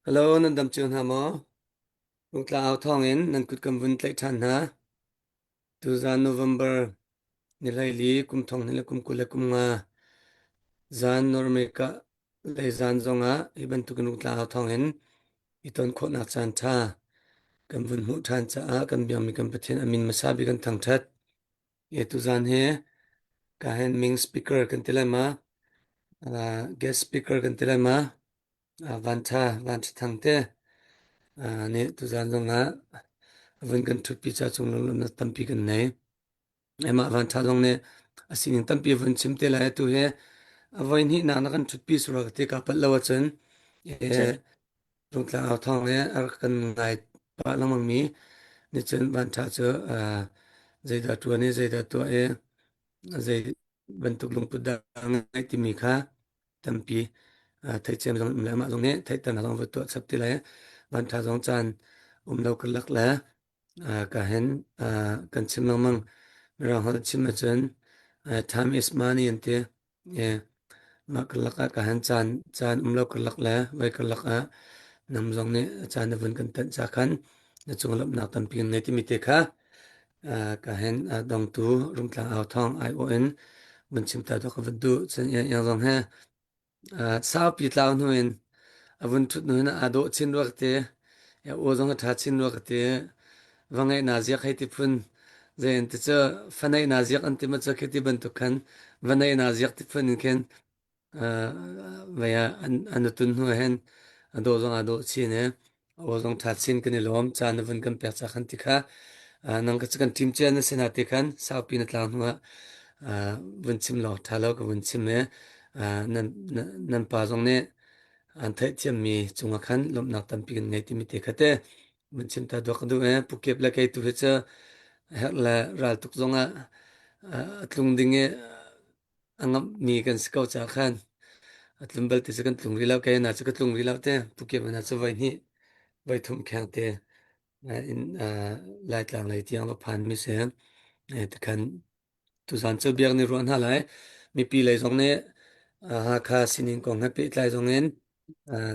Hello, nan dam cio hna maw? Rungtla au thawngin nan kut kan vun tlaih ṭhan hna. Tuzan November ni hleili kum thong hnih le kum 20 le kum nga zan North America lei zan zongah hi bantukin rungtla au thawngin i ton khawhnak caan ṭha kan vun hmuh ṭhan caah kan biakmi kan Pathian a min hmasa bik kan thangṭhat. E tuzan hi ka hen ming speaker kan ti lai ma? Uh, guest speaker kan ti lai ma? Vanṭha Vanṭha Thang te nih tuzaan zongah a vun kan ṭhutpi ca cung lunglawmhnak tampi kan nei. Amah Vanṭha zong nih a sining tampi a vun chim te lai. Atu hi a voi hnihnak na kan ṭhutpi sura ka ti ka palh lo ahcun Rungtlang au thawng le a rak kan ngai pah lengmangmi nih cun Vanṭha cu zeidah ṭuan i zeidah tuah i zei bantuk lungput dah a ngeih timi kha tampi theihciam zong um le amah zong nih theihternak zong va tuah chap ti lai. Vanṭha zong caan um lo karlak le ka hen kan chim lengmang. Mirang holh chim ahcun time is money an ti. Mah karlak ah ka hen caan caan um lo karlak le voi karlak ah nam zong nih caan na vun kan tanh ca khan na cung lawmhnak tampi kan ngei timi te kha Ka hen dongtu Rungtlang au thawng aiawh in vun chim ta dawh ka vun duh. Cun iang zong he saupi tlau hnu in a vun ṭhut hnu in aa dawh chin rua ka ti. Aw zong a ṭha chin rua ka ti. Va ngeih na ziak hei ti phun zei an ti cu fa neih na ziak an ti ma cu khi ti bantuk khan va neih na ziak ti phun in khin Vei ah an i tun hnu ahhin a dawh zong aa dawh chin i aw zong ṭha chin kan i lawm. Caan na vun kan pek ca khan ti kha nang ka kan ṭim cia na si hna ti khan saupi na tlang hnu ah vun chim law ṭha lo ka vun chim i nan nan pa zong nih an theihthiammi cungah khan lawmhnak tampi kan ngei timi te kha te vun chim ta duak ka duh i Pu Kep le kei tu hi cu herh le ral tuk zongah a tlung ding i a ngamhmi kan si ko caah khan a tlun bal ti cu kan tlung rih lo. Kei na cu ka tlung rih lo te. Pukep na cu voi hnih, voi thum kheng te in Laitlang lei tiang va phan mi si. Tikhan tuzan cu biak ni ruah hna lai. Mipi lei zong nih Hakha sining kong he pehtlai zong in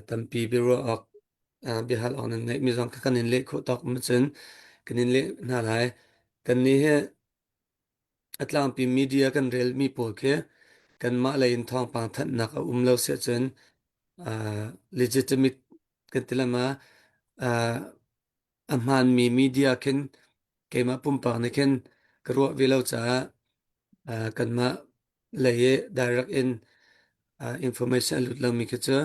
tampi biaruah awk biahal awk nan ngeihmi zong kha kan in leh khawh tawk ma cun kan in leh hna lai. Kan nih hi A tlangpi media kan relmi pawl khi kanmah lei in thawngpang thanhnak a um lo siahcun uh, legitimate kan ti lama uh, a hmaanmi media khin keimah pumpak nih khin ka ruah ve lo caah uh, kanmah lei i direct in uh, information a lut lomi khi cu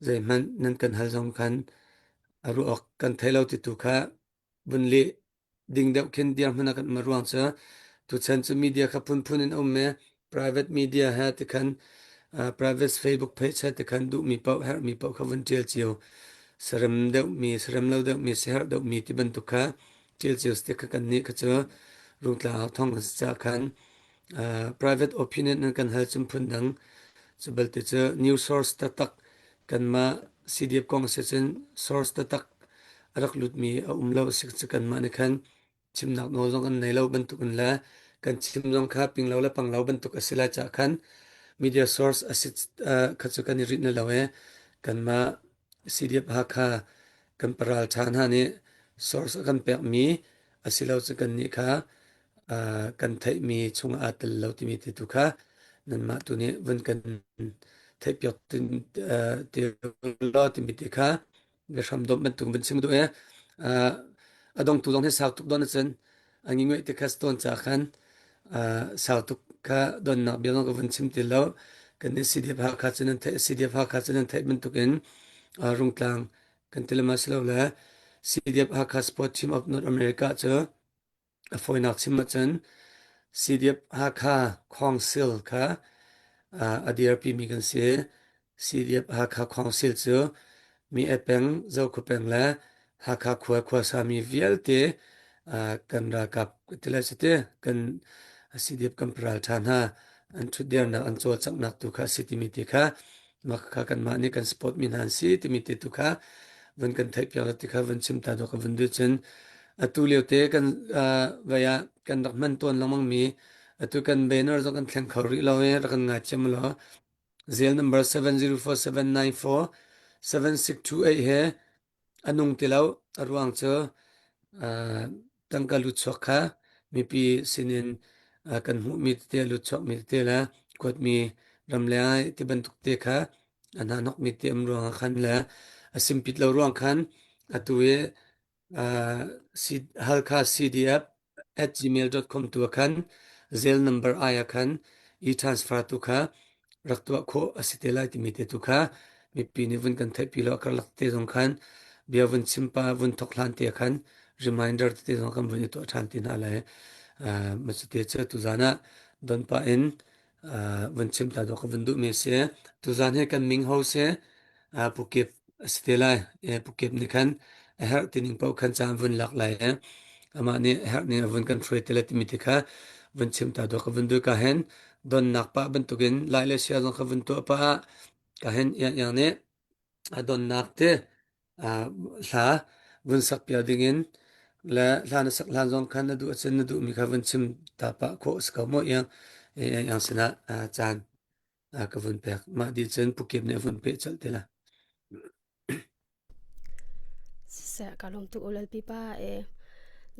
zeihmanh nan kan hal zong khan a ruah awk kan thei lo ti tu kha vun leh ding deuh khin dirhmun ah kan um ruang cu tuchan cu media kha phunphun in a um i private media he tikhan uh, private Facebook page he tikhan duhmi paoh herhmi paoh kha vun ṭial cio sarem deuhmi sarem lo deuhmi siherh deuhmi ti bantuk kha ṭial cio ti kha kan nih kha cu rungtla thong kan si caah khan uh, private opinion in kan hal cun phun dang cu balte cu news source taktak kanmah CDF kong si cun source taktak a rak lutmi a um lo si cu kanmah nih khan chimnak nawl zong kan nei lo bantuk in le kan chim zong kha ping lo le pang lo bantuk a si lai caah khan media source a si kha cu kan i rinh lo i kanmah CDF Hakha kan paral ṭha hna nih source a kan pekmi a si lo cu kannih kha kan theihmi chungah aa tel lo timi te tu kha nanmah tu nih vun kan theihpiak ti law timi te kha biahram dawp bantuk vun chim duh i a dongtu zong hi sau tuk don ahcun a nginguaih te kha stone ca khan sau tuk kha donnak bia zong ka vun chim ti lo kan nih CDF Hakha cu nan theih CDF Hakha cu nan theih bantuk in Rungtlang kan ti lema si lo le CDF Hakha Sport Team of North America cu A fawinak chim ahcun CDF Hakha Council kha a dirpimi kan si. CDF Hakha Council cu mi e peng, Zokhua peng le Hakha khua khuasami vialte kan ralkap ti le si ti kan CDF kan ralṭha hna an ṭhutdirnak an cawlcanghnak tu kha a si timi ti kha mah kha kanmah nih kan support mi hna an si timi te tu kha vun kan theihpiak lo ti kha vun chim ta dawh ka vun duh cun atu lio te kan vai ah kan rak hman tawn lengmang mi atu kan banner zong kan thleng kho rih lo i rak kan ngaithiam law zel number 704794. 7628 he a nung ti lo. A ruang cu tangka lutchuak kha mipi sinin kan hmuhmi tete lutchuakmi tete le kuatmi ramleng ah ti bantuk te kha a hnahnokmi te um ruangah khan le a simpit lo ruang khan atu i Halkha CDF at gmail.com tu ah khan zel number ai ah khan e-transfer tu kha rak tuah khawh a si te lai timi te tu kha mipi nih vun kan theihpi lo karlak te zong khan bia vun chim pa vun thok hlan te khan reminder te zong kan vun i tuah ṭhan ti hna lai. Ma cu te cu tuzan ah don pah in vun chim ta dawh ka vun duhmi a si. Tuzan hi kan ming ho si Pukip a si te lai. Pukip nih khan a herh tining paoh khan caan vun lak lai i amah nih a herh ning a vun kan hruai te lai timi ti kha vun chim ta dawh ka vun duh. Ka hen donnak pah bantukin lai le sia zong kha vun tuah pah ah ka hen iang iang nih a donnak te hla vun sak piak dingin le hla na sak hlan zong khan na duh ahcun na duhmi kha vun chim ta pah khawh a si ko maw iang iang sinah caan ka vun pek. Mah dih cun Pukip nih a vun peh colh te la. Siseh ka lawm tuk ulal pipa e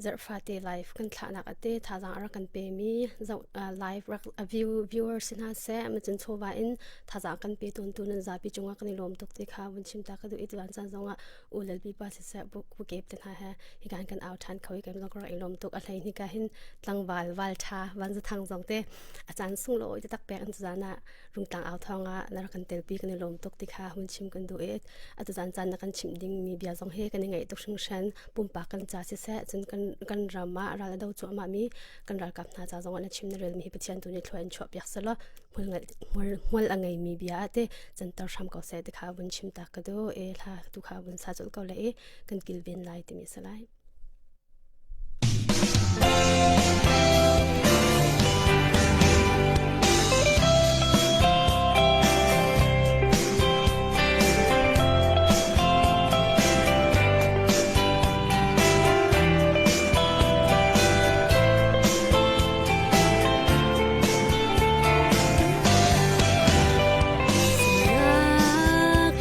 zarhfate live kan thlahnak ate thazang a rak kan pemi zoh live rak a view viewer si hna seh macun chawva in thazang kan pe tawn tu nan zapi cungah kan i lawm tuk ti kha vun chim ta ka duh i tuan caan zongah ulal pipa siseh bu kep te hna he hikan kan au than kho i kan zong ka rak i lawm tuk a hlei hnika hin tlangval val tha van zathang zong te a caan sunglawi taktak pek an tuzan ah rungtlang au thawng ah na rak kan telpi kan i lawm tuk ti kha hun chim kan duh i atu zan caan na kan chimh ding mi bia zong hi kan i ngaih tuk hringhran. Pumpak kan ca siseh cun kan kan ram ah ral a do cuahmah mi kan ralkap hna ca zong ah na chim na rel mi hi Pathian tu nih thlua in chuah piak selaw hmual hmual a ngei mi bia ah te canter hram ko seh ti kha vun chim ta ka duh e hla tu kha vun sa colh ko le i kan kilven lai timi si lai.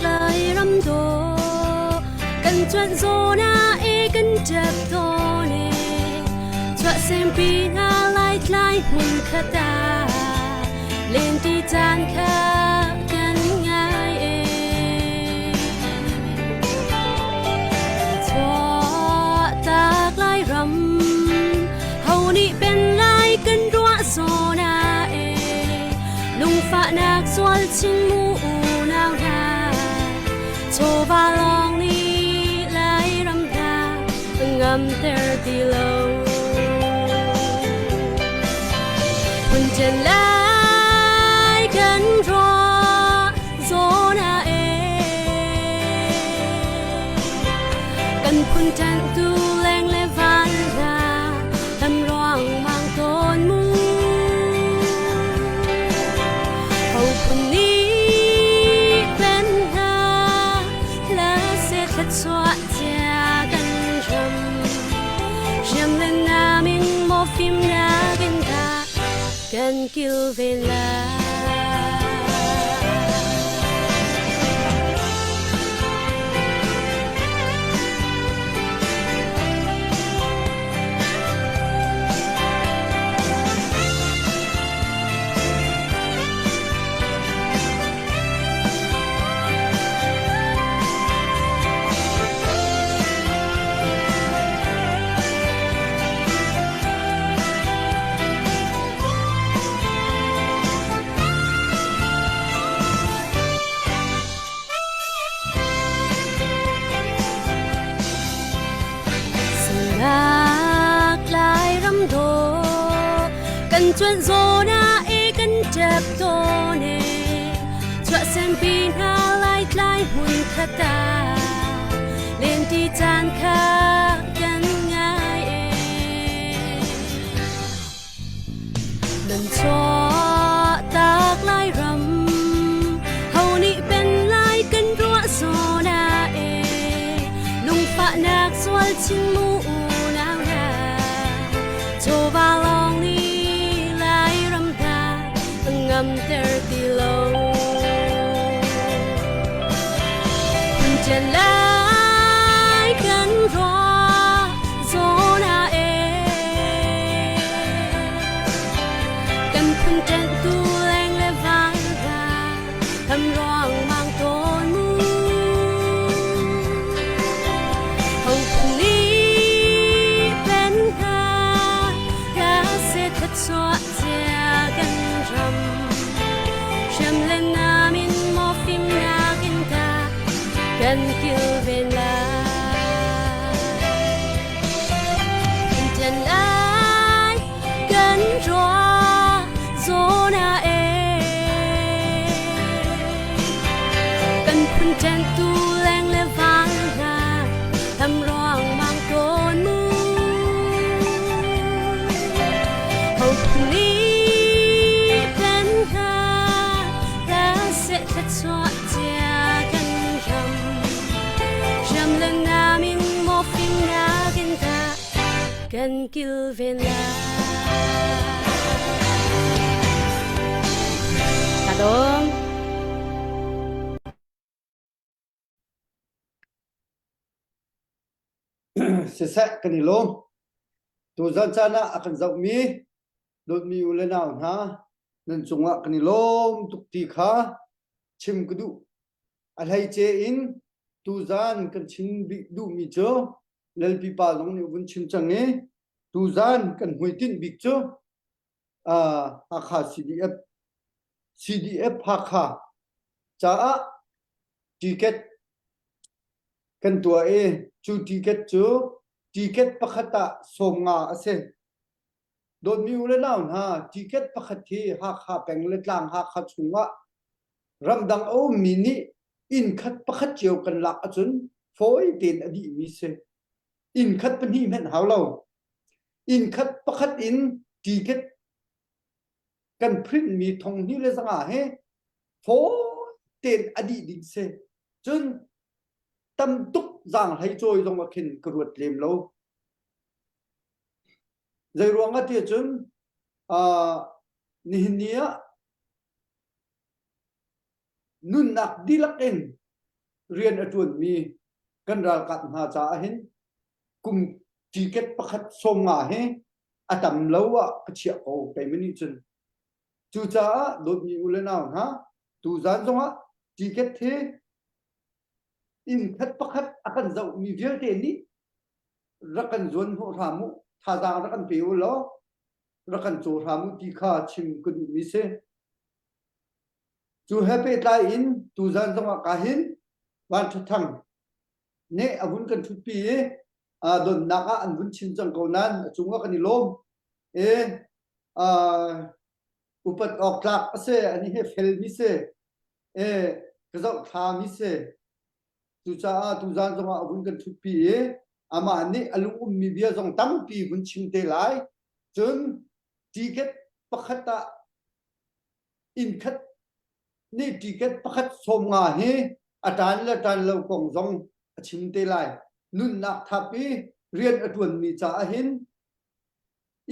Lai ram dawh kan cuanh zawn ah e kan ṭap tawn e chuahsempi hna laitlai hmun khat ah lenti caan kha kan ngai e chuahtak lai ram ho nih pen lai kan ruah zawn ah e lungfahnak sual chin mu unau hna Chawva lawng nih Lairam hna ngamter ti lo. Phun lai kan ruah zawn ah e kan phun ṭanhtu leng le van hna lam ruang mang tawn mu. Ho phun nih pen hna la se thluachuah cia kan ram riam le nam in maw fimnak in dah kan kilven lai. Sungak Lairam dawh kan cuanh zawn ah e kan ṭap tawn e chuahsempi hna laitlai hmun khat ah lenti caan kha kan ngai e Nan chuahtak Lairam ho nih pen lai kan ruah zawn ah e lungfahnak sual chin mu unau hna chawva lawng nih Lairam hna ngamter ti lo. Kan kilven lai. Kan lai kan rua zona e kan phun ṭen tu leng le vang hna tham ruang mang tawn mu ho phun ni pen hna ta se thla cia kan ram ram le nam in maw fimnak in dah kan kilven lai. Ka lawm. Siseh kan i lawm. Tuzan caan ah a kan zohmi dawtmi u le nau hna nan cungah kan i lawm tuk ti kha chim ka duh. A hleice in tuzan kan chim bik duhmi cu Lalpi pa zong nih vun chim cang i tuzan kan hmuitinh bik cu uh, Hakha CDF CDF Hakha caah ticket kan tuah i cu ticket cu ticket pakhat ah 50 a si. Dawtmi u le nau hna, ticket pakhat hi Hakha peng le tlang Hakha chungah ramdang a ummi nih inn khat pakhat cio kan lak ahcun fawi tein a dihmi si. Inn khat pahnih hmanh hau lo. Inn khat pakhat in ticket kan print mi thong hnih le zanga he fawi tein a dih ding si. Cun tam tuk zaanghlei cawi zong ah khin ka ruat lem lo. Zei ruang ah tiah cun uh, nihin ni ah nunnak dihlak in rian a ṭuanmi kan ralkap hna caah hin kum ticket pakhat 50 hi a tam lo ah ka chiah ko keimah nih cun. Cucaah dawtmi u le nau hna tuzan zongah ticket hi inn khat pakhat a kan zohmi vialte nih rak kan zuan hnawh hram u thazaang rak kan pe u law rak kan caw hram u ti kha chim ka duhmi si. Cu he pehtlai in tuzan zongah ka hin Van Ṭha Thang nih a vun kan ṭhutpi i donnak ah an vun chim cang ko nain a cungah kan i lawm. I upat awk tlak a si, ani he felmi si, i ka zohthlami si. Cucaah tuzan zongah a vun kan ṭhutpi i amah nih a lung ummi bia zong tampi vun chim te lai. Cun ticket pakhat ah inn khat nih ticket pakhat 50 hi a ṭan le ṭan lo kong zong a chim te lai. Nunnak thap i rian a ṭuanmi caah hin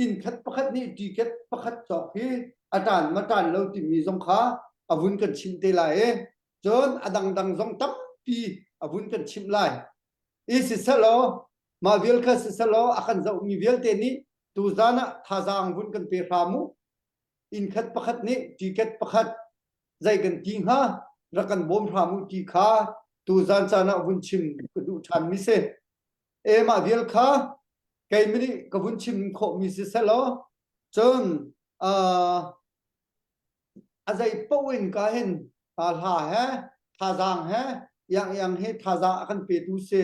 inn khat pakhat nih ticket pakhat cawk hi a ṭan ma ṭan lo timi zong kha a vun kan chimh te lai i cun a dangdang zong tampi a vun kan chimh lai. I siselaw mah vial kha siselaw a kan zohmi vialte nih tuzan ah thazaang vun kan pe hram u. Inn khat pakhat nih ticket pakhat zei kan ti hnga rak kan bawm hram u ti kha tuzan caan ah vun chim ka duh ṭhan mi si. E mah vial kha keimah nih ka vun chim khawhmi si selaw cun uh, a zei paoh in ka hin hla he thazaang he iang iang he thazaang a kan petu si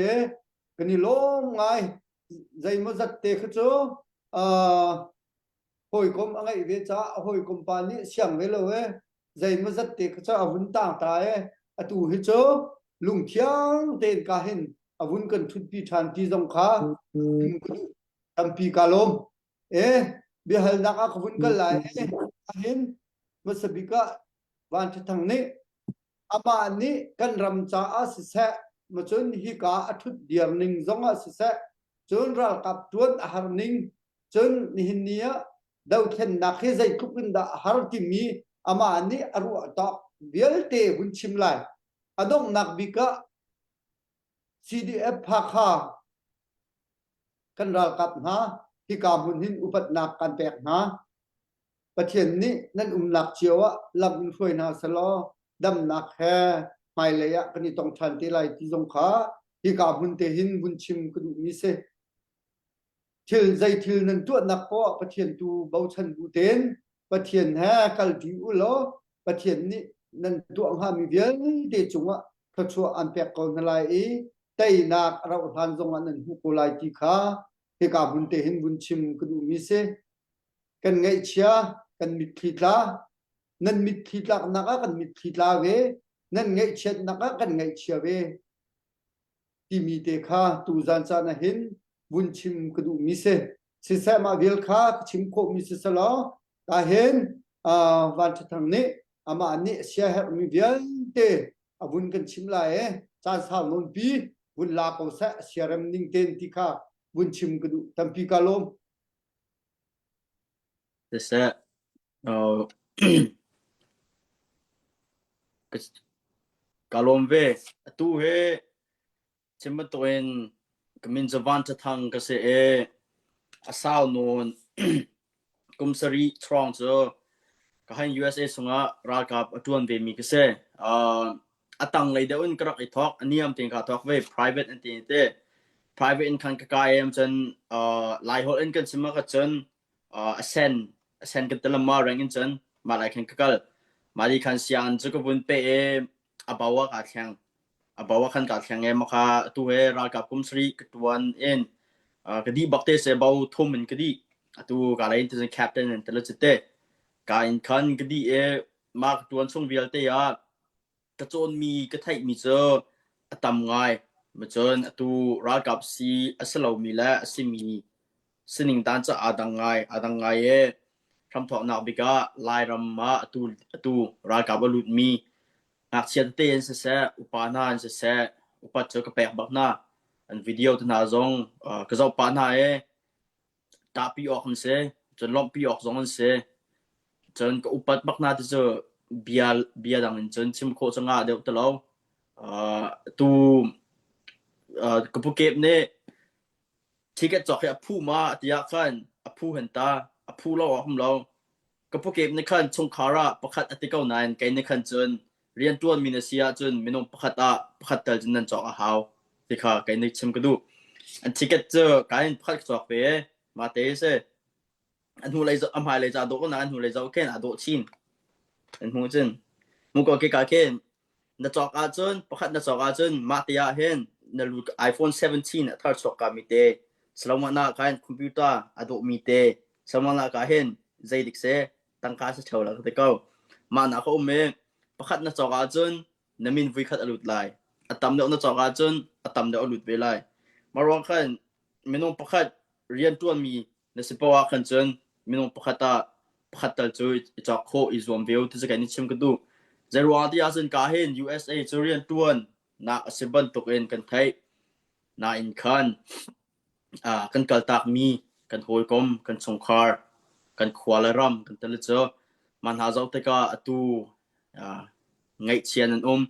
kan i lawm ngai zeimaw zat te kha cu uh, hawikom a ngeih ve caah a hawikom pa nih siang ve lo e zeimaw zat te kha cu a vun tang ta e atu hi cu lungthiang tein ka hin a vun kan ṭhutpi ṭhan ti zong kha tampi ka lawm e biahalnak ah ka vun kal lai e ahin hmasa bik ah Van Ṭha Thang nih amah nih kan ram caah siseh macun hika a ṭhut dir ning zong ah siseh cun ralkap ṭuan a har ning cun nihin ni ah dothlennak hi zeitluk in dah a har timi amah nih a ruah tawk vialte hun chim lai. A donghnak bik ah CDF Hakha kan ralkap hna hika hmun hin upatnak kan pek hna. Pathian nih nan umnak cio ah lam in hruai hna selaw damnak he hmailei ah kan i tong ṭhan te lai ti zong kha hika hmun te hin vun chim ka duhmi si. Thil zei thil nan tuahnak poah Pathian tu bochan bu tein Pathian he kalṭi u law Pathian nih nan tuah hngami vialte cungah thluachuah an pek ko hna lai i teinak a rauh hlan zong ah nan hmuh ko lai ti kha hika hmun te hin vun chim ka duhmi si. Kan ngaihchia, kan mitthli tla, nan mitthli tlaknak ah kan mitthli tla ve, nan ngaihchiatnak ah kan ngaihchia ve timi te kha tuzan caan ah hin vun chim ka duhmi si. Siseh mah vial kha ka chim khawhmi si selaw ka hin Van Ṭha Thang nih amah nih siaherhmi vialte a vun kan chim lai i caan sau nawnpi vun la ko seh siarem ning ten ti kha vun chim ka duh tampi ka lawm. Siseh, ka lawm ve. Atu hi Chim bantukin ka min cu Van Ṭha Thang ka si i a sau nawn kum sarih hrawng cu ka han USA chungah ralkap a ṭuan vemi ka si. Uh, a tanglei deuh in ka rak i thawk, a niam tein kaa thawk ve, private an ti te. Private in khan ka kai em cun uh, Laiholh in kan chim ah cun uh, a sen a sen kan ti lamma reng in cun mah lai khan ka kal. Mah li khan sianginn cu ka vun peh i a bo ah kaa thleng. A bo ah khan kaa thleng i maka atu he ralkap kum sarih ka ṭuan in ka dih bak te se bo thum in ka dih. Atu ka lei in tuzan captain in tala cite. Ka in khan ka dih i mah ka ṭuan chung vialte ah ka cawnmi ka theihmi cu a tam ngai. Cun atu ralkap si a si lomi le a simi sining dan cu aa dang ngai. Aa dang ngai i hramthawknak bik ah Lairam ah atu atu ralkap a lutmi Ngakchia tete in siseh, upa hna in siseh, upat cu ka pek bak hna. An video te hna zong ka zoh pah hna i ṭahpi awk an si, cun lawmhpi awk zong an si. Cun ka upat bak hna ti cu bia bia dang in cun chim khawh cu ngah deuh ti lo. Uh, tu uh, ka pu Kep nih ticket cawk hi a phu ma tiah khan a phu hen ta, a phu lo a um lo. Ka pukep nih khan chungkhar ah pakhat a ti ko nain kei nih khan cun rianṭuanmi na si ahcun minung pakhat ah pakhat tal cun nan cawk a hau ti kha kei nih chim ka duh. An ticket cu ka in pakhat ka cawk ve i mahte si. A hnulei a hmailei ca dawh ko nain a hnulei zoh khin aa dawh chin. An hmuh cun. Mu ko ke ka khin na cawk ahcun pakhat na cawk ahcun mah te ah hin na lu iPhone 17 a thar chuak ka mi te saloma na khan computer a dawh mi te saloma na ka hin zei dik se tangka se theo la te ko mah na ka um i pakhat na cawk ahcun na min vui khat a lut lai a tam deuh na cawk ahcun a tam deuh a lut ve lai mah ruang khan minung pakhat rian ṭuanmi na si poah ah khan cun minung pakhat ah pakhat tal cu i cawk khawh i zuam ve u ti cu kan i chim ka duh. Zeiruang ti ahcun ka hin USA cu rian ṭuan nak a si bantuk in kan theih. Nain khan kan kaltakmi kan hawikom, kan chungkhar, kan khua le ram kan tel cu mah hna zoh tikah atu ngaihchia nan um,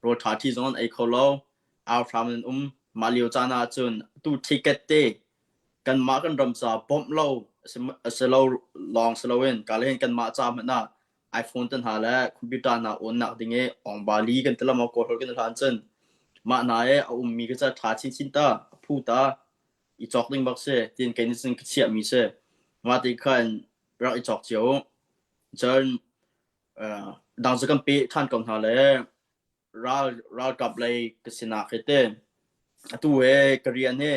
rawl ṭha ṭhi zong an ei kho lo, auhram nan um. Mah lio caan ah cun atu ticket te kanmah kan ram ca bawmh lo a si lo lawng si loin ka le hin kanmah ca hmanh ah iPhone te hna le computer hna on nak ding i ong-ba-li kan ti lama kawl kan hlan cun mah na i a ummi ka ca ṭha chinchin ta a phu ta i cawk ding bak si tiin kei nih cun ka chiahmi si mah ti khan rak i cawk cio u cun dang cu kan pe ṭhan ko hna le ral ralkap lei ka sinak hi te atu he ka rian hi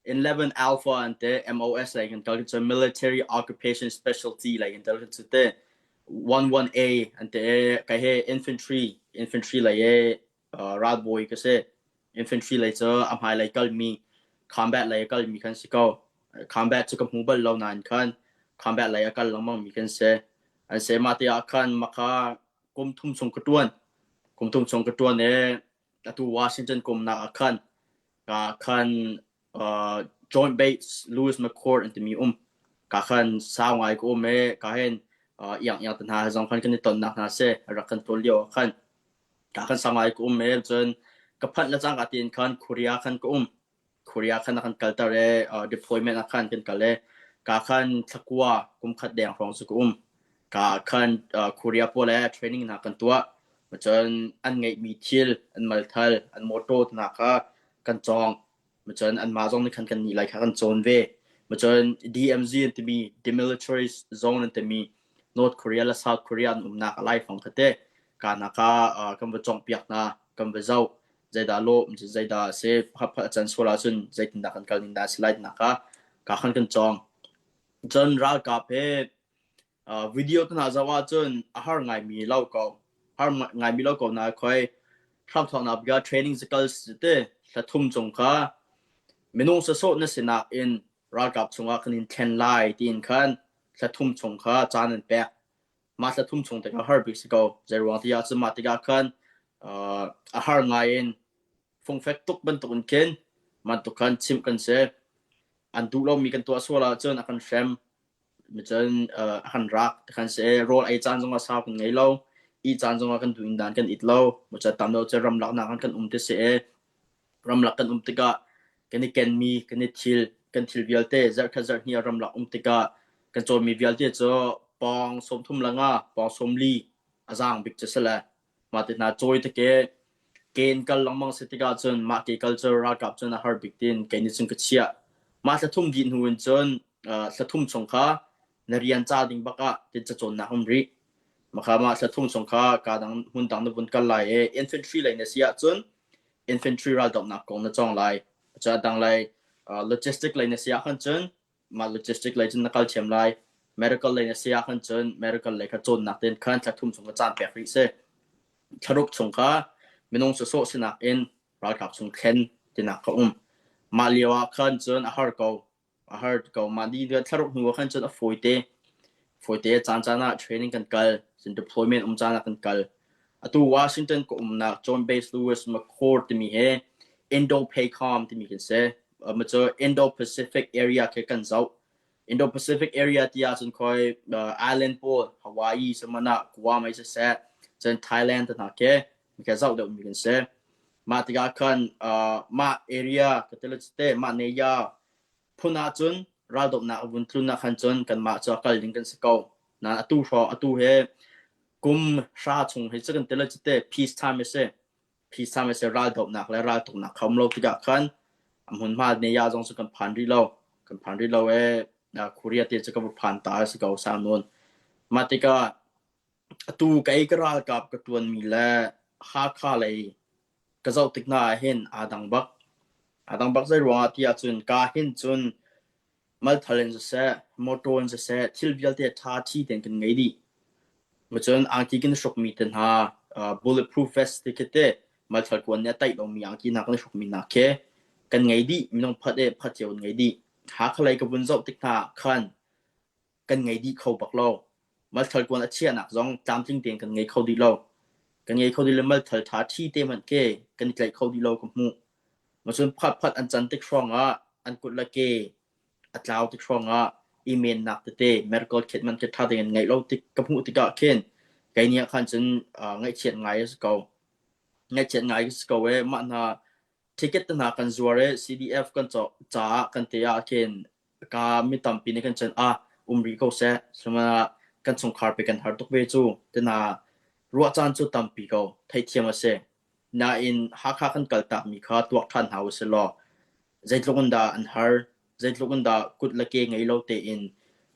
11 alpha an te MOS lei kan kal cu military occupation specialty lei kan tel cu te 11A an te kai he infantry infantry lei he ralbawi ka si infantry lei cu a hmai lei kal mi combat lei kal mi kan si ko combat cu ka hmu bal lo nain khan combat lei a kal lengmang mi kan si an se ma te ah khan maka kum thum chung ka ṭuan. Kum thum chung ka ṭuan i atu Washington kumnak ah khan ka khan uh, Joint Base Lewis McChord an timi um. Ka khan sau ngai ka um i ka hin uh, iang iang te hna zong khan kan i tonnak hna si rak kan tawl lio ah khan ka khan sau ngai ka um i cun ka phanh le cangka tiin khan Korea khan ka um. Korea khan a kan kalter i deployment ah khan kan kal i ka khan thlakua kum khat deng hrawng cu ka um. Ka khan Korea pawl he training hna kan tuah. Cun an ngeihmi thil, an malthal, an motor hna kha kan cawng. Cun anmah zong nih khan kan nih lai kha kan cawn ve. Cun DMZ an timi Demilitarized Zone an timi North Korea le South Korea an umnak a laifang kha te ka hna kha kan va cawnghpiak hna. kan va zoh. Zeidah lawh, zeidah a si, pakhat a can sual ahcun zeitindah kan kal ning dah a si lai tinak kha ka khan kan cawng. Cun ralkap he video te hna zoh ahcun a har ngaimi lo ko. Har ngaimi lo ko na khoi hramthawknak bia training zakal te thla thum chung kha minung sasawh na sinak in ralkap chungah kan in thlen lai tiin khan thla thum chung kha caan an pek. Mah thla thum chung tikah har bik si ko. Zeiruang ti ahcun mah tikah khan a har ngai in fungfek tuk bantuk in khin bantuk khan chimh kan si. An duh lomi kan tuah sual ahcun a kan hrem. Cun a kan rak ti khan si. Rawl ei caan zongah sau kan ngei lo. Ih caan zongah kan duh in dan kan it lo. Maca tam lo cu ramlak nak kan um ti si i ramlak kan um tikah kan i kenmi kan i thil kan thil vialte zarhkhat zarhhnih ah ramlak um tikah kan cawnmi vialte cu pawng 35 le nga pawng 40 a zaang bik cu si le mah te hna cawi teke ke in kal lengmang si tikah cun mah ke kal cu ralkap cun a har bik tin kei nih cun ka chiah mah thla thum dih hnu in cun thla thum chung kha na rian ca ding bak ah tin cacawnnak um rih makha mah thla thum chung kha ka dang hmun dang na vun kal lai i infantry lei na si ahcun infantry raldohnak kong na cawng lai. Cun a dang lei logistic lei na si ahkhan cun mah logistic lei cun na kal thiam lai. Medical lei na si ahkhan cun medical lei kha cawnnak tein khan thla thum chung ka caan pek rih si. Thlaruk chung kha minung sawsawh sinak in ralkap chung thlen tinak ka um. Mah lio ah khan cun a har ko. A har ko. Mah ni thlaruk hnu ah khan cun a fawite. Fawite caan caan ah training kan kal, cun deployment um caan ah kan kal. Atu Washington ka umnak John Base Lewis McCord timi he Indo-PACOM timi kan si. Um, cu Indo-Pacific area khi kan zoh. Indo-Pacific area ti ahcun khoi uh, island pawl Hawaii samana Guam ai siseh, cun Thailand te hna khi khi zoh deuh mi kan si. Mah tikah khan uh, mah area ka tele te mah ne ya phun ahcun raldohnak a vun tlun ah khan cun kanmah cu a kal ding kan si ko. Nain atu hrawng atu he kum hra chung hi cu kan tele te peace time a si. Peace time a si raldohnak le raltuknak kha um lo tikah khan a hmunhma ne ya zong cu kan phan rih lo. Kan phan rih lo e Korea te cu ka va phan ta a si ko sang nawn. Mah tikah Atu kei ka ralkap ka ṭuanmi le Hakha lei ka zoh tik hna ahhin aa dang bak. Aa dang bak zeiruangah ti ahcun kaa hin cun malthal in siseh, mawṭaw in siseh thil vialte ṭha ṭhi tein kan ngei dih. Cun angki kan i hrukmi te hna bulletproof vest ti khi te malthal kuan nih a taih lomi angki hna kan i hrukmi hna khi kan ngei dih. Minung phat i phat cio kan ngei dih. Hakha lei ka vun zoh tik hna ah khan kan ngei dih kho bak lo. Malthal kuan a chiahnak zong tlamtling tein kan ngei kho dih lo. Kan ngei kho dih lo malthal ṭha ṭhi te hmanh ke kan i tlaih kho dih lo ka hmuh. Macun phatphat an can tik hrawng ah an kut le ke a tlau tik hrawng ah i mennak tete medical kit man khi ṭha tein an ngeih lo tik ka hmuh tikah khin kei nih ah khan cun ngaihchiat ngai a si ko. Ngaihchiat ngai a si ko e mah hna ticket te hna kan zuar i CDF kan cawk caah kan te ah khin ka mi tampi nih kan cun ah um rih ko seh sihmanhsehlaw kan chungkhar pe kan har tuk ve cu tina ruah caan cu tampi ko theithiam a si nain Hakha kan kal tak mi kha tuak ṭhan hna usih law zeitluk in dah an har zeitluk in dah kut le ke ngei lo tein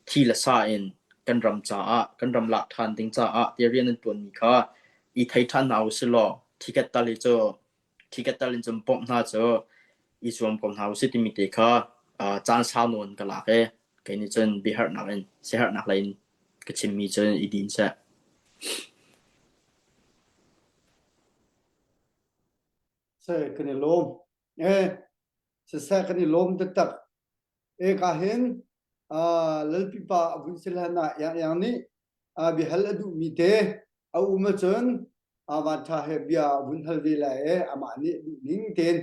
thi le sa in kan ram caah kan ram lak ṭhan ding caah ti rian an ṭuan mi kha i thei ṭhan hna usih law thiket tal hi cu Thiket tal in cun bawmh hna cu i zuam ko hna usih timi te kha caan sau nawn ka lak i kei nih cun biaherhnak in siaherhnak lei in ka chimmi cu i din seh. Seh kan i lawm. Eh, siseh kan i lawm taktak. E ka hin Lalpi pa a vun si hlan ah yang yang nih biahal a duhmi te a um ahcun van ṭha he bia vun hal ve lai i amah nih duh ning tein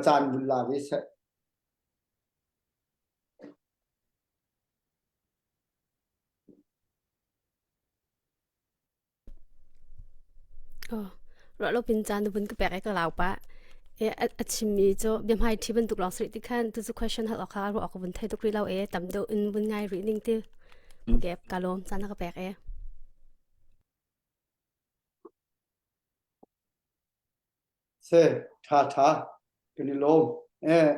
caan vun la ve seh. Ruah lo pin caan na vun ka pek i ka lau pah. E a chimmi cu biahmai ṭhi bantuk lawng si rih ti khan tucu question hal awk kha ruah awk ka vun thei tuk rih lo e tam deuh in vun ngai rih ning ti. Okay, ka lawm caan na ka pek e. Se ṭha ṭha kan i lawm. Eh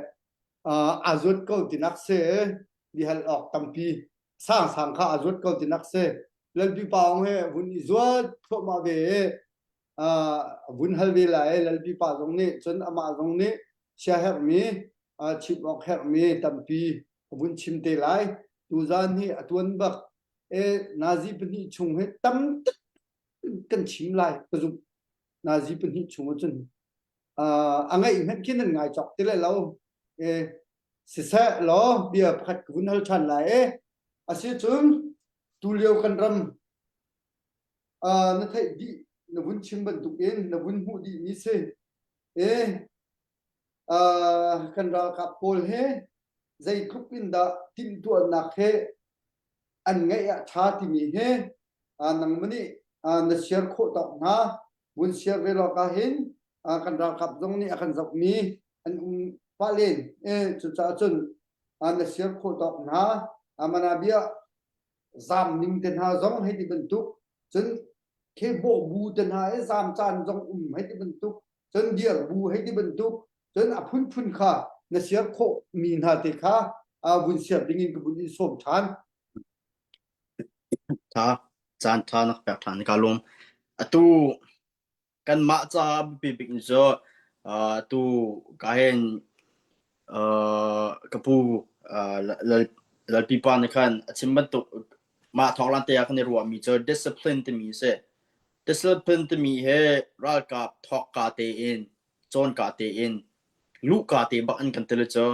aa zuat ko tinak se bihal awk tampi sang sang kha aa zuat ko tinak se Lalpi paung he hun i zuat thluahmah ve. Vun hal ve lai Lalpi pa zong nih cun amah zong nih siaherhmi chim awk herhmi tampi vun chim te lai. Tuzan hi a tuan bak e nazi pahnih chung hi tam kan chim lai ka zumh. Nazi pahnih chung cun a ngaih hmanh khi nan ngai cawk ti lai lo. E siseh law bia pakhat ka vun hal ṭhan lai e. Asi cun tulio kan ram na theih dih na vun chim bantukin na vun hmuh dihmi si e kan ralkap pawl he zeitluk in dah timhtuahnak he an ngeih ah ṭha timi he nangmah nih na share khawh tawk hna vun share ve lawk ah hin kan ralkap zong nih a kan zohmi an um pah len cucaah cun na share khawh tawk hna mana bia zam ning te hna zong hei ti bantuk cun khe bawh bu te hna i zam caan zong um hei ti bantuk cun dir bu hei ti bantuk cun a phunphun kha na siar khawh mi hna te kha vun siar ding in ka vun in sawm ṭhan. Tha caan tha nak pek ṭhan ka lawm. Atu kanmah caah biapi bik ni cu atu ka hin ka pu Lalpi pa nih khan a chim bantuk mah thawnglan te ah kan i ruahmi cu discipline timi a si. Discipline timi hi ralkap thawkka tein cawnka tein luhka te bak in kan til cu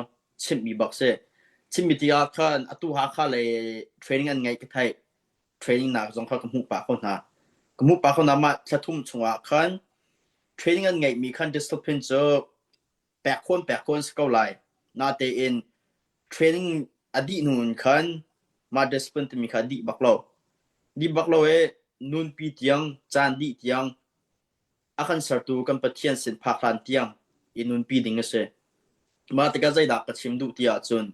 chimhmi bak si. Chimmi tikah khan atu Hakha lei training an ngeih ka theih. Training nak zong kha ka hmuh pah ko hna. Ka hmuh pah ko hna mah thla thum chungah khan training an ngeihmi khan discipline cu pek khawn pek khawn si ko lai. Natein training a dih hnu in khan mah discipline timi kha dih bak lo. Dih bak lo i nunpi tiang, caan dih tiang a kan sertu kan Pathian sin phak hlan tiang i nunpi ding a si. Mah tikah zeidah ka chim duh ti ahcun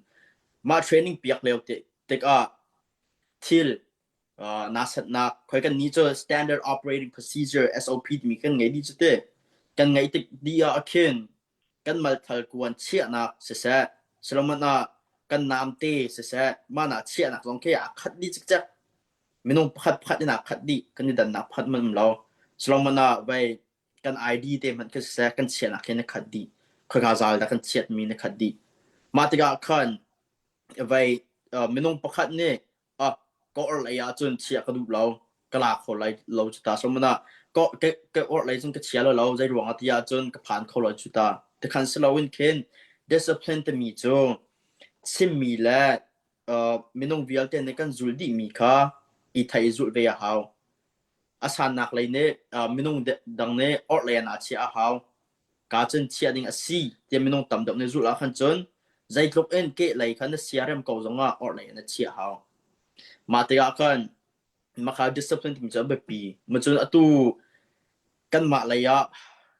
mah training piak lio tikah thil uh, naa setnak khoi kan ni cu standard operating procedure SOP timi kan ngei dih cu te kan ngeih tik dih ah khin kan malthal kuan chiahnak siseh Solomon ah kan namte siseh mana chiahnak zong khi aa khat dih cikcek minung pakhat pakhat in aa khat dih kan i dannak pakhat man um lo Solomon ah vei kan ID te hmanh khi siseh kan chiahnak khi na khat dih khoika zal dah kan chiatmi na khat dih mah tikah khan vei minung pakhat nih ah ka orhlei ahcun chiah ka duh lo ka la kho lai lo cu ta so mana ka ka orhlei cun ka chia lo lo zei ruang ah ti ahcun ka phan kho lo cu ta tikhan si loin khin discipline timi cu chimmi le minung vialte nih kan zulh dihmi kha i thei zulh ve a hau A sannak lei nih minung dang nih orhlei ah chiah a hau. Ka cun chiah ding a si tiah minung tam deuh nih zulh ah khan cun zeitluk in kehlei kha na siarem ko zongah orhlei in na chiah hau. Mah tikah khan maka discipline timi cu a biapi. Macun atu kanmah lei ah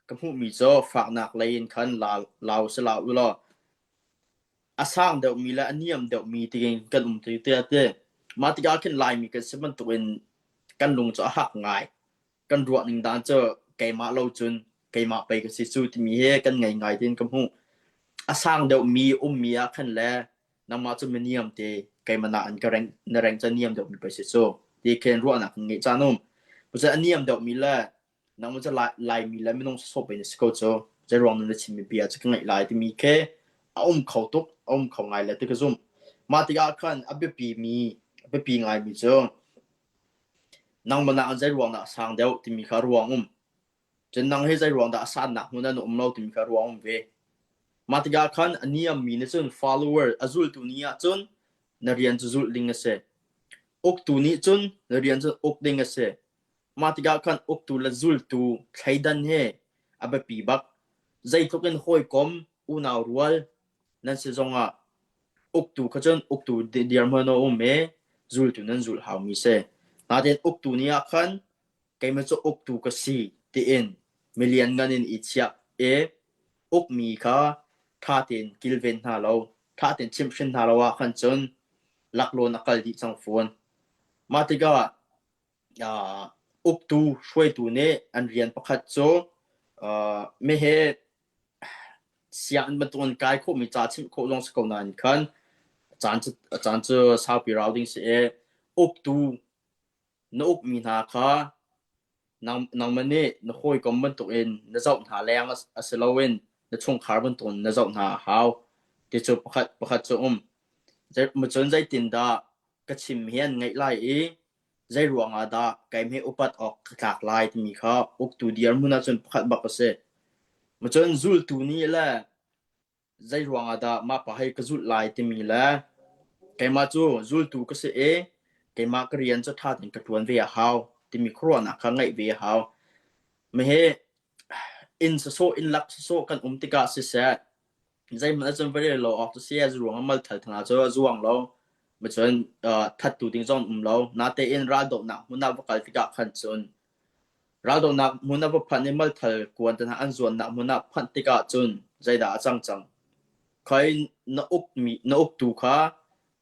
ka hmuhmi cu faknak lei in khan lau si la u law a sang deuhmi le a niam deuhmi tiin kan um ti tiah ti. Mah tikah khin Laimi kan si bantukin kan lung cu a hak ngai. Kan ruah ning dan cu keimah lo cun keimah pei ka si cu timi hi kan ngei ngai tiin ka hmuh. A sang deuhmi ummi ah khan le nangmah cu miniam te keimah na an ka reng na reng cu a niam deuhmi pei si cu ti khin ruahnak kan ngeih caan um. Pasal a niam deuhmi le nangmah cu Laimi le minung sawsawh pei na si ko cu zeiruang na chimmi bia cu ka ngaih lai timi khi a um kho tuk a um kho ngai le ti ka zumh mah tikah khan a biapi mi a biapi ngaimi cu nangmah nak zeiruang dah a sang deuh timi kha ruang um cun nang hi zeiruang dah a sannak hmun ah na um lo timi kha ruang um ve mah tikah khan a niammi nih cun follower a zultu nih ahcun na rian cu zulh ding a si uktu nih cun na rian cu uk ding a si Mah tikah khan uktu le zultu thleidan hi a biapi bak. Zeitluk in hawikom, unau rual nan si zongah uktu kha cun uktu dirhmun a um i zultu nan zulh haumi si. Nain uktu nih ah khan keimah cu uktu ka si tiin milian ngan in i chiah i ukmi kha ṭha tein kilven hna lo, ṭha tein chimhhrin hna lo ah khan cun laklawn a kal dih cang fawn. Mah tikah uh, uktu hruaitu nih an rian pakhat cu uh, meheh sianginn bantukin kai khawhmi ca chimh khawh zong si ko nain khan caan cu caan cu saupi rau ding si i uktu na ukmi hna kha. Nangmah nih na hawikom bantukin na zoh hna leng a si loin na chungkhar bantukin na zoh hna a hau. Ti cu pakhat pakhat cu um. Cun zeitindah ka chim hi an ngaih lai i zei ruangah dah keimah upat awk ka tlak lai timi kha uktu dirhmun ahcun pakhat bak a si. Cun zultu nih le zei ruangah dah mah pa hi ka zulh lai timi le keimah cu zultu ka si i keimah ka rian cu ṭha tein ka ṭuan ve a hau timi khuaruahnak kha ngeih ve a hau. Mihi inn sawsawh inn lak sawsawh kan um tikah siseh zeihmanh ahcun va rel lo awk cu si a ruang ah malthal thana cu a zuang lo cun thattu ding zong um lo natein raldohnak hmun ah va kal tikah khan cun raldohnak hmun ah va phanh i malthal kuan te hna an zuannak hmun ah phanh tikah cun zeidah a cang cang khoi na ukmi na uktu kha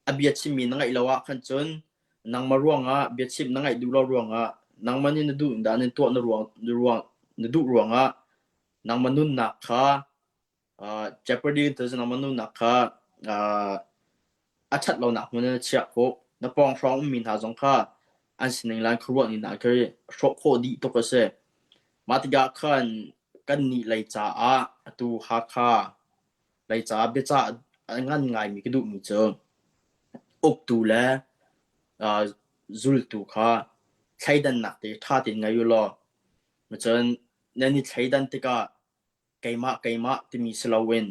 a bia chimmi na ngaih lo ah khan cun nangmah ruangah biachim na ngaih duh lo ruangah nangmah nih na duh dah nan tuah na ruang na duh ruangah nangmah nunnak kha Jeopardy tu cu nangmah nunak kha a ṭhat lonak hmun in na chiah khawh. Na pawng hrawng ummi hna zong kha an sining le an khuaruah ning hna khi hrawh khawh dih tuk a si. Mah tikah khan kannih lei caah atu Hakha lei caah biacah a ngan ngaimi ka duhmi cu uktu le zultu kha thleidannak te ṭha tein ngei u law cun nan i thleidan tikah keimah keimah timi si loin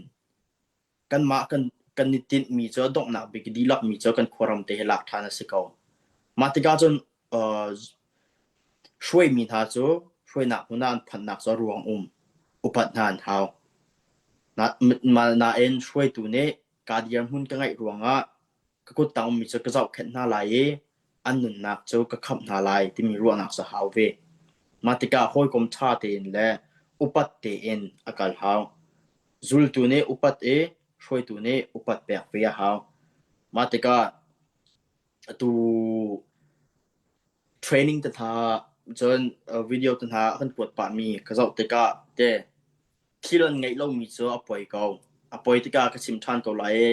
kanmah kan kan i tinhmi cu a donghnak bik i dihlakmi cu kan khuaram te hi lak ṭhan a si ko. Mah tikah cun uh, hruaimi hna cu hruainak hmun ah an phanhnak cu a ruang um upat hna an hau. Na, nain hruaitu nih ka dirhmun ka ngeih ruangah ka kuttang ummi cu ka zohkhenh hna lai i an nunnak cu ka khamh hna lai timi ruahnak cu hau ve. Mah tikah hawikom ṭha tein le upat tein a kal hau. Zultu nih upat i hruaitu nih upat pek ve a hau. Mah tikah atu training te hna cun video te hna kan kuat pahmi ka zoh tikah te Thil an ngeih lomi cu a poi ko. A poi tikah ka chim ṭhan ko lai i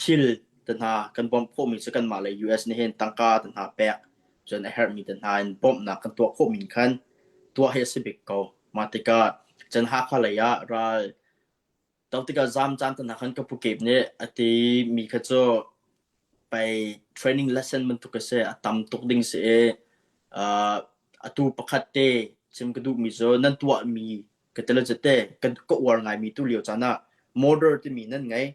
thil te hna kan bawmh khawhmi cu kanmah le US nih hin tangka te hna pek cun a herhmi te hna in bawmhnak kan tuah khawhmi khan tuah hi a si bik ko. Mah tikah cun Hakha lei ah ral do tikah zaam caan te hna khan ka pukep nih a timi kha cu pei training lesson bantuk a si, a tam tuk ding si i uh, atu pakhat te chim ka duhmi cu nan tuahmi ka tele te ka ka uar ngaimi tu lio caan ah motor timi nan ngei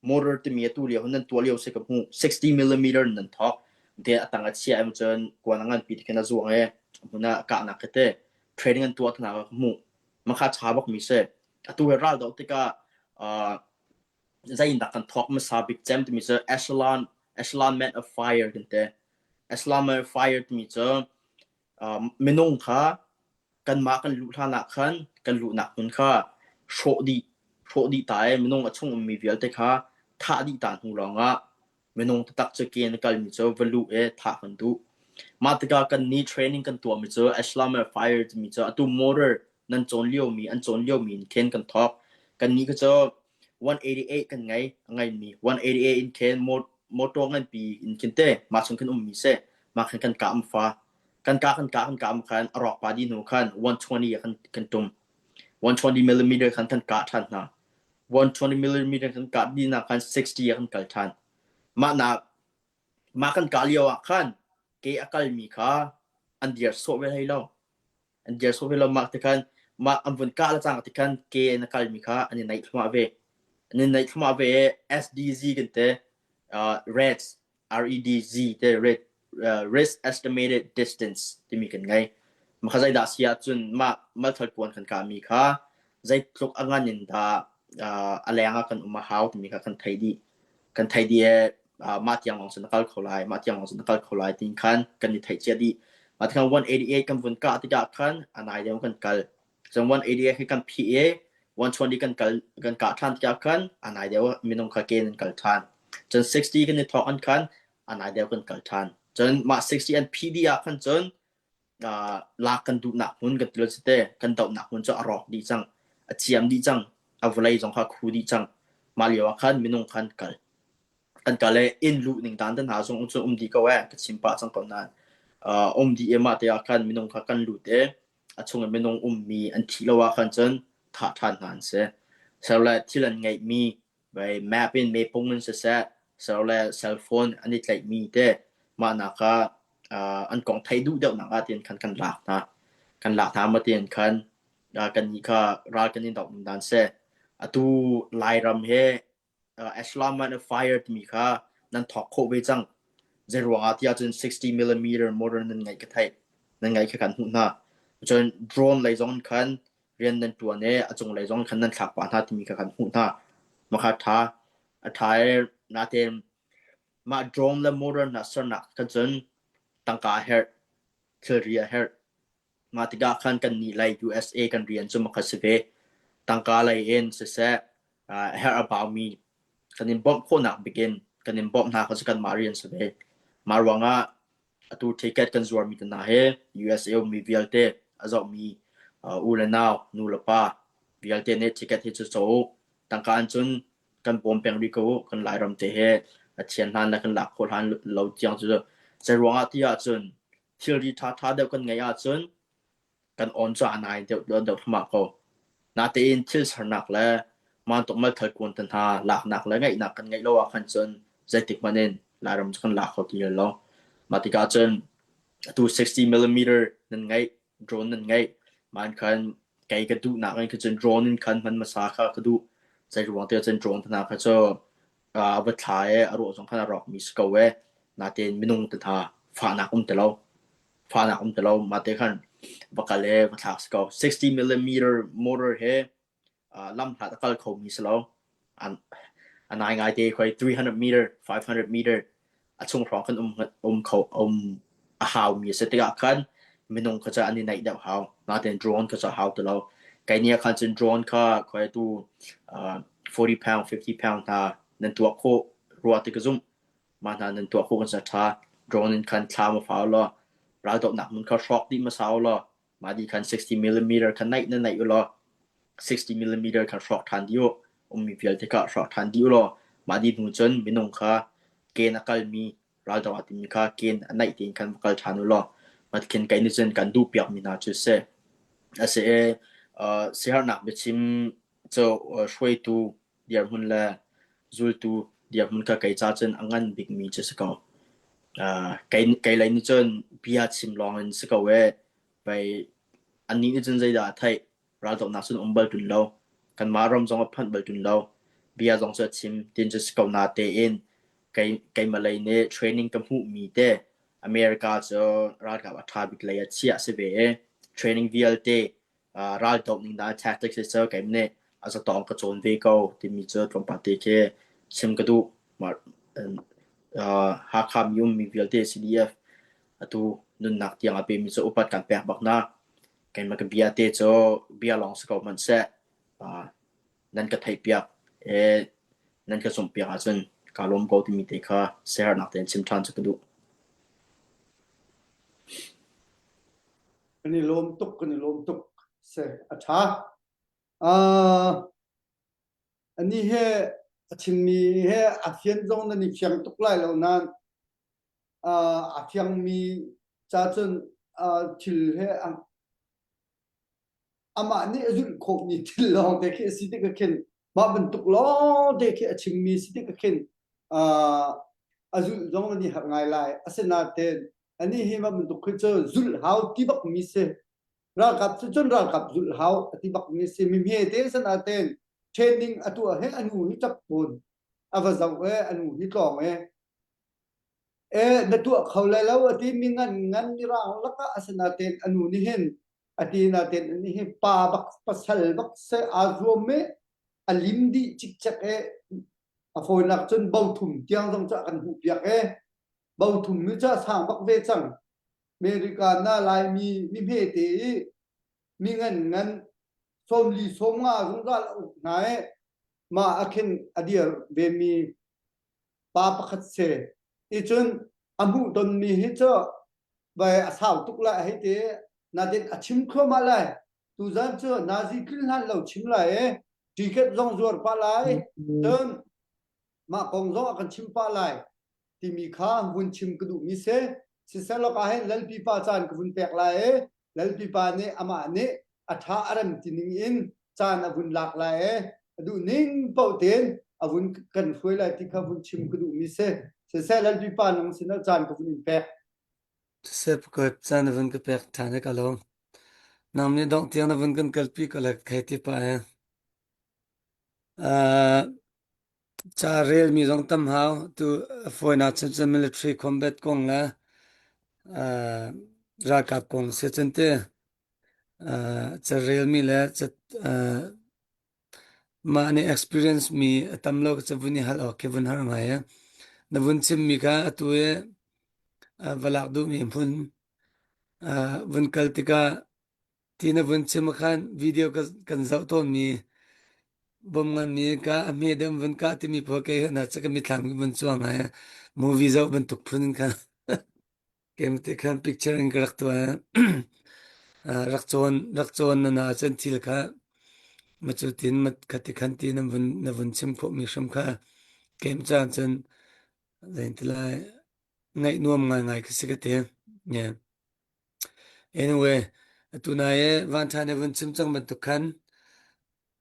motor timi atu lio nan tuah lio se ka hmu 60 mm nan thok te atang a chia em cun kuan a ngan pi te khin a zuang e hmun ah kahnak ke te training an tuah thana ka hmu makha cha bak mi se atu he ral do tikah uh, zeiindah kan thawk hmasa bik cem timi cu echelon echelonment of fire kan ti. Echelonment of fire timi cu uh, minung kha kanmah kan luh hlan ah khan kan luhnak hmun kha hrawh dih hrawh dih ta i minung a chung ummi vialte kha thah dih ta hnu lawngah minung taktak cu ke in a kalmi cu va luh i thah kan duh. Mah tikah kan ni training kan tuahmi cu Islamist Fire timi cu atu motor nan cawn liomi an cawn liomi in khin kan thawk. Kan ni kha cu 188 kan ngei a ngeimi 188 in khin motor nganpi in khin te mah chung khin ummi si mah khin kan kah fa kan kah kan kah kan kah khan a rawk pa di hnu khan 120 kan kan tum 120 millimeter khan kan kah ṭhan hna 120 mm kan kah dihnak khan 60 ah kan kal ṭhan. Mah nak mah kan kah lio ah khan ke a kalmi kha an dir sawh ve hlei lo. An dir sawh ve lo mah ti khan mah an vun kah le cang ti khan ke in a kalmi kha an i naih thluahmah ve. An i naih thluahmah ve i SDZ kan ti uh, REDS REDZ te red uh, risk estimated distance timi kan ngei. Mah kha zeidah si ahcun mah malthal kuan kan kahmi kha zeitluk a ngan in dah uh, a leng ah kan um a hau timi kha kan thei dih. Kan thei dih i uh, mah tiang lawng cun a kal kho lai, mah tiang lawng cun a kal kho lai tiin khan kan i theih cia dih. Mah tikhan 188 kan vun kah tikah khan a nai deuh kan kal. Cun 188 hi kan phih i 120 kan kal kan kah ṭhan tikah khan a nai deuh minung kha ke in kal ṭhan. Cun 60 kan i thawk an khan a nai deuh kan kal ṭhan. Cun mah 60 an phih dih ah khan cun uh, lak kan duhnak hmun kan ti te kan dohnak hmun cu a rawk dih cang a ciam dih cang a vawlei zong kha khu dih cang mah lio ah khan minung khan kal kan kal i inn luh ning dan te hna zong cu um dih ko eh ka chim pah cang ko nain. Um dih i mah te ah khan minung kha kan lut i a chung i minung ummi an thih lo ah khan cun thah ṭhan hna an si. Ser le thil an ngeihmi vai map in mepung in siseh, ser le cell phone an i tlaihmi te mah nak ah an kong theih duh deuhnak ah tiin khan kan lak hna. Kan lak hna ma tiin khan kannih kha ral kan in doh ning dan si. Atu Lairam he Islam and Fire timi kha nan thawk khawh ve cang. Zeiruang ah tiah cun 60 mm motor nan ngeih ka theih. Nan ngeih kha kan hmuh hna. Cun drone lei zong khan rian nan ṭuan i a cung lei zong khan nan thlak pah hna timi kha kan hmuh hna. Mah kha ṭha. A ṭha i natein mah drone le motor hna sernak khan cun tangka a herh, thilri a herh. Mah tikah khan kannih lei USA kan rian cu makhat si ve. Tangka lei in siseh, a herh a baumi kan in bawmh khawhnak bik in kan in bawmh hna kha cu kanmah rian si ve. Mah ruangah atu ticket kan zuarmi te hna hi USA ummi vialte a zohmi u le nau, nu le pa vialte nih ticket hi cu caw u. Tangka in cun kan bawm peng rih ko u. Kan Lairam te hi a thian hlan le kan lak khawh hlan lo tiang cu zei ruangah ti ahcun thilri ṭhaṭha deuh kan ngeih ahcun kan awn cu a nai deuh deuh thluahmah ko. Natein thil sernak le mantuk malthal kuan te hna laknak le ngeihnak kan ngeih lo ah khan cun zeitik hmanh in Lairam cu kan lak kho ti lo. Mah tikah cun atu 60 mm nan ngeih, drone nan ngeih, man khan kei ka duhnak in khan cun drone in khan hman hmasa kha ka duh. Zei ruang te cun drone te hna kha cu a va thla i a ruah zong khan a rawkmi si ko e. Natein minung te hna fahnak um ti lo. Fahnak um ti lo. Mah te khan va kal i va thlak si ko. 60 mm motor he lam hlat a kal khomi si lo. An a nai ngai te khoi 300 meter, 500 meter a chung hrawng kan um um kho um a haumi a si tikah khan minung kha cu an i naih deuh hau. Natein drone kha cu a hau ti lo. Kei nih khan cun drone kha khoi tu 40 pound, 50 pound hna nan tuah khawh rua ti ka zumh. Mah hna nan tuah khawh kan sa ṭha. Drone in khan thla ma fa law raldohnak hmun kha hrawk dih hmasa u law mah dih khan 60 mm kha naih na naih u law 60 mm kha hrawk ṭhan dih u. Ummi vialte kha hrawk ṭhan dih u law mah dih hnu cun minung kha ken a kalmi raldoh aa timmi kha ken a naih tein khan va kal ṭhan u law khin kei nih cun kan duhpiakmi hna cu si. A si i siaherhnak biachim cu hruaitu dirhmun le zultu dirhmun kha kei ca cun a ngan bikmi cu si ko. Kei, kei lei nih cun bia chim lawng in si ko ee. Pei annih nih cun zeidah a theih? Raldohnak cun um bal ṭun lo. Kanmah ram zong a phanh bal ṭun lo. Bia zong cu a chim tin cu si ko na tein kei, keimah lei nih training ka hmuhmi te America cu ralkap a ṭha bik lei ah chiah si ve i training vialte raldoh ning dah tactics hi cu keimah nih a zatawng ka cawn ve ko timi cu tlawmpal te khi chim ka duh. Hakha mi ummi vialte CDF atu nunnak tiang a pemi cu upat kan pek bak na. Keimah ka bia te cu bia lawng si ko hmanh seh nan ka theihpiak i nan ka zumhpiak ahcun kaa lawm ko timi te kha siaherhnak tein chim ṭhan cu ka duh. Kan i lawm tuk, kan i lawm tuk. Se a ṭha. Uh, ani he a chimmi he a fian zong nan i fiang tuk lai lo nain uh, a fiangmi ca cun uh, thil he amah nih a zulh khawhmi thil lawng te khi a si tik ah khin mah bantuk lawng te khi a chimmi si tik ah khin uh, a zulh zong nan i harh ngai lai. Asinain anih hi mah bantuk khi cu zulh hau ti bak mi si. Ralkap cu cun ralkap zulh hau a ti bak mi si. Mi hme te san aten training a tuah he anu hi ṭap tawn a va zoh e anu hi tlawng e e na tuah kho lai lo a ti mi ngan ngan mirang lakah asinain anu nih hin a ti nain ani hi pa bak pasal bak se aa zuam i a lim dih cikcek e a fawinak cun bo thum tiang zong cu a kan hmuh piak e bo thum mi cu a sang bak ve cang America na Laimi mi hme te i mi ngan ngan 40 sawmnga zungzal a uk hna i mah a khin a dir ve mi pa pakhat se i cun a hmuh tonmi hi cu vai a sau tuk lai hei ti natin a chim thluahmah lai tuzan cu nazi tlin hlan lo chim lai i ticket zong zuar pah lai cun mah kong zong a kan chim pah lai timi kha hun chim ka duhmi si. Siseh ah hin Lalpi pa caan ka vun pek lai i Lalpi pa nih amah nih a ṭha a rem ti ning in caan a vun lak lai i a duh ning paoh tein a vun kan hruai lai ti kha vun chim ka duhmi si. Siseh Lalpi pa nang sinah caan ka vun in pek. Siseh pakhat caan na vun ka pek ṭhan i ka lawm. Nang nih dongh tiang na vun kan kalpi ko le khei ti pah he. Uh, Ca relmi zong tam hau. Tu a fawinak cun cun military combat kong le uh, ralkap kong si cun ti uh, ca relmi le ca uh, mah nih experience mi a tam lo ka vun i hal awk khi vun har ngai e. Na vun chimmi kha atu i uh, va lak duhmi hmun uh, vun kal tikah Ti na vun chim ah khan video kan zoh tawnmi bom nganmi ka a hme deuh vun kah timi pawl kei hna cu ka mithlam vun cuang ai movie zoh bantuk phun in khan kem te khan picture in ka rak tuah rak cawn rak cawn na na cun thil kha ma cu tin ma khati khan ti na vun na vun chim khawh mi hrim kha kem caan cun zein ti lai ngaih nuam ngai ngai ka si ka te yeah. Anyway, atu nai i vanṭha nih vun chim cang bantuk khan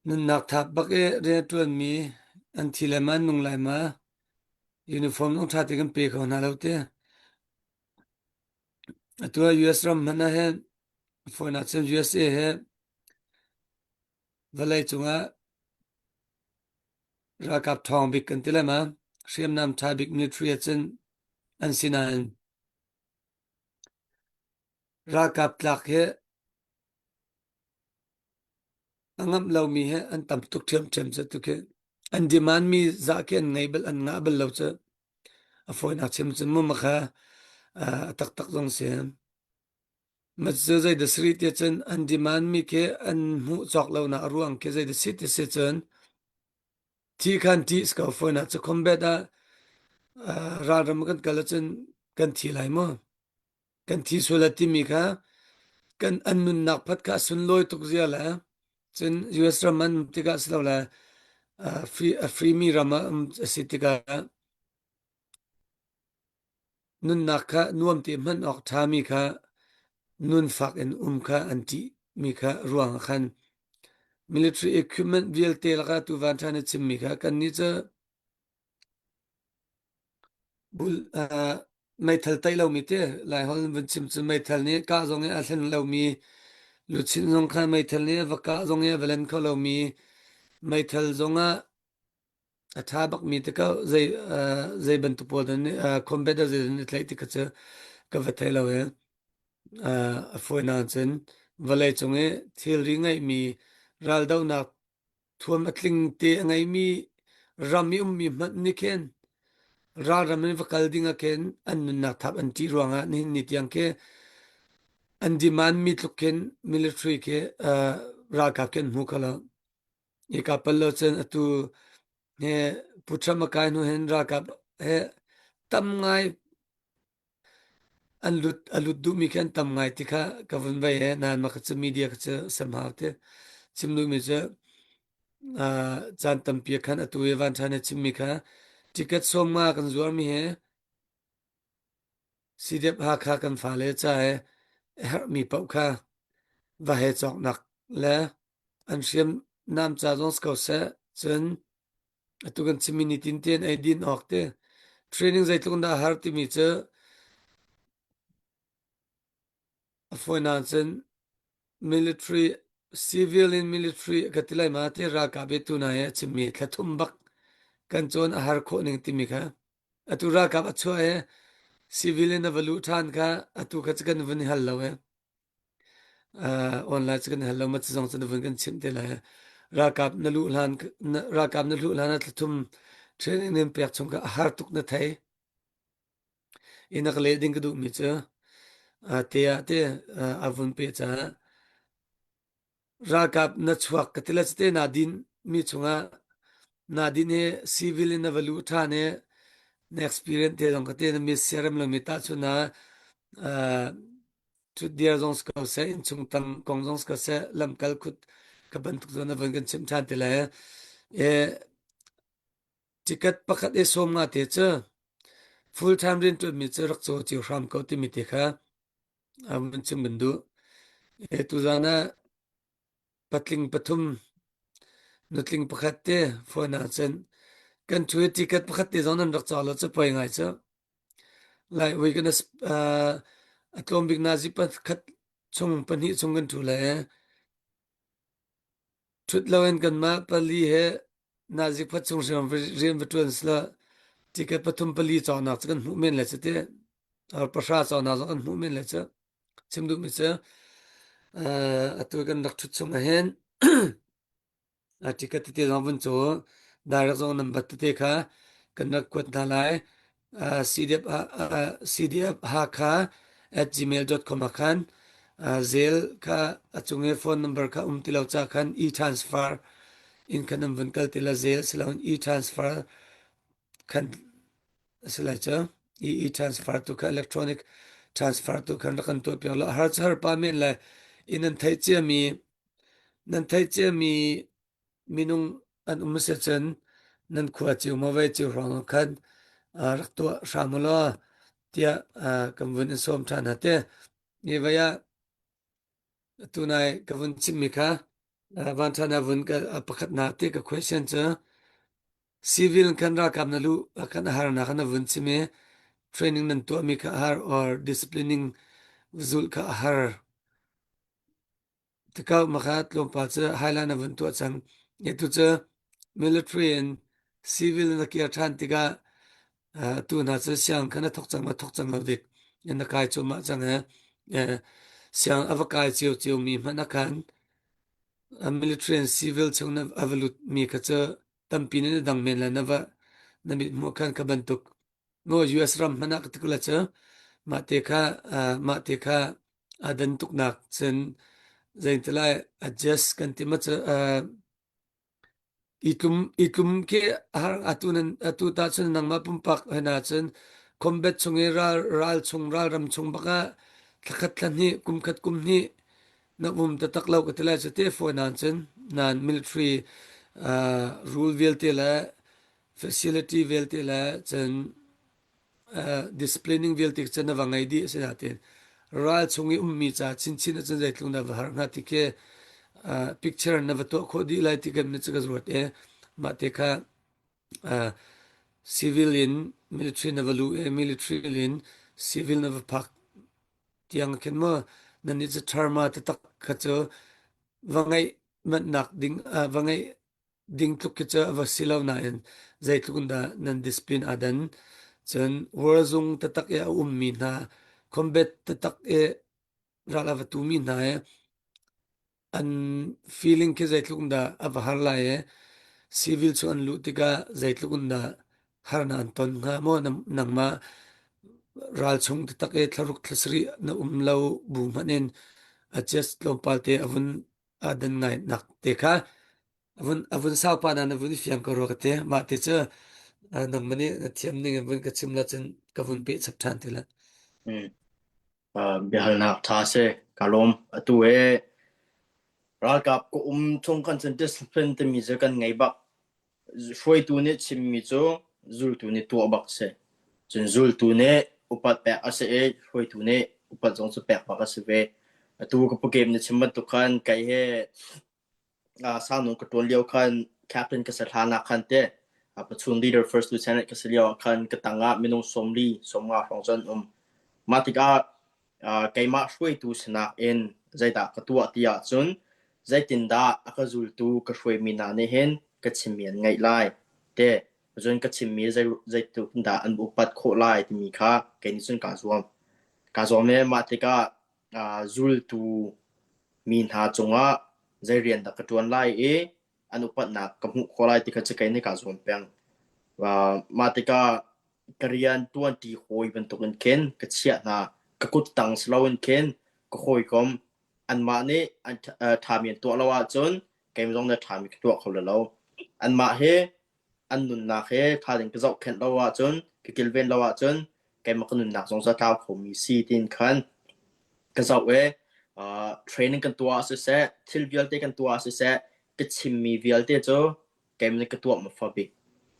nunnak thap bak i rian a ṭuanmi an thi le ma an nung lai ma uniform zong ṭha tein kan pe kho hna lo ti. Atu ah US ram hmanh ah hin fawinak cun USA hi vawlei cungah ralkap ṭhawng bik kan ti lai ma hriamnam ṭha bik military ah cun an si nain Ralkap tlak hi a ngamh lomi hi an tam tuk ṭhiamṭhiam cu tukhi an demand mi zah khi an ngei bal an ngah bal lo cu a fawinak chim cun mu makha a taktak zong si. Mat cu zei dah si rih tiah cun an demand mi khi an hmuh cawk lonak a ruang khi zei dah si ti si cun Thi khan ṭih si ko fawinak cu combat ah ralram kan kal ahcun kan thi lai maw? Kan thi sual a timi kha kan an nunnak phat kha a sunlawi tuk zia le cun US ram an um tikah si lo le free a free mi ram ah um a si tikah Nunnak kha nuam te hman awk ṭhami kha nunfak in um kha an ṭihmi kha ruang ah khan military equipment vialte lakah tu van ṭha na chimmi kha kannih cu bul uh, meithal taih lomi te Laiholh in vun chim cu meithal nih kah zong i a hlen lomi luchin zong kha meithal nih va kah zong i a va len kho lomi meithal zong ah A ṭha bakmi te ko zei uh, zei bantuk pawl dah nih uh, combat ah zei dah tlaih ti kha cu ka va thei lo i uh, a fawinak cun vawlei cung i thilri ngeihmi raldohnak thuam a tling te a ngeimi ram i ummi hmanh nih khin ralram in va kal ding ah khin an nunnak thap an ṭih ruangah nihin ni tiang khi an demand mi tluk khin military khi uh, ralkap khi an hmu kho lo. Hika pal lo cun atu he Pu Trump a kai hnu hin ralkap he tam ngai an lut a lut duhmi khi an tam ngai ti kha ka vun vei he nain mah kha cu media kha cu somehow te chim duhmi cu uh, caan tampi ah khan atu i van ṭha nih chimmi kha ticket 50 kan zuarmi he CDF Hakha kan fale ca he a herhmi paoh kha va he cawknak le an hriamnam ca zong si ko seh cun atu kan chimmi nitin tein ei din awk te training zeitluk in dah a har timi cu a fawinak cun military civil in military ka ti lai ma ti ralkap i tuna i a chimmi thla thum bak kan cawn a har khawh ning timi kha atu ralkap a chuah i civil in a va luh ṭhan kha atu kha cu kan vun i hal lo e uh, online cu kan hal lo ma cu zong cu na vun kan chimh te lai ralkap na luh hlan ralkap na luh hlan ah thlathum training nin pek chung kha a har tuk na thei ina ka leh ding ka duh mi cu te ah te a vun pe caah Ralkap na chuak ka ti le cite naa din mi chungah naa din hi civil in na va luh ṭhan i na experience te zong ka ti na mi siarem lomi tahchun ah uh, ṭhutdir zong si ko seh, innchung tang kong zong si ko seh, lamkal khut ka bantuk zawn na vun kan chimh ṭhan ti lai. E, ticket pakhat i 50 te cu. Full time rianṭuanmi cu rak caw cio hram ko timi te kha vun chim kan duh. E, tuzan ah patling pathum nutling pakhat te phone ahcun kan ṭhu i ticket pakhat te zong nan rak caw lo cu poi ngai cu. Lai we gonna a tlawm bik nazi pakhat chung pahnih chung kan ṭhu lai e. Ṭhut loin kanmah pali he nazi khuat chung rian rian va ṭuan sila ticket pathum pali cawknak cu kan hmuh men lai cu ti. Pahra cawknak zong kan hmuh men lai cu. Chim duhmi cu atu kan rak ṭhut chung ahhin ticket tete zong vun caw direct zong nan bat tete kha kan rak kuat hna lai. CDF CDF Hakha at gmail.com ah khan zel kha a cung i phone number kha um ti lo ca khan e-transfer in khan an vun kal ti la zel siloin e-transfer khan a si lai cu. E-transfer tu kha electronic transfer tu khan rak kan tuah piak lo har cu har pa men le in nan theih ciami nan theih ciami minung an um si cun nan khua cio maw ve cio hrawng ah khan rak tuah hram u law tiah kan vun in sawm ṭhan hna te. Ni vai ah tunai ka vun chimmi kha van ṭhan ah vun ka pakhatnak te ka question cu civil kan ralkap na luh kan a harnak na vun chim i training nan tuahmi kha a har or disciplining zulh kha a har. Tikah makha tlawmpal cu highline na vun tuah cang. Atu cu military in civil na kir ṭhan tikah tu hna cu siang kha na thawk cang ma thawk cang lo dik na kai cuahmah cang he siang a va kai cio cio mi hmanh ah khan military and civil chung na a va lut mi kha cu tampi na dang men le na va na mit hmuh khan kha bantuk no US ram hmanh ah ka tikula cu mah te kha mah te kha aa dan tuknak cun zeitilai adjust kan ti ma cu i tlum i tlum khi har atu nan atu ta cun nangmah pumpak hen ahcun combat chung i ral ral chung ralram chung bak ah thlakhat thlahnih kumkhat kumhnih na um taktak lo ka ti lai cu te fawi nan cun nan military uh, rule vialte le facility vialte le cun disciplining vialte cu na va ngei dih a si nain ral chung i ummi ca chinchin ahcun zeitluk na va har hnga ti khi picture na va tuah khawh dih lai ti kan cu ka ruat i mah te kha civil in military na va luh i military in civil na va phak tiang khin maw nan nih cu terma taktak kha cu va ngeih manhnak ding va ngeih ding tluk khi cu a va si lo nain zeitluk in dah nan discipline aa dan. Cun war zung taktak i a ummi hna, combat taktak i ral a va tumi hna i an feeling khi zeitluk in dah a va har lai i civil cu an luh tikah zeitluk in dah harnak an ton hnga maw nangmah ral chung taktak i thlaruk thlasarih na um lo bu hmanh in adjust tlawmpal te a vun aa dan ngai nak te kha a vun a vun saupa na na vun i fiang ko rua ka ti mah te cu nangmah nih na thiam ning in vun ka chim la cun ka vun peh chap ṭhan ti la. Mm. Uh, biahalnak ṭha si ka lawm atu he ralkap ka um chung kan cun discipline timi cu kan ngei bak Hruaitu nih chimmi cu zultu nih tuah bak a si. Cun zultu nih upat pek a si i hruaitu nih upat zong cu pek bak a si ve. Atu ka pawkem na chim bantuk khan kei he sanung ka ṭuan lio khan captain ka si hlan ah khan teh platoon leader first lieutenant ka si lio ah khan ka tang ah minung 40 50 hrawng cu an um. Mah tikah keimah hruaitu sinak in zeidah ka tuah ti ahcun zeitindah a ka zultu ka hruaimi hna nih hin ka chimmi an ngaih lai te cun ka chimmi zeitluk dah an upat khawh lai timi kha kei nih cun kaa zuam. Kaa zuam i mah tikah zultu mi hna cungah zei rian dah ka ṭuan lai i an upatnak ka hmuh khawh lai ti kha cu kei nih kaa zuam peng. Mah tikah ka rian ṭuanṭi hawi bantukin khin ka chiah hna. Ka kuttang si loin khin ka hawikom anmah nih an ṭhami an tuah lo ahcun keimah zong nih ṭhami ka tuah kho lai lo. Anmah he an nunnak he ṭha tein ka zohkhenh lo ahcun, ka kilven lo ahcun keimah ka nunnak zong cu a tlau khomi si tiin khan ka zoh i training kan tuah ah siseh, thil vialte kan tuah ah siseh, ka chimmi vialte cu keimah nih ka tuah hmasa bik.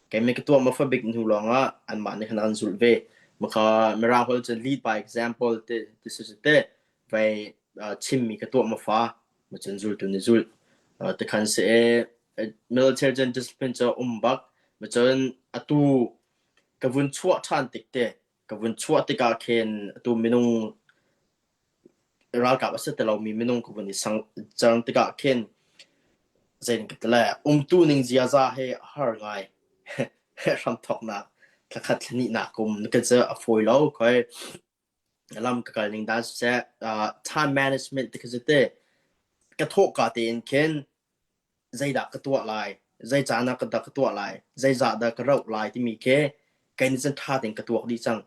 Keimah nih ka tuah hmasa bik hnu lawngah anmah nih khan an zulh ve. Maka Mirang holh cun lead by example ti ti si cu te vai chimmi ka tuah ma fa ma cun zultu nih zulh. Tikhan si i military cun discipline cu um bak. Ma cun atu ka vun chuah ṭhan tik te ka vun chuah tikah khin atu minung ralkap a si ti lomi minung ka vun i sang cang tikah khin zeitin ka ti lai umtu ning ziaza he a har ngai. Hramthawknak thlakhat thlahnihnak kum ka cu a fawi lo khoi. Lam ka kal ning dan siseh time management ti kha cu te ka thawhka tein khin zeidah ka tuah lai, zei caan ah dah ka tuah lai, zeizah dah ka rauh lai timi khi kei nih cun ṭha tein ka tuak dih cang.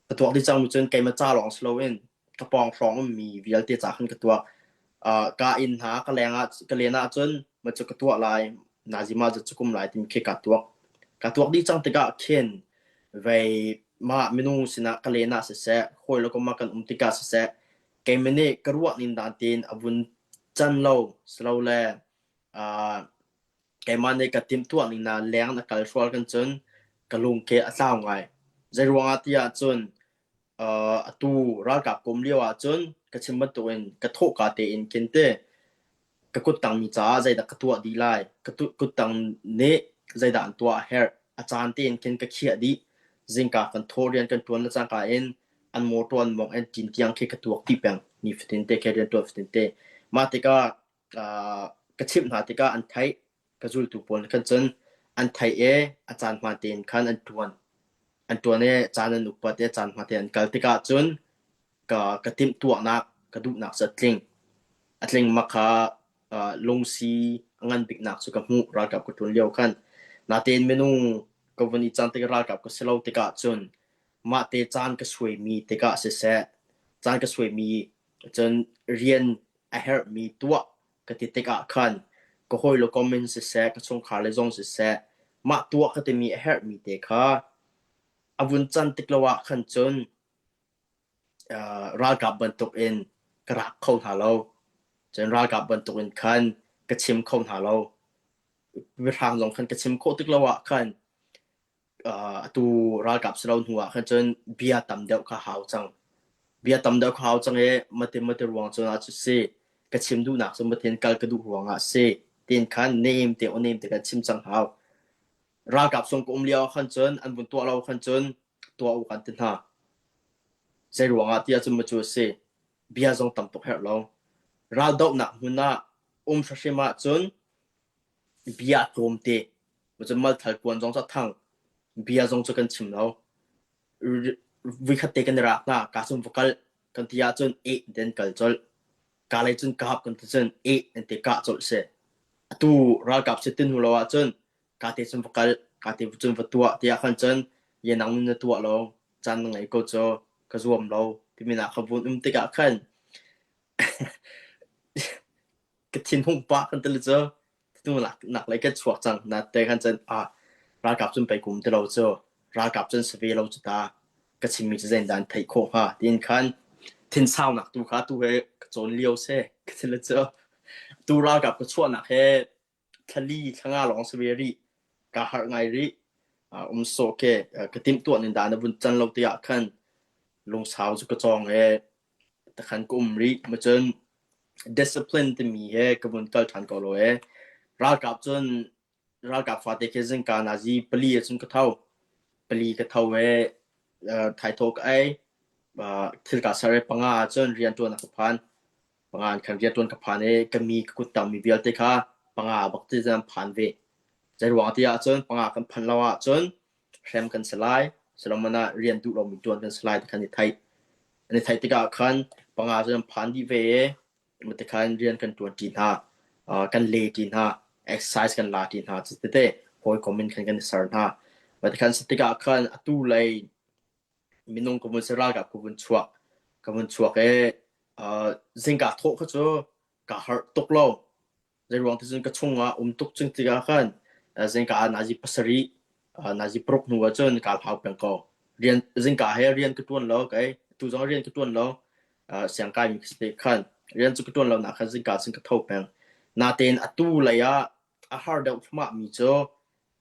Ka tuak dih cang mi cun keimah ca lawng si loin ka pawng hrawng ummi vialte ca khan ka tuak. Ka inn hna ka leng ah ka len ahcun ma cu ka tuah lai, nazi ma cu kum lai timi khi kaa tuak. Kaa tuak dih cang tikah khin vei mah minung sinah ka len ah siseh, hawi le kom ah kan um tikah siseh, keimah nih ka ruah ning dan tein a vun can lo silole keimah nih ka timhtuah ning na leng na kal hrual kan cun ka lung ke a tlau ngai. Zeiruangah ti ahcun atu ralkap kum lio ahcun ka chim bantukin ka thawhka tein khin te ka kuttang mi caah zeidah ka tuah dih lai, ka kuttang nih zeidah an tuah a herh, a caan tein khin ka khiah dih. Zingka kan thawh rian kan ṭuan le cangka in an mawṭaw an mawngh an ṭin tiang khi ka tuak dih peng. Nifatin te khi rian ṭuan fatin te. Mah tikah ka chimh hna tikah an theih, ka zultu pawl nih khan cun an theih i a caan hmaan tein khan an ṭuan. An ṭuan i caan an upat i caan hmaan tein an kal tikah cun ka ka timhtuahnak ka duhnak cu a tling. A tling mak kha lungsi a ngan biknak cu ka hmuh ralkap ka ṭuan lio khan. Natein minung ka vun i cang tik ralkap ka si lo tikah cun mahte caan ka suaimi tikah siseh, caan ka suaimi cun rian a herhmi tuah ka ti tikah khan ka hawile kom in siseh, ka chungkhar le zong siseh, mah tuah ka timi a herhmi te kha a vun can tik lo ah khan cun ralkap bantukin ka rak kho hna lo. Cun ralkap bantukin khan ka chim kho hna lo. Biahrang zong khan ka chim khawh tik lo ah khan atu ralkap si lo hnu ah khan cun bia tam deuh kha hau cang. Bia tam deuh kha hau cang i mate mate ruang cun ah cu si ka chim duhnak cu matin kal ka duh ruang ah si tin khan nem te o nem te kan chim cang hau. Ralkap sung ka um lio ah khan cun an vun tuah lo khan cun tuah u kan ti hna. Zeiruang ah tiah cun macu a si. Bia zong tam tuk herh lo. Raldohnak hmun ah um hrim ahcun bia tlawmte, cun malthal kuan zong cu a thang. Bia zong cu kan chim lo. Voikhat te kan i rak hna, ka cun va kal kan ti ahcun eh den kal colh. Ka lei cun kap kan ti cun eh an ti kah colh si. Atu ralkap si tin hnu lo ahcun ka te cun va kal, ka te cun va tuah tiah khan cun ye nang na tuah lo, caan na ngei ko cu, ka zuam lo timi nak kha vun um tikah khan ka thinhung pah kan ti cu tu nak lei kan chuak cang na te khan cun ah ralkap cun pei kum ti lo cu ralkap cun si ve lo cu ta ka chimmi cu zein dan theih khawh hnga tiin khan thinsaunak tu kha tu he ka cawn lio se ka thil cu tu ralkap ka chuahnak he thlali thlanga lawng si ve rih ka harh ngai rih um sawh ke ka timhtuah ning dan a vun can lo tiah khan lungsau cu ka cawng e takhan ka um rih ma cun discipline timi he ka vun kal ṭhan ko lo e ralkap cun ralkap fate khi zingka nazi pali cun ka tho pali ka tho e thaitho ka ei thil ka ser e panga cun rian ṭuan ka phan panga an khan rian ṭuan ka phan i ka mi ka kut tangmi vialte kha panga bak ti zan phan ve. Zeiruang ti ahcun panga kan phan lo ahcun hrem kan si lai, Solomon ah rian duh lomi ṭuan kan si lai ti khan i theih. An i theih tikah khan panga cu an phan dih ve i tikhan rian kan ṭuan ṭi hna, kan le ṭi hna, exercise kan la ṭi hna, cu tete hawikom in khan kan i ser hna. Tikhan si tikah khan atu lei minung ka vun si ralkap ka vun chuak ka vun chuak i zingka thawh kha cu kaa harh tuk lo. Zeiruang ti cun ka chungah um tuk cing tikah khan zingka ah nazi pasarih nazi paruk hnu ah cun kaa hlau peng ko. Rian zingka he rian ka ṭuan lo kei tu zong rian ka ṭuan lo siangkai mi ka khan rian cu ka ṭuan lo nak khan zingka cun ka tho peng. Natein atu lei ah a har deuh thluahmah mi cu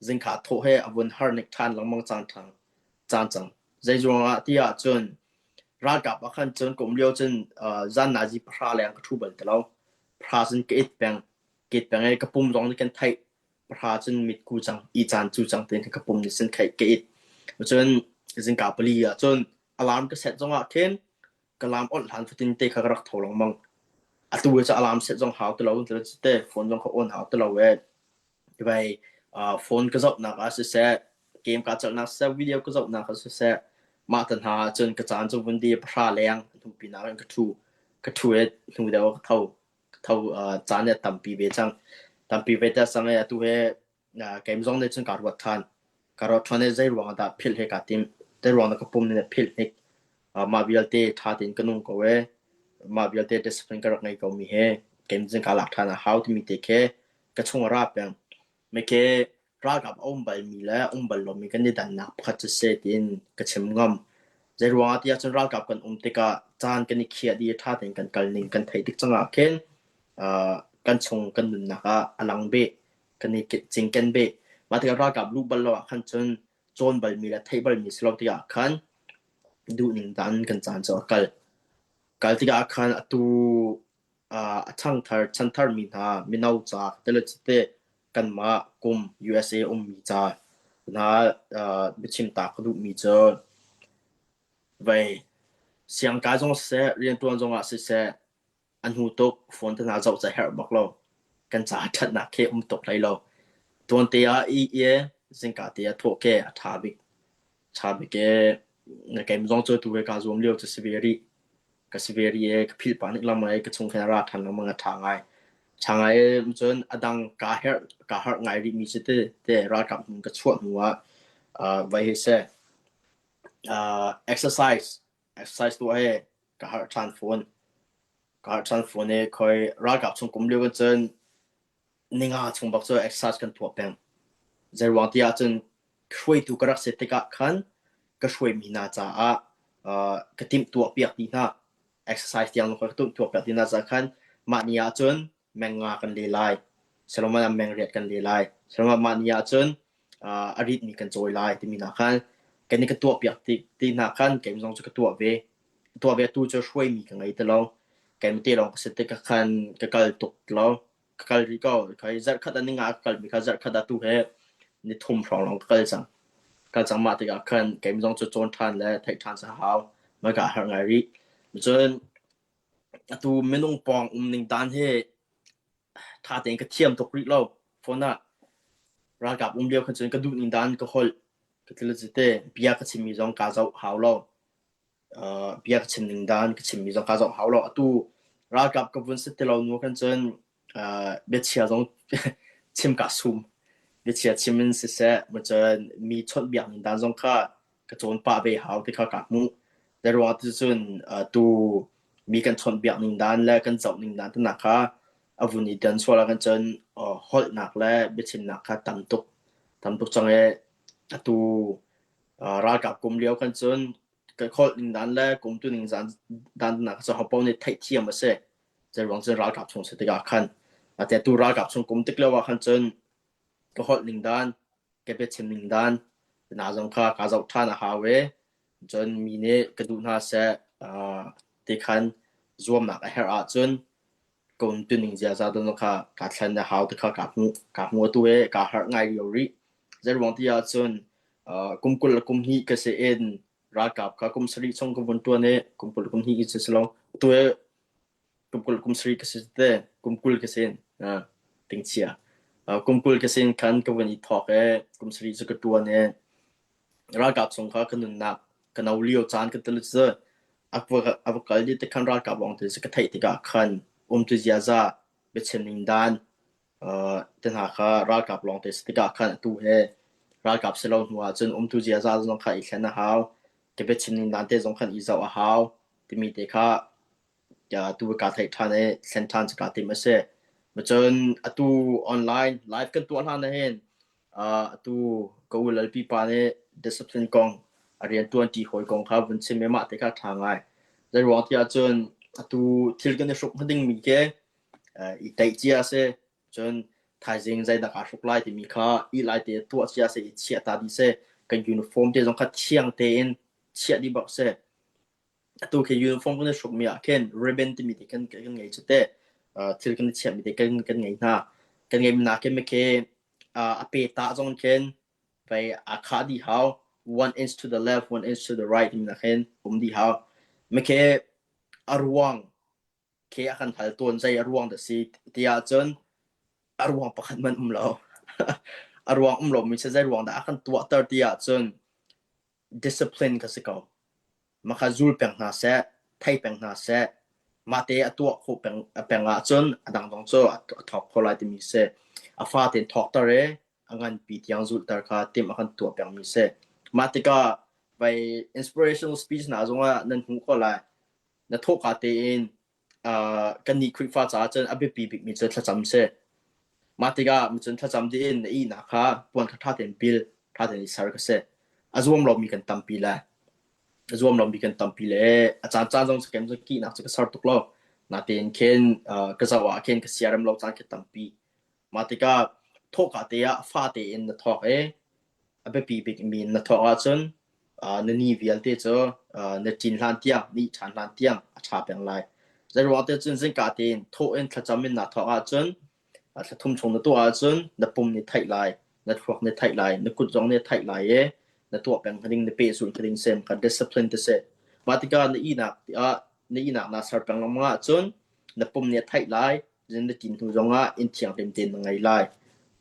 zingka thawh he a vun har nik ṭhan lengmang cang ṭhan caan cang. Zeiruang ah ti ahcun ralkap ah khan cun ka um lio cun zan nazi pahra leng ka ṭhu bal ti lo. Pahra cun ka it peng. Ka it peng i ka pum zong nih kan theih. Pahra cun mitku cang, i caan cu cang tiin ka pum nih cun theih ka it. Cun zingka pali ah cun alarm ka set zong ah khin ka lam awlh hlan fatin te kha ka rak tho lengmang. Atu cu alarm set zong hau ti lo, te phone zong kha on hau ti lo e. Vai phone ka zohnak ah siseh, game ka chalhnak siseh, video ka zohnak ah siseh, mah tan hna cun ka caan cu vun di pahra leng hnu pinah in ka thu. Ka thu e hnu deuh ka tho. Ka tho caan e tampi ve cang. Tampi ve te sang e atu he keim zong nih cun kaa ruat ṭhan. Kaa ruat ṭhan i zei ruang ah dah philh hi kaa timh. Zei ruang dah ka pum nih philh hnik. Mah vialte ṭha tein ka nung ko ee. Mah vialte discipline ka rak ngei ko mi he keim cun kaa lak ṭhan a hau timi te khi ka chung a ra peng. Meke ralkap a um balmi le um bal lomi kan i dannak pakhat cu si tiin ka chim ngam. Zei ruang ah tiah cun ralkap kan um tikah caan kan i khiah dih i ṭha tein kan kal ning kan theih tik cang ah khin kan chung kan nunnak ah a lang beh. Kan i cingken beh. Mah tikah ralkap luh bal lo ah khan cun cawn balmi le theih balmi si lo tikah khan duhning dan kan caan cu a kal. Kal tikah khan atu a changthar chanthar mi hna mino ca tele cite kanmah kum USA ummi ca hna biachim ta ka duhmi cu vei siangkai zong siseh riantuan zongah siseh A hnu tuk phone te hna zoh cu a herh bak lo. Kan caah ṭhatnak khi um tuk hlei lo. Tuante ah ih i zingka te ah thawh khi a ṭha bik. Ṭha bik i na keim zong cu tu he kaa zuam lio cu si ve rih. Ka si ve rih i ka philh pah nik lengmang i ka chung khin a ra ṭhan lengmang a ṭha ngai. Ṭha ngai i cun a dang kaa herh kaa harh ngai rihmi cu ti te ralkap hmun ka chuah hnu ah uh, vai hi seh uh, exercise exercise tuah hi ka harh ṭhan fawn. Ka harh ṭhan fawn i khoi ralkap chung kum lio cun ninga chung bak cu exercise kan tuah peng. Zeiruang ti ahcun hruaitu ka rak si tikah khan ka hruaimi hna caah uh, ka timhtuah piak dih hna. Exercise tiang ka timhtuah piak dih hna caah khan mah ni ahcun meng nga kan le lai. Solomon ah meng riat kan le lai. Solomon mah ni ahcun uh, a ritmi kan cawi lai timi hna khan kan i ka tuah piak ti, ti hna khan keim zong cu ka tuah ve. Ka tuah ve tu cu hruaimi ka ngei ti lo. Keim te lawng ka si tik khan ka kal tuk lo. Ka kal rih ko. Kai zarh khat ah ninga ka kalmi kha zarh khat ah tu he ni thum hrawng lawng ka kal cang. Kal cang mah tikah khan keim zong cu cawn ṭhan le theih ṭhan sa hau. Mah ka har ngai rih. Cun atu minung pawng um ning dan hi ṭha tein ka thiam tuk rih lo. Phone ah ralkap um lio khan cun ka duh ning dan ka holh ka til te bia ka chimmi zong kaa zoh hau lo. Uh, bia ka chim ning dan ka chimmi zong kaa zoh hau lo. Atu ralkap ka vun si ti lo nu khan cun uh, biachia zong chim kaa sum. Biachia chim in siseh, cun mi chawnhbiak ning dan zong kha ka cawn pah ve hau ti kha kaa hmuh. Zeiruang ah cun tu mi kan chawnhbiak ning dan le kan zoh ning dan tenak kha a vun i dan sual ah kan cun holhnak le biachimnak kha tam tuk tam tuk cang i atu ralkap kum lio kan cun ka holh ning dan le kum tu ning dan dan nak cu hopo nih theihthiam a si. Zeiruang cun ralkap chung si tikah khan ate tu ralkap chung kum tik lio ah khan cun ka holh ning dan ka biachim ning dan na zong kha kaa zoh ṭhan a hau i cun mi nih ka duh hna seh ti khan zuamnak a herh ahcun ka umtuning ziaza dong kha kaa thlen a hau ti kha kaa hmuh kaa hmu atu i kaa harh ngai lio rih. Zeiruang ti ahcun kum 20 le kum hnih ka si in ralkap kha kum sarih chung ka vun ṭuan i kum 20 le kum hnih cu si lo atu i kum 20 kum sarih ka si te kum 20 ka si tingchia kum 20 ka sin khan ka vun i thawk i kum sarih cu ka ṭuan i ralkap chung kha ka nunnak ka no lio caan ka tel cu a va kal dih te khan ralkap lawng te cu ka theih tikah khan umtu ziaza biachim ning dan te hna kha ralkap lawng te si tikah khan atu he ralkap si lo hnu ah cun umtu ziaza zong kha i thlen a hau ka biachim ning dan te zong khan i zoh a hau timi te kha tu kaa theih ṭhan i thlen ṭhan cu kaa tim a si. Cun atu online live kan tuah hlan ah hin atu ka u Lalpi pa nih discipline kong a rianṭuanṭi hawi kong kha vun chim i mah te kha ṭha ngai. Zeiruang ti ahcun atu thil kan i hruk hnga dingmi khi i teih cia a si. Cun thaizing zeidah kaa hruk lai timi kha ih lai te tuah cia a si i chiah ta dih si. Kan uniform te zong kha thiang tein. Chiah dih bak si. Atu khi uniform kan i hrukmi ah khin ribbon timi te kan kan ngei cu teh. Thil kan i chiahmi te kan kan ngei hna. Kan ngeimi nakin khi a pe ta zong khin pei aa khah dih hau. One inch to the left, one inch to the right timi nak hin um dih hau. Mikhe a ruang khi a kan hal tawn zei a ruang dah si ti ahcun a ruang pakhat hmanh um lo. A ruang um lomi si zei ruang dah a kan tuahter ti ahcun discipline kha si ko. Mah kha zul peng hna seh, thei peng hna seh, mahte a tuah khawh peng, peng ahcun a dang zong cu a thawk kho lai timi si. A fa tein thawkter i a nganpi tiang zulhter kha timh a kan tuah pengmi si. Mah tikah vai inspirational speech hna zongah nan hmuh ko lai. Na thawhka tein uh, kannih Khrihfa caah cun a biapi bikmi cu thlacam si. Mah tikah cun thlacam dih in na ihnak kha puan kha ṭha tein bil, ṭha tein i ser ka si. A zuam lomi kan tampi le a zuam lomi kan tampi le a caan caan zong cu kem cu kihnak cu ka ser tuk lo. Natein khin uh, ka zoh ah khin ka siarem lo caan khi tampi. Mah tikah thawhka te ah fa tein na thawk i a biapi bikmi na thawk ahcun na ni vialte cu na ṭin hlan tiang, ni ṭhan hlan tiang a ṭha peng lai. Zeiruang te cun zingka tein thawh in thlacam in naa thawk ahcun thla thum chung na tuah ahcun na pum nih theih lai, na thluak nih theih lai, na kut zong nih theih lai i na tuah peng ding, na pehzulh ding sem kan discipline te si. Mah tikah na ihnak ah na ihnak naa ser peng lengmang ahcun na pum nih a theih lai, na tin hnu zongah inn thianghlim tein na ngei lai.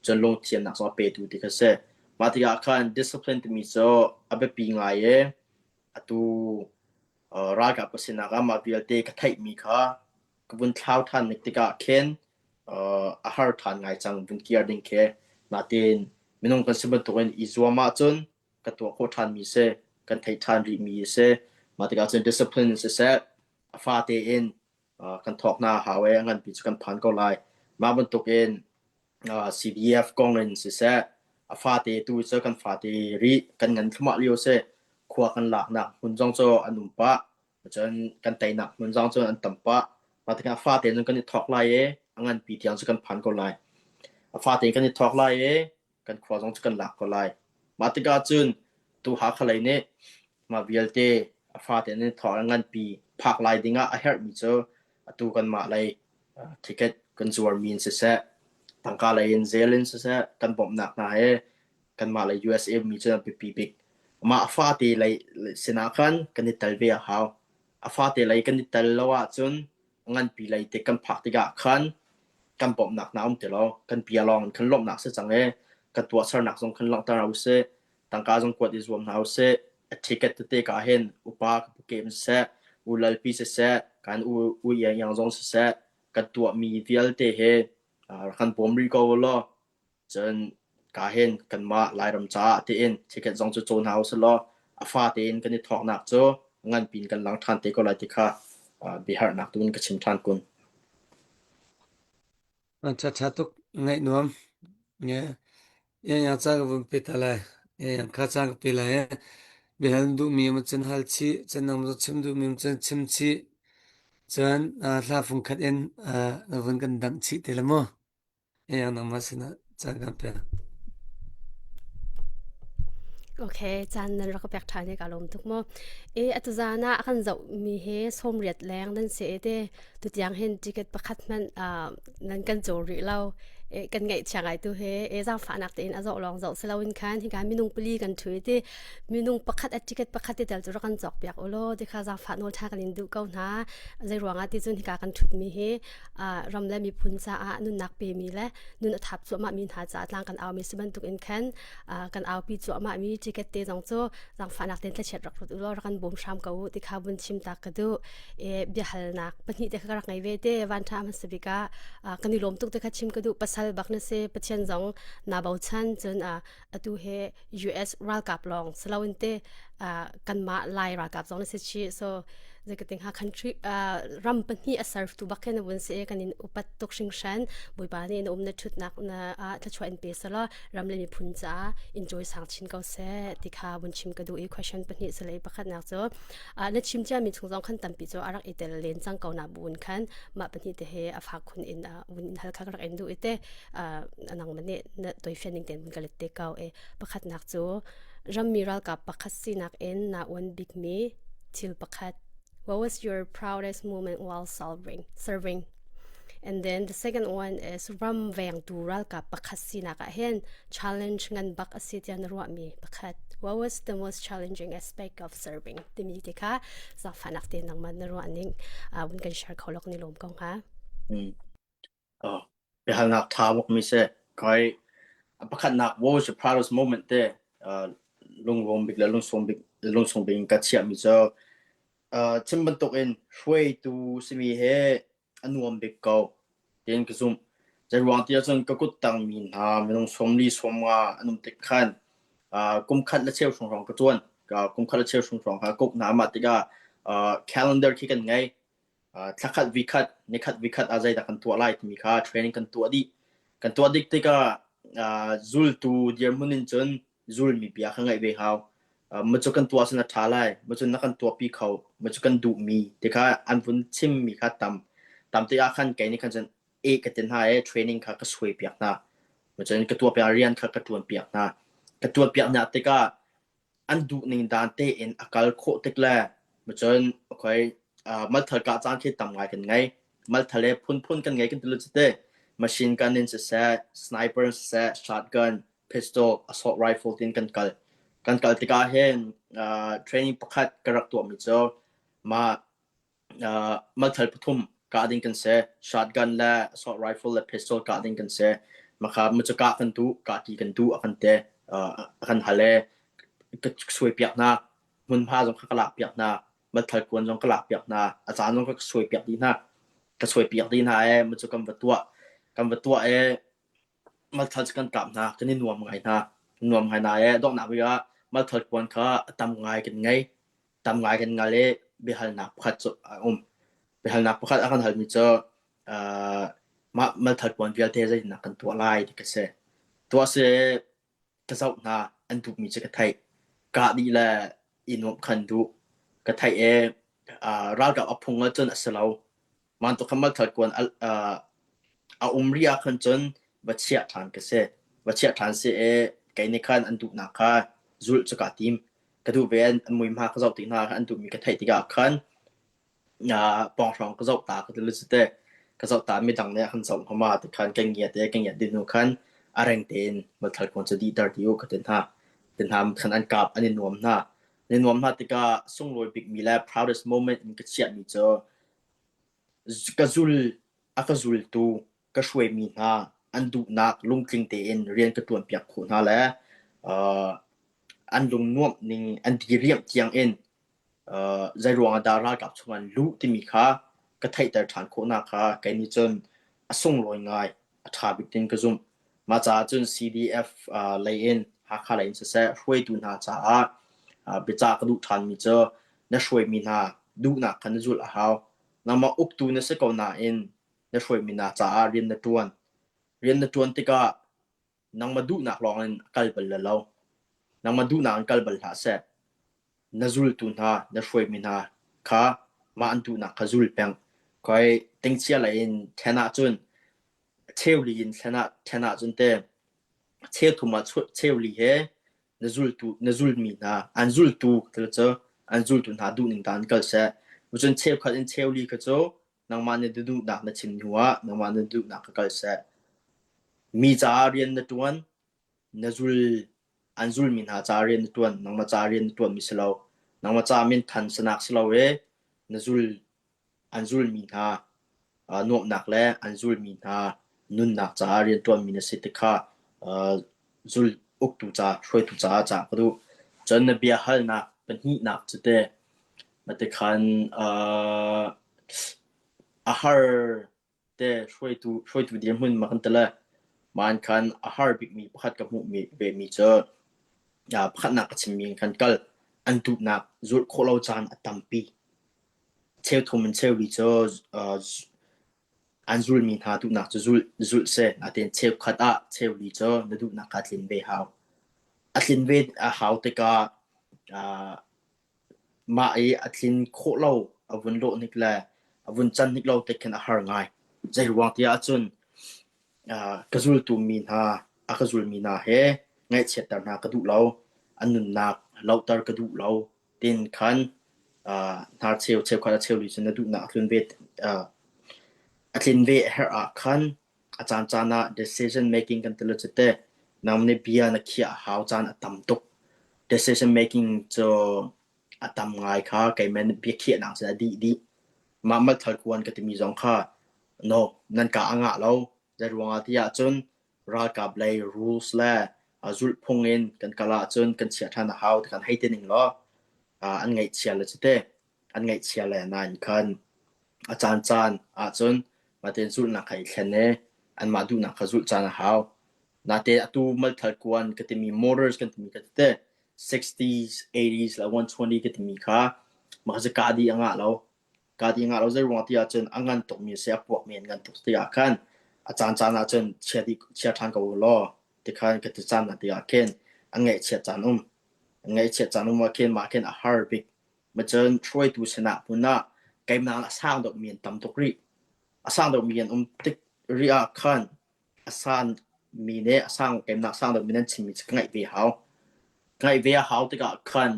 Cun lungthiannak zong a petu ti kha si. Mah tikah khan discipline timi cu a biapi ngai i atu ralkap ka sinak ah mah vialte ka theihmi kha ka vun thlau ṭhan tikah khin a har ṭhan ngai cang vun kir ding khi. Natin minung kan si bantukin i zuam ahcun ka tuah khawh ṭhanmi si, kan theih ṭhan rihmi a si. Mah tikah cun discipline siseh, a fate in kan thawk hna a hau i a nganpi cu kan phan ko lai. Mah bantukin CDF kong in siseh, a fate tu cu kan fate rih kan ngan thluahmah lio si. Khua kan laknak hmun zong cu an um pah. Cun kan teinak hmun zong cu an tam pah. Mah tikah a fate cun kan i thawk lai i a nganpi tiang cu kan phan ko lai. A fate kan i thawk lai i kan khua zong cu kan lak ko lai. Mah tikah cun tu Hakha lei nih mah vialte a fate in thawk le nganpi phak lai dingah a herhmi cu atu kanmah lei ticket kan zuarmi in siseh, tangka lei in zel in siseh, kan bawmhnak hna he kanmah lei USA mi cu an biapi bik. Mah a fate lei sinah khan kan i tel ve a hau. A fate lei kan i tel lo ahcun nganpi lei te kan phak tikah khan kan bawmhnak hna um ti lo. Kan bia lawng in khan lawmhnak si cang i kan tuahsernak zong khan langhter hna usih. Tangka zong kuat i zuam hna usih. A ticket tete ka hin upa ka pu kem siseh, u lalpi siseh, kan u u iang iang zong siseh, kan tuahmi vialte hi rak kan bawm rih ko law Cun ka hin kanmah Lairam caah tiin ticket zong cu caw hna usih law a fa tein kan i thawknak cu nganpi in kan lang ṭhan te ko lai ti kha biaharnak tu in ka chim ṭhan kun. Ṭha ṭha tuk ngaih nuam. Yang ca ka vun pe ta lai. Yang kha ca ka pe lai. Biahal duhmi um cun hal chih, cun nang chim duhmi um cun chim chih. Cun hla fung khat in na vun kan dangh chih te la mu. Nangmah sinah caan kan pek. Okay, caan nan rak ka pek ṭhan i ka lawm tuk mu. E atu zan ah a kan zoh mi he 80 leng nan si e te tutiang hin ticket pakhat hmanh uh, nan kan caw rih lo. E, kan ngaihchia ngai tu he e zaangfahnak tein a zoh lawng zoh si loin khan hika minung pali kan ṭhu i ti minung pakhat a ticket pakhat te tel cu rak kan cawk piak ulaw ti kha zaangfah nawl ṭha kan in duh ko hna. Zei ruangah ti cun hika kan ṭhut mi hi ram le miphun caah nunnak pemi le nun a thap cuahmah mi hna caah tlang kan aumi si bantuk in khan kan aupi cuahmah mi ticket te zong cu zaangfahnak tein thlachiat rak rut ulaw rak kan bawm hram ko u ti kha vun chim ta ka duh e biahalnak pahnih te kha ka rak ngei ve te van tha hmasa bik ah kan i lawm tuk te kha chim ka duh pasal bak na si pathian zong na bochan cun atu he US ralkap lawng siloin te kanmah Lai ralkap zong na si chih so zeikating ha country ram pahnih a serve tu bak khin vun si kan in upat tuk hringhran Bawipa nih na um na thutnak na thluachuah in pe sala ram le miphun caah enjoy sang chin ko seh ti kha vun chim ka duh i question pahnih sale pakhatnak cu na chim cia mi chung zong khan tampi cu a rak i tel len cang ko na buun khan mah pahnih te he a fak khun in vun in hal kha rak in duh i te nang mane na toifian ning ten ka let te kau e pakhatnak cu. Rammi ralkap pakhat sinak in naa uan bikmi thil pakhat. What was your proudest moment while serving? Serving. And then the second one is ram vengtu ralkap pakhat sinak ah hin challenge ngan bak a si tiah na ruahmi pakhat. What was the most challenging aspect of serving? Timi te kha zaangfahnak te nangmah na ruah ning uh, vun kan share kho lok ni lawm ko hnga. Mm. Oh, biahalnak ṭha bak mi si. Kai a pakhatnak what was your proudest moment te uh, lunglawm bik le lungsung bik lungsung bik in ka chiah mi cu uh, chim bantuk in hruaitu simi he a nuam bik ko tiin ka zumh. Zeiruang ti ahcun ka kut tang mi hna minung 40 sawmnga an um tik khan uh, kum khat le cheu hrawng ka ṭuan. Ka kum khat le cheu hrawng kha kuk hna mah tikah uh, calendar khi kan ngei. Thlakhat vikhat nikhat vikhat ah zeidah kan tuah lai timi kha training kan tuah dih. Kan tuah dik tikah zultu dirhmun in cun zulmi bia kha ngaih ve hau. Macu kan tuah cun a ṭha lai, macu na kan tuahpi kho, macu kan duhmi ti kha an vun chimmi kha tam. Tam tikah khan kei nih khan cun eh ka ti hna i training kha ka suai piak hna. Cun ka tuah piak rian kha ka ṭuan piak hna. Ka ṭuan piak hna tikah an duhning dan tein a kal khawh tik le cun okay malthal kah caan khi tam ngai kan ngei. Malthal he phunphun kan ngei kan ti lu te machine gun in siseh, sniper in siseh, shotgun, pistol, assault rifle tin kan kal. Kan kal tikah hin training pakhat ka rak tuahmi cu mah Malthal pathum kah ding kan si. Shotgun le assault rifle le pistol kah ding kan si. Makha macu kah kan duh, kah ti kan duh a kan ti. A kan hal i ka suai piak hna. Hmunhma zong kha ka lak piak hna. Malthal kuan zong ka lak piak hna. A caan zong kha ka suai piak dih hna. Ka suai piak dih hna i macu kan va tuah. Kan va tuah i malthal cu kan kap hna. Kan i nuam ngai hna. Nuam ngai hna i donghnak bik ah malthal kuan kha a tam ngai kan ngei. Tam ngai kan ngal i biahalnak pakhat cu a um. Biahalnak pakhat a kan halmi cu uh, mah malthal puan vialte zeitindah kan tuah lai ti ka si. Tuah si ka zoh hna an duhmi cu ka theih. Kah dih le i nuamh khan duh. Ka theih i uh, ralkap a phung ahcun a si lo. Mantuk kha malthal kuan a, uh, a um ri ah khan cun va chiah ṭhan ka si. Va chiah ṭhan si i kei nih khan an duhnak kha zulh cu kaa tim. Ka duh ve an muihma ka zoh tik hna an duhmi ka theih tikah khan uh, pawnghrang ka zoh ta ka ti te ka zoh ta midang nih an zoh hma ti khan ka ngiat i ka ngiat dih hnu khan a reng tein malthal kuan cu dihter ti u ka ti hna. Ti hna khan an kap an i nuam hna. An i nuam hna tikah sunglawi bikmi le proudest moment in ka chiahmi cu Ka zul a ka zultu ka hruaimi hna an duhnak lungtling tein rian ka ṭuanpiak khawh hna le uh, an lung nuamh ning an diriamh tiang in uh, zeiruang ah dah ralkap chung an luh timi kha ka theihter ṭhan khawhnak kha kei nih cun a sunglawi ngai a ṭha bik tin ka zumh. Mah caah cun CDF uh, lei in Hakha lei in siseh hruaitu hna caah uh, biacah ka duh ṭhanmi cu na hruaimi hna duhnak kha na zulh a hau. Nangmah uktu na si ko nain na hruaimi hna caah rian na ṭuan. Rian na ṭuan tikah nangmah duhnak lawngin a kal bal lo. Nangmah duhnak in kal bal hlah seh. Na zultu hna, na hruaimi hna kha mah an duhnak kha zul peng. Khoi tingchia lei in ṭhen ahcun cheuli in thlen ah ṭhen ahcun te cheuthum ah cheuli he na zultu na zulmi hna an zultu thil cu an zultu hna duhning ta in kal seh. Cun cheukhat in cheuli kha cu nangmah na duhnak na chim hnu ah nangmah na duhnak kha kal seh. Mi caah rian na ṭuan, na zul an zulmi hna caah rian na ṭuan, nangmah caah rian na ṭuanmi si lo. Nangmah caah minthan sanak si lo i na zul an zulmi hna nuamhnak le an zulmi hna nunnak caah rianṭuanmi na si ti kha zul uktu ca hruaitu caah cah ka duh. Cun na bia halnak pahnihnak cu teh matikhan a har te hruaitu hruaitu dirhmun ma kan ti le man khan a har bikmi pakhat ka hmuhmi vemi cu pakhatnak ka chimmi khan kal an duhnak zulh khawh lo caan a tampi. Cheuthum in cheuli cu an zulmi hna duhnak cu zulh zulh seh. Natein cheukhat ah cheuli cu na duhnak kha tlin ve hau. A tlin ve a hau tikah mah i a tlin khawh lo a vun lawh hnik le a vun can hnik lo tik khin a har ngai. Zeiruang tiah ahcun ka zultu mi hna a ka zulmi hna he ngaihchiatter hna ka duh lo. an nunnak lohter ka duh lo tin khan hnarcheu cheukhat a cheu li cun na duhnak a tlun ve a tlin ve a herh ah khan a caan caan ah decision making kan ti lo cu te nang nih bia na khiah a hau caan a tam tuk. Decision making cu a tam ngai kha keimah nih bia khiahnak cu a dih dih. Mah malthal kuan ka timi zong kha no nan ka a ngah lo. Zei ruangah ti ahcun ralkap lei rules le zulhphung in kan kal ahcun kan chiah ṭhan a hau ti khan hei ti ning law an ngaihchia le cu te an ngaihchia le nain khan a caancaan ahcun mahte zulhnak kha i thlen i anmah duhnak kha zulh caan a hau. Natein atu malthal kuan ka timi motors kan timi kha tete 60s, 80s le 120 ka timi kha mah cu kah dih a ngah lo. Kah dih a ngah lo zei ruang ti ahcun a ngan tukmi a si, a puakmi an ngan tuk tikah khan a caancaan ahcun chia dih chia ṭhan ko law tikhan ka ti caan ah tikah khin an ngaihchiat caan um. An ngaihchiat caan um ah khin mah khin a har bik. Macun hruaitu sinah hmun ah keimah a sang deuhmi an tam tuk rih. A sang deuhmi an um tik rih ah khan a sanmi nih a sang keimah sang deuhmi nan chimmi cu ka ngaih ve hau. Ka ngaih ve a hau tikah khan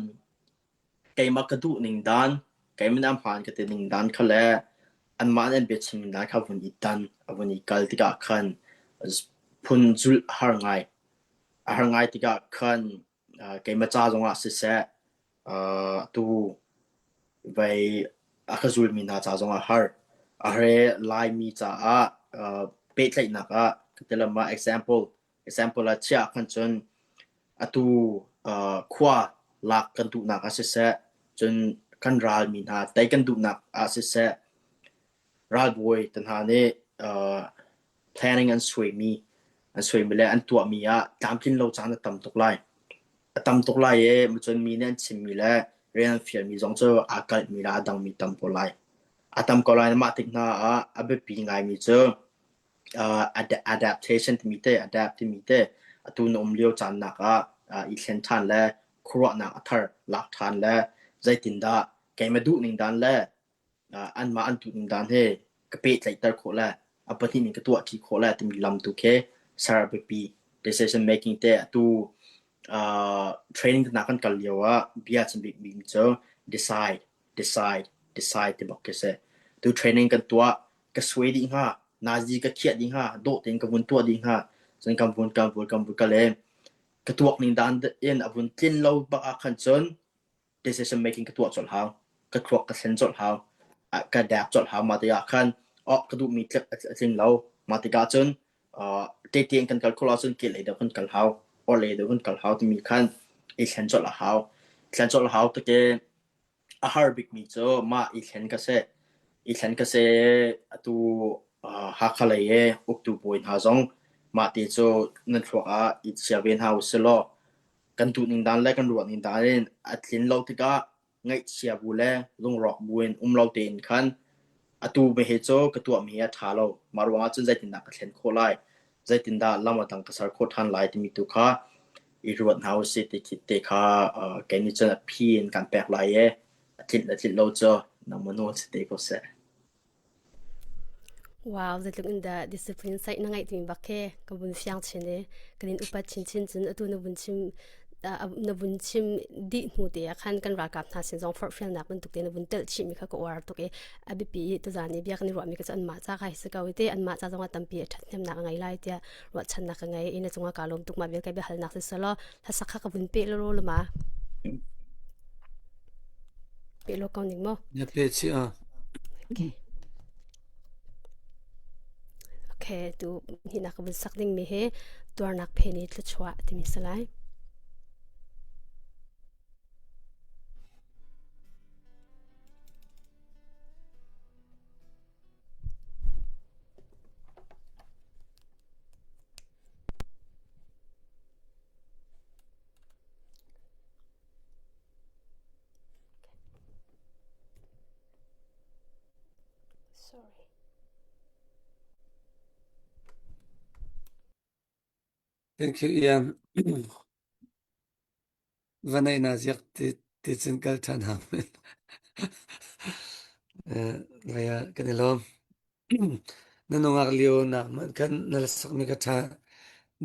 keimah ka duh ning dan, keimah nih a hmaan ka ti ning dan kha le anmah nih an biachim ning dan kha vun i dan, a vun i kal tikah khan phun zulh a har ngai. A har ngai tikah khan keimah ca zongah siseh, atu vei a ka zulmi hna ca zongah a har. A har i Laimi caah pehtlaihnak ah ka ti lam ah example example ah chiah khan cun atu khua lak kan duhnak ah siseh, cun kan ralmi hna tei kan duhnak ah siseh, ralbawi te hna nih planning an suaimi an suaimi le an tuahmi ah tlamtlin lo caan a tam tuk lai. A tam tuk lai i cun mi nih an chimmi le rian an fialmi zong cu aa kalhmi le aa dangmi tam ko lai. A tam ko lai mah tik hna ah a biapi ngaimi cu adaptation timi te adapt timi te atu na um lio caan nak ah i thlen ṭhan le khuaruahnak a thar lak ṭhan le zeitindah keimah duh ning dan le anmah an duh ning dan he ka pehtlaihter khawh le a pahnih ning ka tuahṭi khawh le timi lam tu khi ser a biapi. Decision making te atu training na kan kal lio ah bia chim bikmi cu decide, decide, decide ti bak khi si. Tu training kan tuah, ka suai dih hnga, nazi ka khiah dih hnga, dawh tein ka vun tuah dih hnga, cun kan vun kan vun kan vun kal i ka tuak ning dan in a vun tlin lo bak ah khan cun decision making ka tuah colh hau ka thluak ka thlen colh hau ka dek colh hau mah tikah khan oh ka duhmi a tling lo mah tikah cun tete in kan kal khawh ahcun ke lei deuh kan kal hau or lei deuh kan kal hau timi khan i thlen colh a hau thlen colh a hau tike a har bikmi cu mah i thlen ka si i thlen ka si atu Hakha lei i uktu bawi hna zong mah te cu nan thluak ah i chia ve hna usilaw Kan duhning dan le kan ruahning dan in a tlin lo tikah ngaihchia bu le lungrawk bu in um lo tein khan atu he cu ka tuahmi hi a ṭha lo. Mah ruangah cun zeitindah ka thlen khawh lai? Zeitindah lam a dang ka ser khawh ṭhan lai timi tu kha i ruat hna usih ti khi te kha kei nih cun a phi in kan pek lai i a tlinh le tlinh lo cu nangmah nawl si te ko seh. Wow, zeitluk in dah discipline site na ngaih timi bak khi ka vun fiang chin i kan in upat chinchin cun atu na vun chim na vun chim dih hnu te ah khan kan ralkap hna sin zong forhfialnak bantuk te na vun telh chih mi kha ka uar tuk i a biapi i tuzan i bia kan i ruahmi ka cu anmah ca kha hi si ko i te anmah ca zong ah tampi a ṭhathnemnak a ngei lai tiah ruahchannak ka ngei i na cungah kaa lawm tuk ma vial kai biahalnak si selaw hlasak kha ka vun pe lo ma Pe lo ko ning maw? Na pe chi a. Okay. Okay, tu hi nak vun sak ding mi he tuarnak phe ni thluachuah timi salai. Sorry. Thank you, Ian. Vanei na ziak ti ti cun kal ṭhan hang. Eh, Ngai ah kan i lawm. Na nungak lio nak man khan na sakmi ka ṭha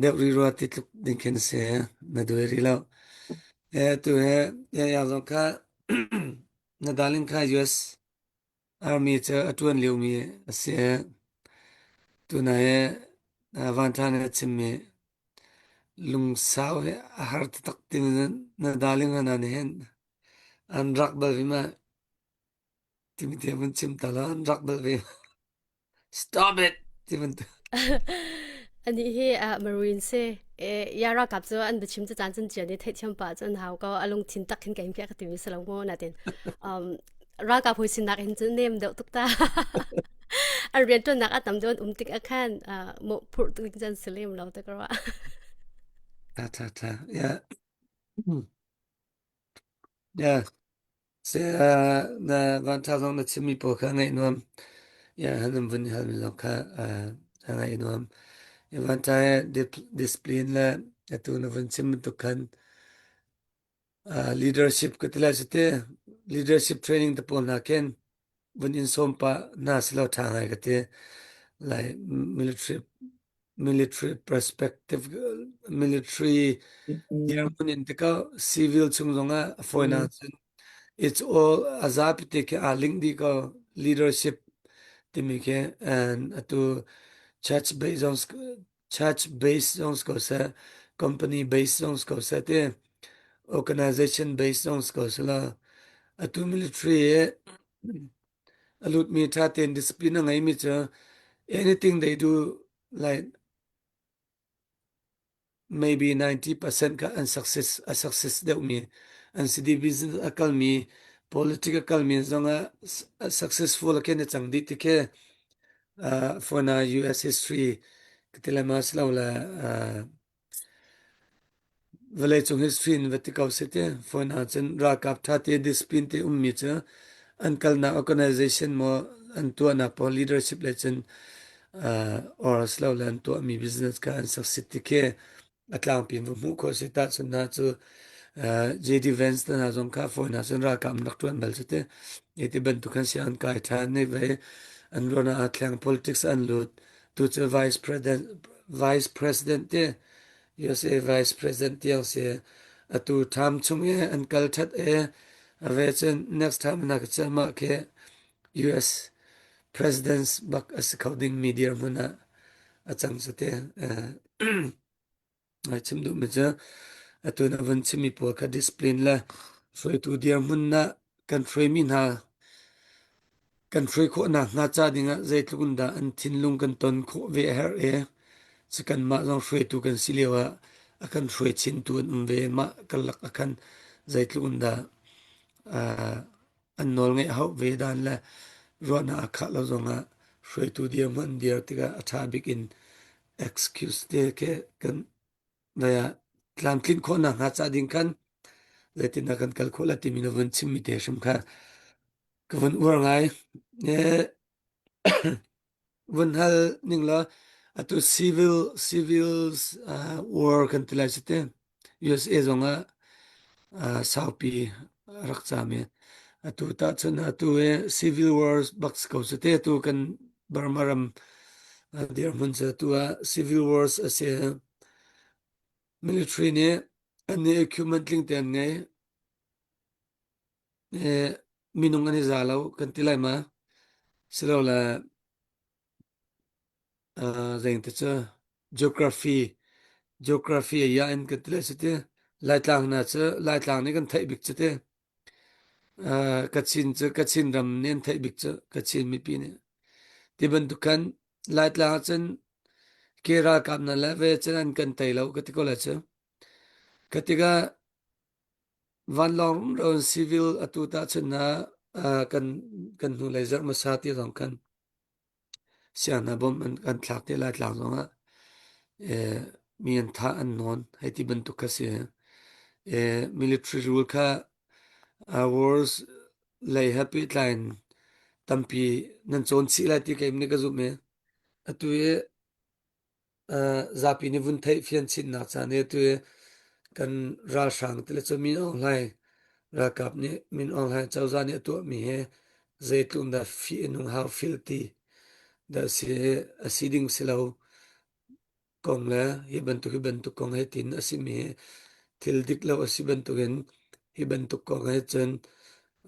deuh rih rua ti tluk ding khin si na duai rih lo. Eh tu he ya ya zong kha na darling kha US Army cu a ṭuan liomi a si. Tunai he vanṭha nih a chimmi lungsau hi a har taktak timi na darling hna nih hin an rak bal ve ma timi te vun chim ta law an rak bal ve. Stop it! Ti bantuk. Anih hi uh, Marine si. E, ya ralkap cu an biachim cu caan cun cian i theihthiam pah cu an hau ko. A lungthin tak khin ka in piah ka timi si lo mu natin. Um, ralkap hui sinak hin cun nem deuh tuk ta. an rian ṭuannak a tam deuh an um tik ah khan uh, mawh phurh tuk ding cun si lem lo te ka ruah. Tha tha tha. Yeah. Yeah. Na vanṭha zong na chimmi pawl kha ngaih nuam. Han an vun i halmi zong kha a ngaih nuam. Vanṭha he discipline le atu na vun chim bantuk khan leadership ka ti lai cu ti. Leadership training te pawl hna khin vun in sawm pah hna selaw ṭha ngai ka ti. Like military military perspective military dirhmun in tikah civil chung zongah a fawinak cun it's all a zapi te khi aa link dih ko leadership timi khi and atu church based zong church based zong si ko seh company based zong si ko seh ti organization based zong si ko seh la atu military hi a lutmi ṭha tein discipline a ngeimi cu anything they do like maybe 90% kha an success a success deuhmi an si di business a kalmi politic a kalmi zongah successful a khin a cang dih ti khi uh, for na US history ka ti lai ma si lo le uh, Vawleicung history in va ti ko seh ti. Phone ahcun ralkap ṭha te discipline te ummi cu an kalnak organization maw an tuahnak pawl leadership lei cun uh, or silole an tuahmi business kha an succeed ti khi a tlangpi in va hmuh khawh si. Tahchun hna cu uh, JD Vance te hna zong kha phone ahcun ralkap an rak ṭuan bal cu ti. Hi ti bantuk khan si an kai ṭhan i vei an ruahnak aa thleng politics an lut. Tu cu vice president vice president te USA Vice President tiang si atu term chung i an kal ṭhat i a ve cun next time na ka cel mah khi US President bak a si kho dingmi dirhmun ah a cang cu te. Ai chim duhmi cu atu na vun chimmi pawl kha discipline le hruaitu dirhmun na kan hruaimi hna Kan hruai khawhnak hnga ca dingah zeitluk in dah an thinlung kan ton khawh ve a herh i cu kanmah zong hruaitu kan si lio ah a kan hruai chintu an um ve. Mah karlak ah khan zeitluk in dah uh, an nawlngeih a hauh ve dan le ruahnak aa khah lo zongah hruaitu dirhmun an dir tikah a ṭha bik in excuse te khi kan Nai ah tlamtlinh khawhnak hnga ca ding khan zeitindah kan kal khawh la timi na vun chimmi te hrim kha ka vun uar ngai. Eh, vun hal ning law atu civil civil uh, war kan ti lai si te USA zong ah uh, saupi rak cam i atu ta cun atu i civil war bak si ko si te atu kan Burma ram dirhmun cu atu ah civil wars a si. Military nih an i equipment tling te an ngei. Eh, minung an i za lo kan ti lai ma? Silole uh, zeing te cu geography geography a ya in kan ti lai si ti. Laitlang hna cu Laitlang nih kan theih bik cu ti. Uh, Kachin cu Kachin ram nih an theih bik cu Kachin mipi nih. Ti bantuk khan Laitlang ah cun ke ralkap hna le ve cun an kan tei lo ka ti ko lai cu. Ka tikah vanlawng rumro in civil atu tahchun na uh, kan kan hnulei zarh hmasa ti zong khan siang hna bom an kan thlak te Laitlang zongah eh, mi an thah an nawn hei ti bantuk kha si. Eh, military rule kha uh, wars lei he pehtlai in tampi nan cawn chih lai ti keim nih ka zumh i atu i uh, zapi nih vun theih fian chinnak caan i atu i kan ralhrang ti le cu Min Aung Hlaing ralkap nih Min Aung Hlaing cozah nih a tuahmi hi zeitluk dah fih a nung how filthy dah si a si ding si lo kong le hi bantuk hi bantuk kong he tin a simi hi. Thil dik lo a si bantukin hi bantuk kong he cun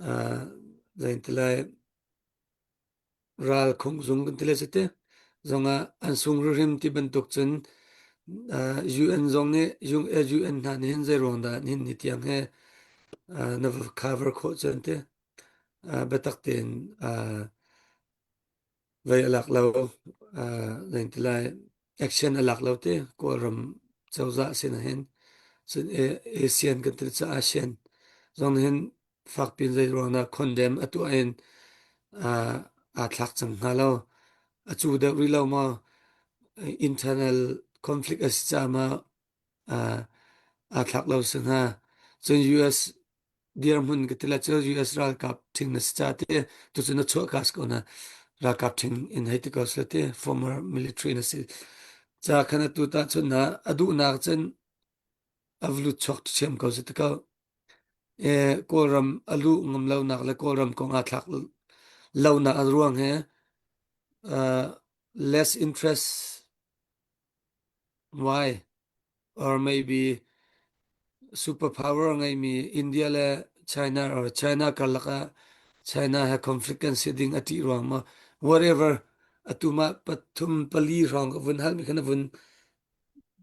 uh, zeitilai ral khungzung kan ti le te zongah an sung rim ti bantuk cun uh, UN zong nih UN hna nih hin zei ruang dah nihin ni tiang he uh, na va cover khawh cun te uh, biatak tein uh, Vei a lak lo, zeitilai action a lak lo ti Kawlram cozah sin ah hin cun ASEAN kan ti caah ASEAN zong nih hin fakpi in zei ruang dah condemn a tuah in aa thlak cang hnga lo. A cu deuh rih lo maw? Internal conflict a si caah maw aa thlak lo si hnga? Cun US dirhmun ka ti le cu US ralkap ṭhing na si ca ti tucun na chuah ka si ko na ralkap ṭhing in hei ti ko sila ti former military na si ca khan atu ta cun na a duhnak cun a vlut chuak ṭhiam ko si ti ko e Kawlram a luh ngam lonak le Kawlram kong aa thlak lonak a ruang he uh, less interest Why? Or maybe superpower ngeimi India le China or China karlak ah China he conflict kan si ding a ṭih ruang maw? Whatever. Atu mah pathum pali hrawng ka vun halmi khan a vun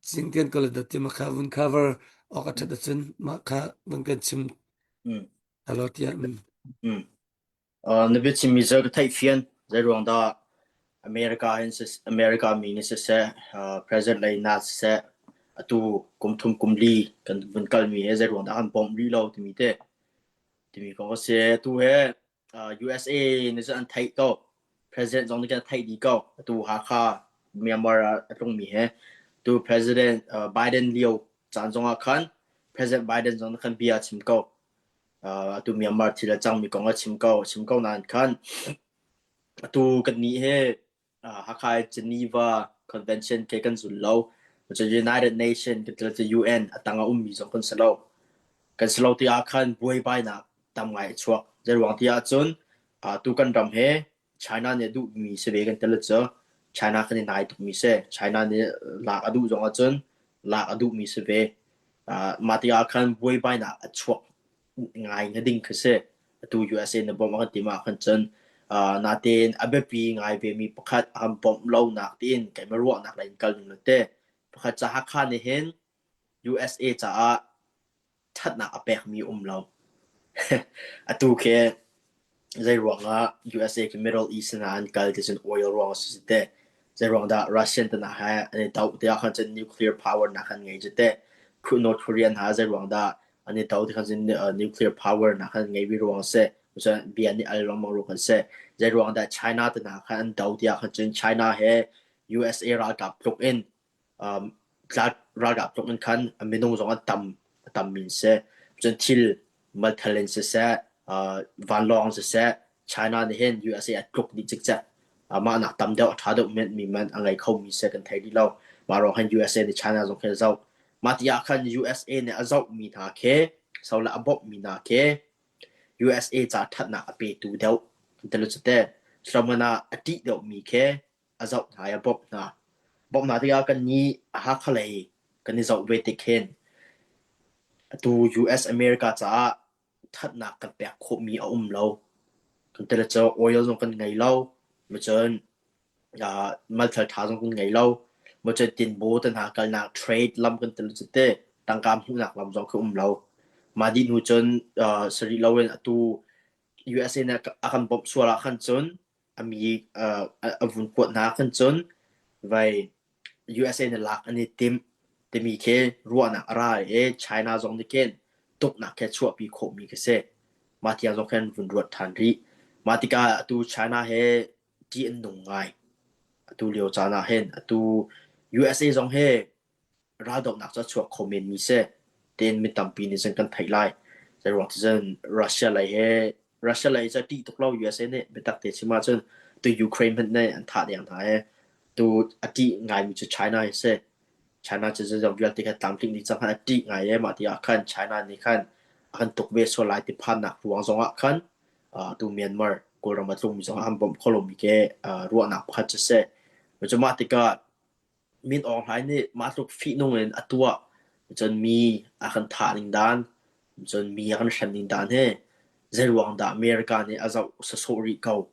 singtian ko le dat ma kha vun cover awk a ṭhat ahcun mah kha vun kan chim Mm. alo tiah. Mm. Mm. Na biachimmi cu ka theihfian. Zeiruang dah America in America mi nih siseh, President lei na siseh, atu kum thum kum li kan vun kalmi he zeiruang dah kan bawmh rih lo timi te timi kong a si. Atu he USA nih cun an theih ko. President zong nih kan theih dih ko. Atu Hakha Myanmar ah a tlungmi he tu President Biden lio caan zongah khan President Biden zong nih khan bia a chim ko. Atu Myanmar thil a cangmi kong a chim ko. A chim ko nain khan atu kannih hi Hakha Geneva Convention ke kan zul lo. Cun United Nation kan til cu UN a tang a ummi zong kan si lo. Kan si lo ti ah khan buaibainak tam ngai a chuak. Zeiruang ti ahcun atu kan ram he China nih a duhmi si ve kan til cu China kan i nai tukmi si. China nih lak a duh zong ahcun lak a duhmi si ve. Mah tikah khan buaibainak a chuak ngai na ding khi si. Atu USA na bawmh a kan ti ma khan cun natein a biapi ngai vemi pakhat a kan bawmh lonak tiin keimah ruahnak lei in kal ning lo te. Pakhat ca Hakha nih hin USA caah ṭhatnak a pekmi um lo. Atu khi zeiruang ah USA khi Middle East hna an kal ti cun oil ruang a si teh. Zeiruang dah Russian te hna he an i doh tiah khan cun nuclear power nak an ngei cu teh. North Korean hna zeiruang dah an i do ti khan cun nuclear power nak an ngei vi ruang a si. Cun bia nih al lengmang ruang an si. Zeiruang dah China te hna khan an do tiah khan cun China he USA ralkap tluk in Ralkap tluk in khan a minung zong an tam a tammi an si. Cun thil malthal in siseh, vanlawng siseh, China nih hin USA a tluk dih cikcek. Mah nak tam deuh a ṭha deuh mi man a ngei khomi si kan thei rih lo. Mah ruang hin USA nih China zong khi a zoh. Mah ti ah khan USA nih a zohmi hna khi, sole a bawmhmi hna khi USA ca ṭhatnak a petu deuh an ti lo cu teh. Solomon ah a ṭih deuhmi khi a zoh hna i a bawmh hna. Bawmh hna tikah kannih Hakha lei kan i zoh ve tik hin atu US America caah thatnak kan pek khawhmi a um lo. Kan ti le cu oil zong kan ngei lo. Cun uh, malthal tha zong kan ngei lo. Cun tinbaw te hna kalnak trade lam kan ti le cu te tangka hmuhnak lam zong khi um lo. Mah dih hnu cun uh, sarih loin atu USA nih a kan bawmh sual ah khan cun a mi a vun kuat hna khan cun vai USA nih lak an i timh timi khi ruahnak a ra i China zong nih khin tuknak khi chuahpi khawhmi khi si. Mah tiang zong khin vun ruat ṭhan rih. Mah tikah atu China he ṭih an nung ngai. Atu lio caan ah hin atu USA zong hi raldohnak cu a chuak kho menmi si tiin mi tampi nih cun kan theih lai. Zeiruang ti cun Russia lei he Russia lei cu a ṭih tuk lo USA nih biatak te chim ahcun tu Ukraine hmanh nih an thah deng hna i tu a ṭih ngaimi cu China hi si. China cu zeizong vialte kha tlamtling dih cang khan a ṭih ngai i mah ti ah khan China nih khan a kan tuk ve sual lai ti phannak ruang zong ah khan tu Myanmar Kawlram a tlungmi zong ah an bawmh kho lomi ke ruahnak pakhat cu si. Cu mah tikah Min Aung Hlaing nih mah tluk fihnung in a tuah. Cun mi a kan thah ning dan, cun mi a kan hrem ning dan hi zeiruang dah America nih a zoh sawsawh rih ko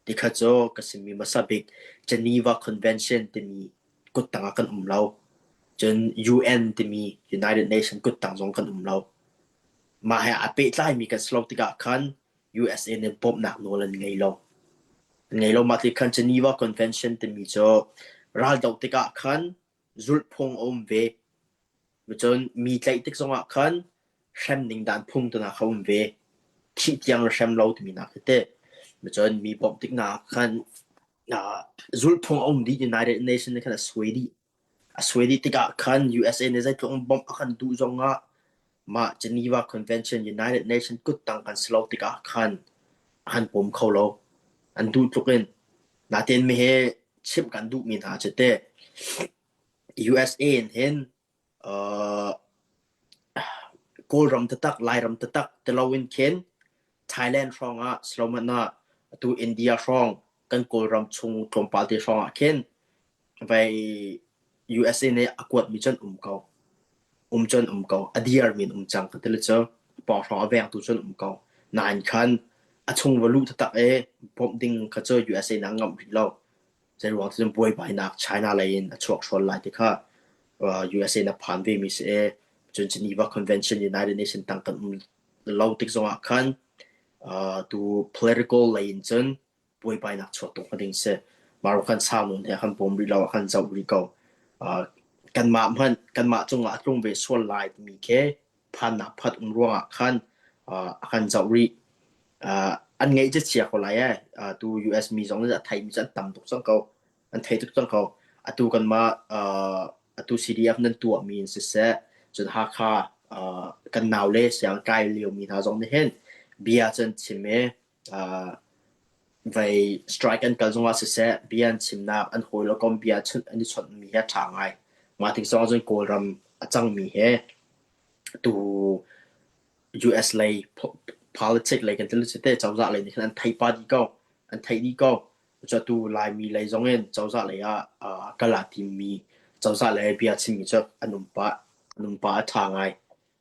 ti kha cu ka simi hmasa bik Geneva Convention timi kuttang ah kan um lo. Cun UN timi United Nations kuttang zong kan um lo. Mah he aa pehtlaimi kan si lo tikah khan USA nih bawmhnak nawl an ngei lo. An ngei lo. Mah ti khan Geneva Convention timi cu raldoh tikah khan zulhphung a um ve. Cun mi tlaih tik zongah khan hrem ning dan phung tu hna kha um ve. Thih tiang na hrem lo timi nak tete. Cun mi bawmh tik hna ah khan zulhphung a um dih. United Nations nih khan a suai dih. A suai dih tikah khan USA nih zeitluk in bawmh a kan duh zongah mah Geneva Convention United Nations kuttang kan si lo tikah khan a kan pawm kho lo. An duh tluk in. Natein mi he chimh kan duhmi hna cu teh USA in hin uh, Kawlram taktak, Lairam taktak ti loin khin Thailand hrawng ah siloman ah atu India hrawng kan Kawlram chung tlawmpal te hrawng ah khin vai USA nih a kuatmi cun um ko. Um cun um ko. A diarmi an um cang ka ti le cu pawng hrawng a vengtu cun um ko. Nain khan a chung va luh taktak i bawmh ding kha cu USA nih a ngamh rih lo. Zeiruang cun buaibainak China lei in a chuak hrawl lai ti kha USA na phan ve mi si i cun Geneva Convention United Nations tang kan um lo tik zongah khan tu political lei in cun buaibainak chuak tuk ding si. Mah kan sau nun he kan bawm rih lo kan zoh rih ko. Kanmah hmanh kanmah cungah a tlung ve sual lai timi khi phannak phat um ruangah khan a kan zoh rih. An ngeih cu chia ko lai ee. Tu US mi zong nih a theimi cu an tam tuk cang ko. An thei tuk cang ko. Atu kanmah atu CDF nan tuahmi in siseh, cun Hakha kan naule siang kai liomi hna zong nih hin bia cu an chim i vei strike an kal zongah siseh, bia an chimnak, an hawi le kom bia chunh an i chawnhmi hi a ṭha ngai. Mah tik zong cun Kawlram a cangmi he tu US lei politics lei kan til te cozah lei nih khan an thei pa dih ko. An theih dih ko. Cu Laimi lei zong in cozah lei ah kal aa timmi cozah lei bia chimmi cu an um pah. An um pah a ṭha ngai.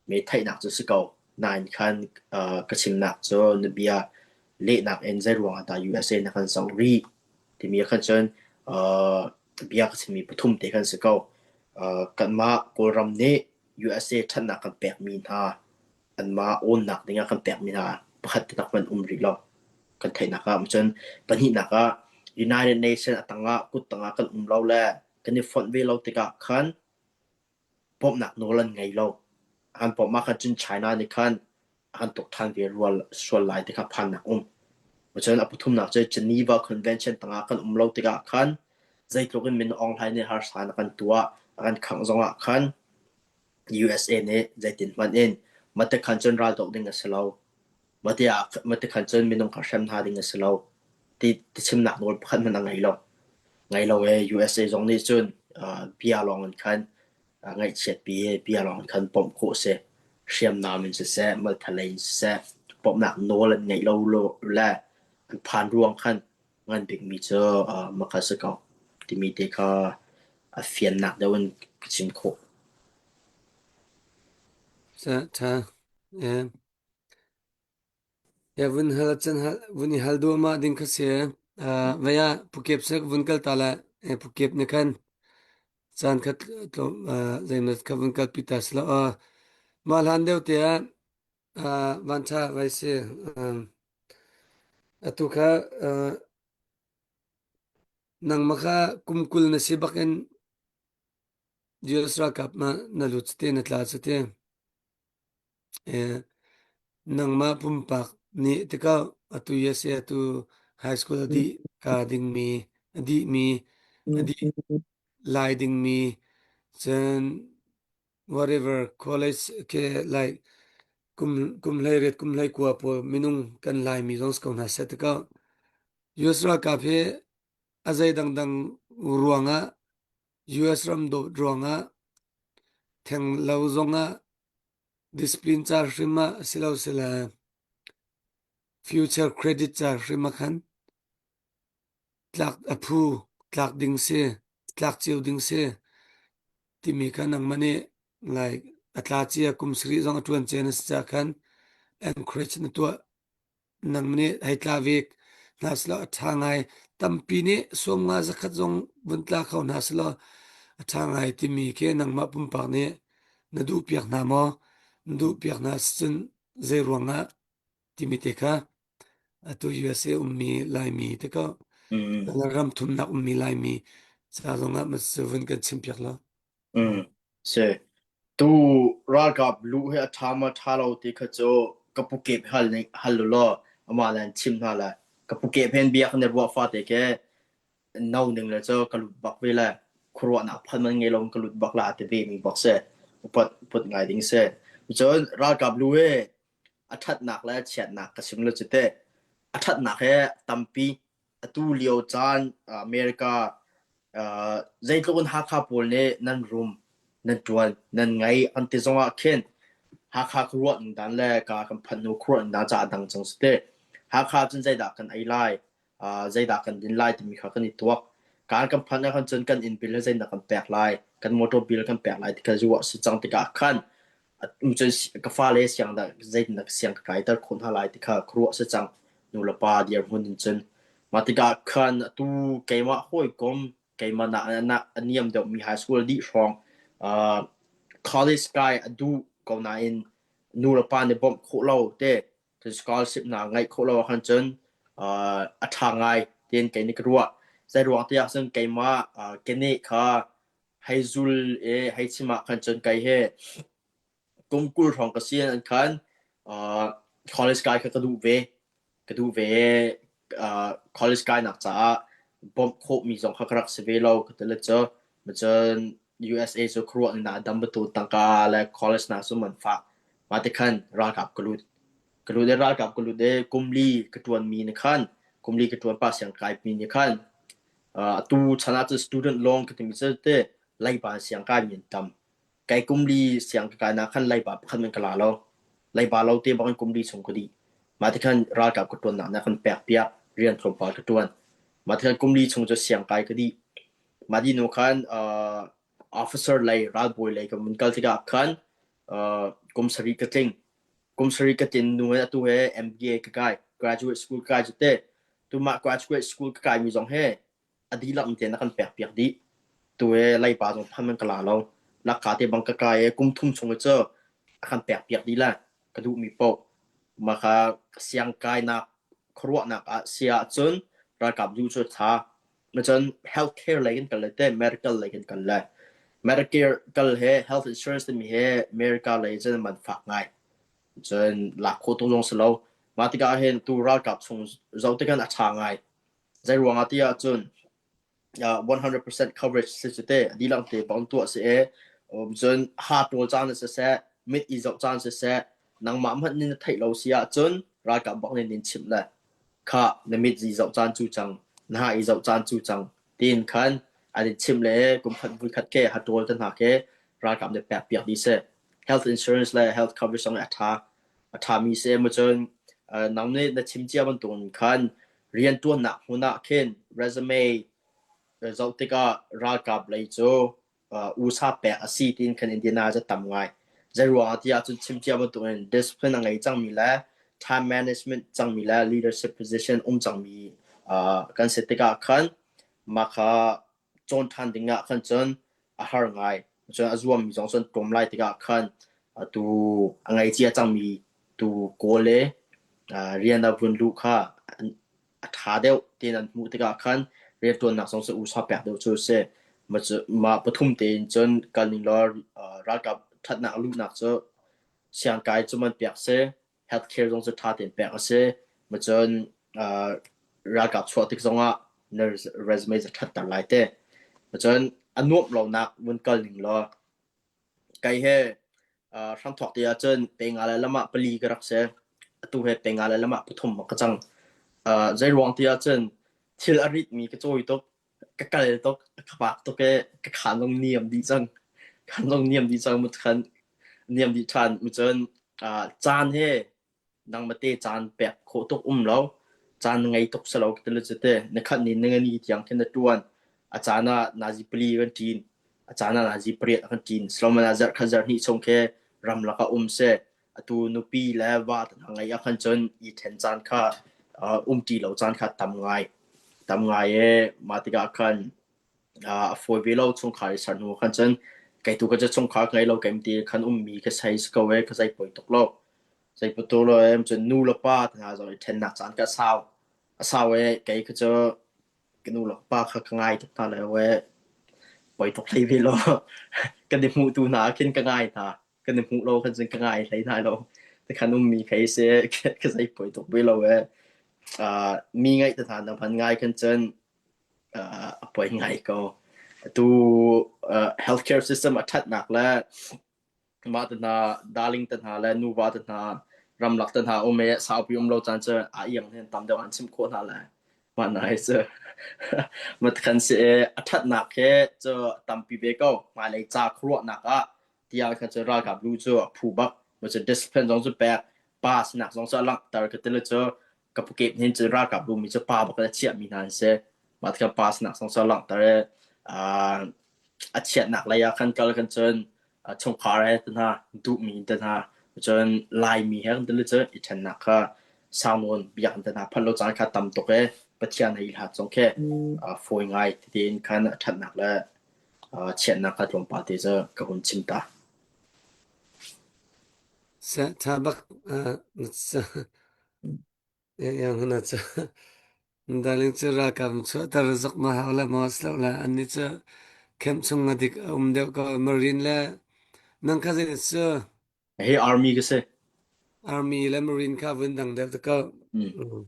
Me theihnak cu si ko. Nain khan ka chimnak cu na bia lehnak in zeiruang ah dah USA na kan zoh rih timi ah khan cun bia ka chimmi pathum te khan si ko. Kanmah Kawlram nih USA ṭhatnak kan pekmi hna anmah awnnak dingah kan pekmi hna pakhat taktak hmanh um rih lo. Kan theihnak ah cun pahnihnak ah United Nations a tangah kut tangah kan um lo le kan i fonh ve lo tikah khan bawmhnak nawl an ngei lo. An bawmh ah khan cun China nih khan an tuk ṭhan ve rual sual lai ti kha phannak um. Cun a pathumnak cu Geneva Convention tangah kan um lo tikah khan zeitluk in Min Aung Hlaing nih harsa na kan tuah, a kan khangh zongah khan USA nih zeitin hmanh in mate khan cun raldoh ding a si lo. Mate ah mate khan cun minung kha hrem hna ding a si lo. Ti ti chimnak nawl pakhat hmanh a ngei lo. Ngei lo e USA zong nih cun uh, bia lawng in khan uh, ngaihchiatpi i bia lawng in khan bawmh khawh si. Hriamnam in siseh, malthalei in siseh, bawmhnak nawl an ngeih lo lo le an phan ruang khan ngan bikmi cu uh, maka si ko timi te kha a fiannak deuh in ka chim khawh. Ṭha. Ya vun hal cun hal vun i hal duahmah ding kha si. Uh, vei ah Pukep sek vun kal ta lai. Eh, Pukep nih khan caan khat tlawm uh, zeimat kha vun kalpi ta si lo. Uh, mah hlan deuh te ah uh, vanṭha vai si. Um, atu kha uh, nangmah kha kum 20 na si bakin US ralkap ma na lut te na tla cu te. Nangmah pumpak nih tikah atu USA atu high school a dih ka dingmi a dihmi a dih lai dingmi cun whatever college ke like kum kum hlei riat kum hlei kua pawl minung kan Laimi zong si ko hna seh tikah US ralkap hi a zei dangdang ruangah US ram dawt ruangah theng lo zongah Discipline ca hrim ah a si lo sile future credit ca hrim ah khan tlak a phu tlak ding si tlak cio ding si timi kha nangmah nih like. A tla cia kum sarih zong a ṭuan cia na si caah khan encourage na tuah. Nang nih hei tla vek hna selaw a ṭha ngai. Tampi nih 50 zakhat zong vun tla kho hna selaw a ṭha ngai timi khi nangmah pumpak nih na duhpiak hna maw? Na duhpiak hna sicun zei ruangah timi te kha atu USA ummi Laimi te ko Mm. ram thumnak ummi Laimi ca zongah mas vun kan chimpiak lo. Mm. Si. Tu ralkap luh hi a ṭha maw ṭha lo ti kha cu ka pu kep hal ning hal u law amah le an chim hna lai. Ka pu kep hen bia kan i ruah fate ke no ning le cu ka lut bak ve le khuaruahnak phan man ngei lo in ka lut bak la a ti ve mi bak si. Upat upat ngai ding si. Cun ralkap lu hi a ṭhatnak le chiatnak ka chim lo cu teh. A ṭhatnak hi tampi atu lio caan America zeitluk in Hakha pawl nih nan rum, nan ṭuan, nan ngei an ti zongah khin Hakha khuaruah ning dan le ka kan phanh hnu khuaruah ning dan ca a dang cang si te. Hakha cun zeidah kan ei lai, zeidah kan din lai timi kha kan i tuak. Kaan kan phanh ahkhan cun kan inn bill hi zeidah kan pek lai, kan motor bill kan pek lai ti kha ruah si cang tikah khan cun ka fale siang dah zeitindah siang ka kaiter khawh hna lai ti kha khuaruah si cang nulepa dirhmun in cun mah tikah khan atu keimah hawikom keimah na na a niam deuhmi high school dih hrawng uh, college kai a duh ko nain nulepa nih bawmh khawh lo te scholarship na ngaih khawh lo ahkhan cun uh, a ṭha ngai tiin kei nih ka ruah zei ruang tiah cun keimah uh, kene kha hei zul i hei chim ah khan cun kei he kum 20 hrawng ka si an khan uh, college kai kha ka duh ve ka duh ve uh, college kai nak caah bawmh khawhmi zong kha ka rak si ve lo ka ti le cu cun USA cu khuaruah na dam batu tangka le college na cu man fah mah ti khan ralkap ka lut ka lut i ralkap ka lut i kum li ka tuan mi ni khan kum li ka tuan pa siang kai mi ni khan Atu chan ah cun student loan ka timi cu te leiba siang kai mi an tam. Kai kum li siang ka kai nak khan leiba pakhat man ka la lo. Leiba lo te bang in kum li chung ka dih. Mah ti khan ralkap ka tuan nak na kan pek piak rian tlawmpal ka tuan. Mah ti khan kum li chung cu siang kai ka dih. Mah di nu khan uh, officer lei ralbawi lei ka mun kal tikah khan uh, kum sarih ka tling. Kum sarih ka tlin nu in atu he MBA ka kai graduate school ka kai cu te tumah graduate school ka kaimi zong he a dihlak in tein a kan pek piak dih. Tu he leiba zong phan man ka la lo. Lakka te bang ka kai i kum thum chung i cu a kan pek piak dih la ka duhmi paoh. Mah kha siang kainak khuaruahnak ah sia ahcun ralkap duh cu tha. Cun healthcare lei kan kal le te medical lei kan kal le Medicare kal he health insurance timi he America lei cun man fak ngai. Cun lak khawh tuk zong si lo. Mah tikah hin tu ralkap chung zoh tikhan a ṭha ngai. Zei ruangah ti ahcun 100% coverage si cu te dihlak te bang tuah si e cun ha ṭawl caan siseh mit i zoh caan siseh nangmah hmanh nih na theih lo si ahcun ralkap bak nih nin chimh le kha na mit i zoh caan cu cang na ha i zoh caan cu cang tiin khan an in chimh le kum khat vui khat ke ha ṭawl te hna ke ralkap nih pek piak dih si health insurance le health coverage zong a ṭha a ṭhami si mu cun nang nih na chim cia bantukin khan rianṭuannak hmun ah khin resume zoh tikah ralkap lei cu USA pek a si tiin khan Indiana cu tam ngai. Zeiruangah tiah cun chim cia bantukin discipline a ngei cangmi le time management cangmi le leadership position um cangmi kan si tikah khan mah kha cawn ṭhan ding ah khan cun a har ngai. Cun a zuammi zong cun tlawm lai tikah khan atu a ngei cia cangmi tu kawl le rian ah vun luh kha a ṭha deuh tiin an hmuh tikah khan rianṭuannak zong cu usa pek deuh cu a si. Mah pathum tein cun kal ning law ralkap ṭhatnak luhnak cu siangkai cu man pek si. Healthcare zong cu ṭha tein pek a si. Cun ralkap chuah tik zongah na resume cu ṭhatter lai te. Cun a nuamh lonak vun kal ning law kei he hramthawk te ahcun penga le lam ah pali ka rak si. Atu he penga le lam ah pathum ka cang. Zei ruang ti ahcun thil a ritmi ka cawi tuk. Ka kal tuk, ka pak tuk i ka khaan zong niam dih cang. Khaan zong niam dih cang khan niam dih ṭhan. Cun caan he nangmah te caan pek khawh tuk um lo. Caan na ngei tuk si lo ka ti cu te. Nikhat ni ningani tiang khin na ṭuan. A caan ah nazi pali kan ṭin. A caan ah nazi pariat kan ṭin. Sloman ah zarh khat zarh hnih chung khi. Ramlak ah um seh. Atu nupi le va te hna ngeih ah khan cun i ṭhen caan kha uh, umṭi lo caan kha tam ngai. Tam ngai e mah tikah khan uh, a fawi ve lo chungkhar i ser hnu khan cun kei tu ka cu chungkhar ka ngei lo kem ti khan ummi ka sei si ko e ka zei poi tuk lo. Zei poi tuk lo e cun nu le pa te hna zong i ṭhennak caan ka sau. A sau e kei kha cu ka nu le ka pa kha ka ngai tuk hna lo e poi tuk hlei ve lo. Kan i hmuh tu hna khin ka ngai hna. Kan i hmuh lo khan cun ka ngai hlei hna lo. Tikhan ummi khei si ka zei poi tuk ve lo e. Uh, mi ngaih te hna na hman ngai khan cun uh, a poi ngai ko. Atu uh, healthcare system a ṭhatnak le mah te hna darling te hna le nuva te hna ramlak te hna um i saupi um lo caan cu a iang hin tam deuh an chim khawh hna le mah na hi cu matkhan si i a ṭhatnak he cu tampi ve ko hmailei ca khuaruahnak ah tiah kha cu ralkap lu cu a phu bak ma cu discipline zong cu pek pa sinak zong cu a langhter ka tile cu ka pukep hin cu ralkap lu mi cu pa bak a chiah mi hna an si mah tikah pa sinak zong cu a langhter i a chiatnak lei ah khan kal kan cun chungkhar he te hna duhmi te hna cun Laimi he kan tili cu i ṭhennak kha sau nawn biak te hna phanh lo caan kha tam tuk e Pathian hei hlat zong khi fawi ngai tiin khan a ṭhatnak le chiatnak kha tlawmpal te cu ka hun chim ta. Tha bak Yang hna cu darling cu ralkap chuahter zok ma hau le maw si lo le annih cu camp chung a dik a um deuh ko Marine le nang kha zei cu Hi army ka si. Army le Marine kha vun dang deuh te ko. Mm.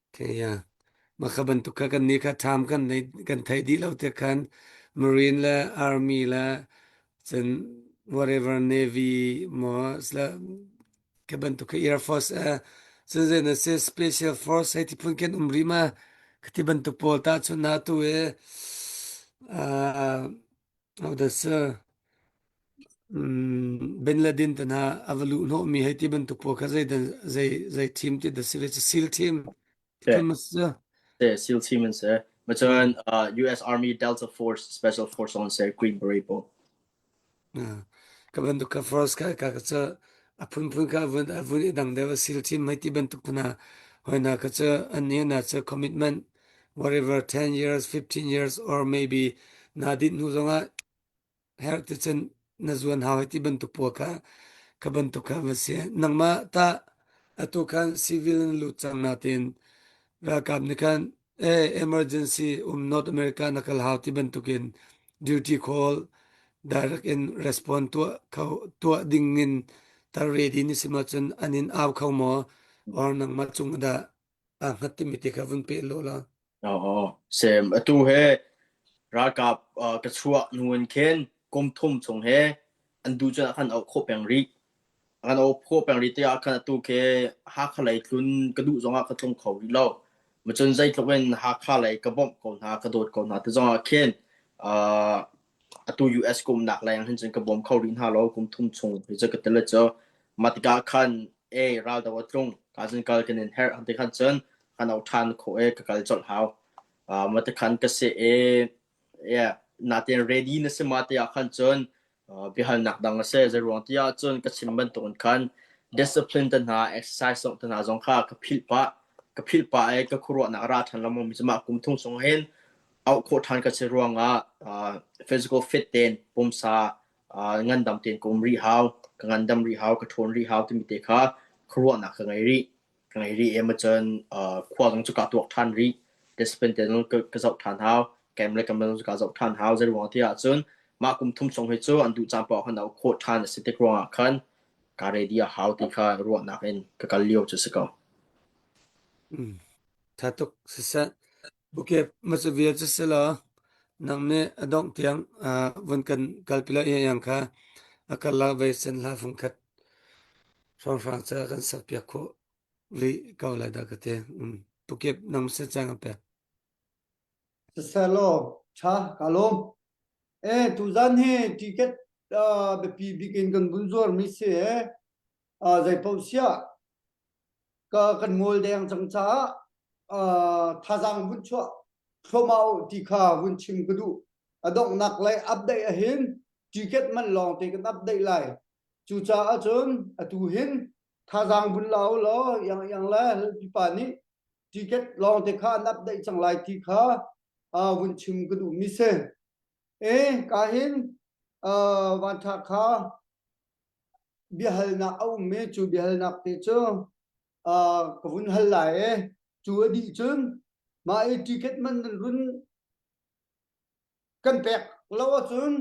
Okay, yeah. Mah kha bantuk kha kan nih kha ṭham kan nei kan theih dih lo te khan Marine le Army le cun whatever Navy maw sila Khi bantuk khi Air Force eh cun zei na si Special Force hei ti phun khin um rih ma khati bantuk pawl tahchunh na tu i uh, hodah si um, Bin Laden te hna a va luh hnawhmi hei ti bantuk pawl kha zei zei zei team ti dah si ve cu SEAL team ti phun ma si SEAL team an si. Ma cun uh, US Army Delta Force Special Force on se Green Beret pawl. Ka bantuk ka force ka ka cu a phunphun ka vun a vun i dang deuh a sil chin mei ti bantuk hna hoi na ka cu an ni na cu commitment whatever 10 years 15 years or maybe na dit hnu zongah herh ti cun na zuan hau hei ti bantuk pawl kha ka bantuk kha va si nangmah ta atu khan civil na lut cang natin ralkap nih khan eh emergency um North America na kal hau ti bantukin duty call direct in respond tuah kho tuah ding in tar ready ni si ma cun an in au kho maw or nangmah cung dah aa hngat timi te kha vun pe lo la. Oo, sem atu he ralkap uh, ka chuah hnu in khin kum thum chung he an duh cun khan auh khawh peng rih. Kan auh khawh peng rih tiah khan atu khi Hakha lei tlun ka duh zongah ka tlung kho rih lo. Macun zeitluk in Hakha lei ka bawmh ko hna, ka dawt ko hna ti zongah khin uh, atu US ka umnak leng hin cun ka bawm kho rih hna lo kum thum chung hi cu ka tile cu mah tikah khan e raldo a tlung ka cun kal kan in herh ti khan cun kan auh ṭhan khawh e ka kal colh hau. Uh, mah tikhan ka si e yeah, natin ready na si ma tiah khan cun uh, biahalnak dang a si. Zeiruang tiah cun ka chim bantukin khan discipline te hna, exercise zong te hna zong kha ka philh pah. Ka philh pah i ka khuaruahnak a ra ṭhan lo mi cu mah kum thum chung hin auh khawh ṭhan ka si ruangah uh, physical fit tein pumsa uh, ngandam tein ka um rih hau, ka ngandam rih hau, ka ṭhawn rih hau timi te kha khuaruahnak ka ngei rih. Ka ngei rih em ahcun khua zong cu kaa tuak ṭhan rih. Discipline te zong ka zoh ṭhan hau. Kem le kam zong cu kaa zoh ṭhan hau. Zei ruang ti ahcun mah kum thum chung hi cu an duh caan paoh khan auh khawh ṭhan a si tik ruangah khan kaa ready a hau ti kha ruahnak in ka kal lio cu si ko. Mm. Tha tuk siseh. Okay, macu vial cu si law nang nih a dongh tiang uh, vun kan kalpi lo yang kha a kal la ve sen hla fung khat hrawnghrang ca kan sak piak khawh rih ko lai dah ka ti. Um, pukip nang se chang a pek. Siselaw tha ka lawm. E tuzan hi ticket uh, biapi bik in kan vun zuar mi si e uh, zei paoh siah ka kan ngol deng cang caah uh, thazaang vun chuah thluahmah u ti kha vun chim ka duh. A donghnak lei update ahin ticket man lawng te kan update lai. Cucaah cun atu hin thazaang vun la u law iang iang le pipa nih ticket lawng te kha an update cang lai ti kha uh, vun chim ka duh mi si. E ka hin uh, van tha kha biahalnak a um mi cu biahalnak te cu uh, ka vun hal lai e cu a dih cun mah i ticket man nan run kan pek lo ahcun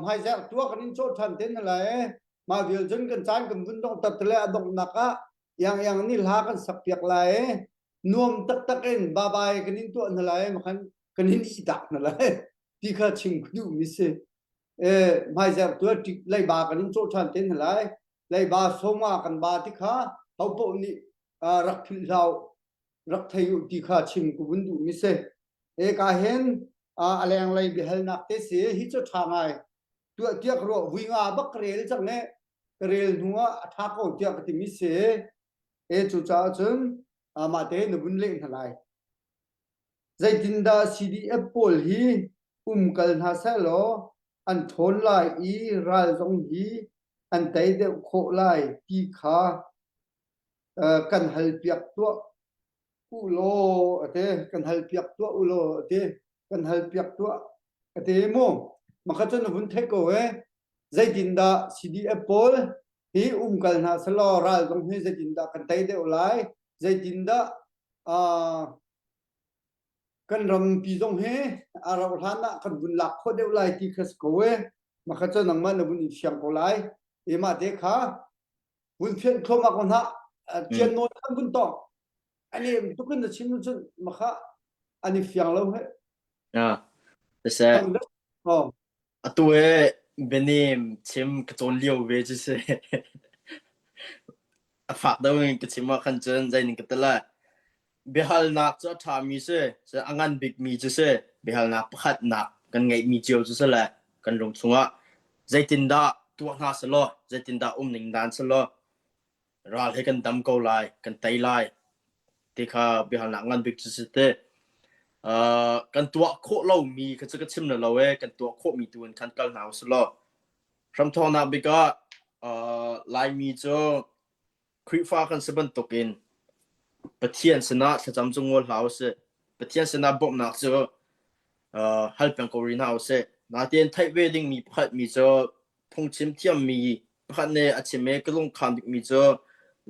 hmaizarh tuah kan in cawh ṭhan te hna lai mah vial cun kan caan kan vun dongh ter le a donghnak ah iang iang nih hla kan sak piak lai nuam taktak in babai kan in tuah hna lai makhan kan in i tak hna lai ti kha chim ka duh mi si e hmaizarh tuah leiba kan in cawh ṭhan te hna lai leiba soma kan ba ti kha ho paoh nih rak philh hlah rak thei u ti kha chim ka vun duh mi si E ka hin a lenglei biahalnak te si hi cu ṭha ngai tuah tiah ka ruah vui nga bak ka rel cang e ka rel hnu ah a ṭha ko tiah ka timi si e cucaah cun mah te na vun leh hna lai zeitindah CDF pawl hi um kal hna seh law an ṭhawn lai i ral zong hi an tei deuh khawh lai ti kha kan hal piak tuah u law a ti kan hal piak tuah u law a ti kan hal piak tuah a ti mu makha cun na vun theih ko e zeitindah CDF pawl hi umkal hna selaw ral zong hi zeitindah kan tei deuh lai zeitindah uh, kan rampi zong hi a rauh hlan ah kan vun lak khawh deuh lai ti kha si ko e makha cun nangmah na vun in fiang ko lai e mah te kha vun fian thluahmah ko hna cian nawn kan vun tong ani tukin na chim cun makha ani fiang lo he Ah, siseh oh atu he bianem chim ka cawn lio ve cu si. A fak deuh in ka chim ah khan cun zeining ka ti lai. Biahalnak cu a ṭhami si, a ngan bikmi cu si. Biahalnak pakhatnak kan ngeihmi cio cu si le kan lung chungah zeitindah tuah hna selaw, zeitindah um ning dan selaw, ral he kan dam ko lai, kan tei lai ti kha biahalnak ngan bik cu si te. Uh, kan tuah khawh lomi kha cu ka chim na lo e, kan tuah khawhmi tu in khan kal hna usih law. Hramthawknak bik ah uh, Laimi cu Khrihfa kan si bantukin Pathian sinah thlacam cu ngol hlah usih. Pathian sinah bawmhnak cu uh, hal peng ko rih hna usih. Nain theih ve dingmi pakhat mi cu phungchim thiammi pakhat nih a chim i ka lungkhan bikmi cu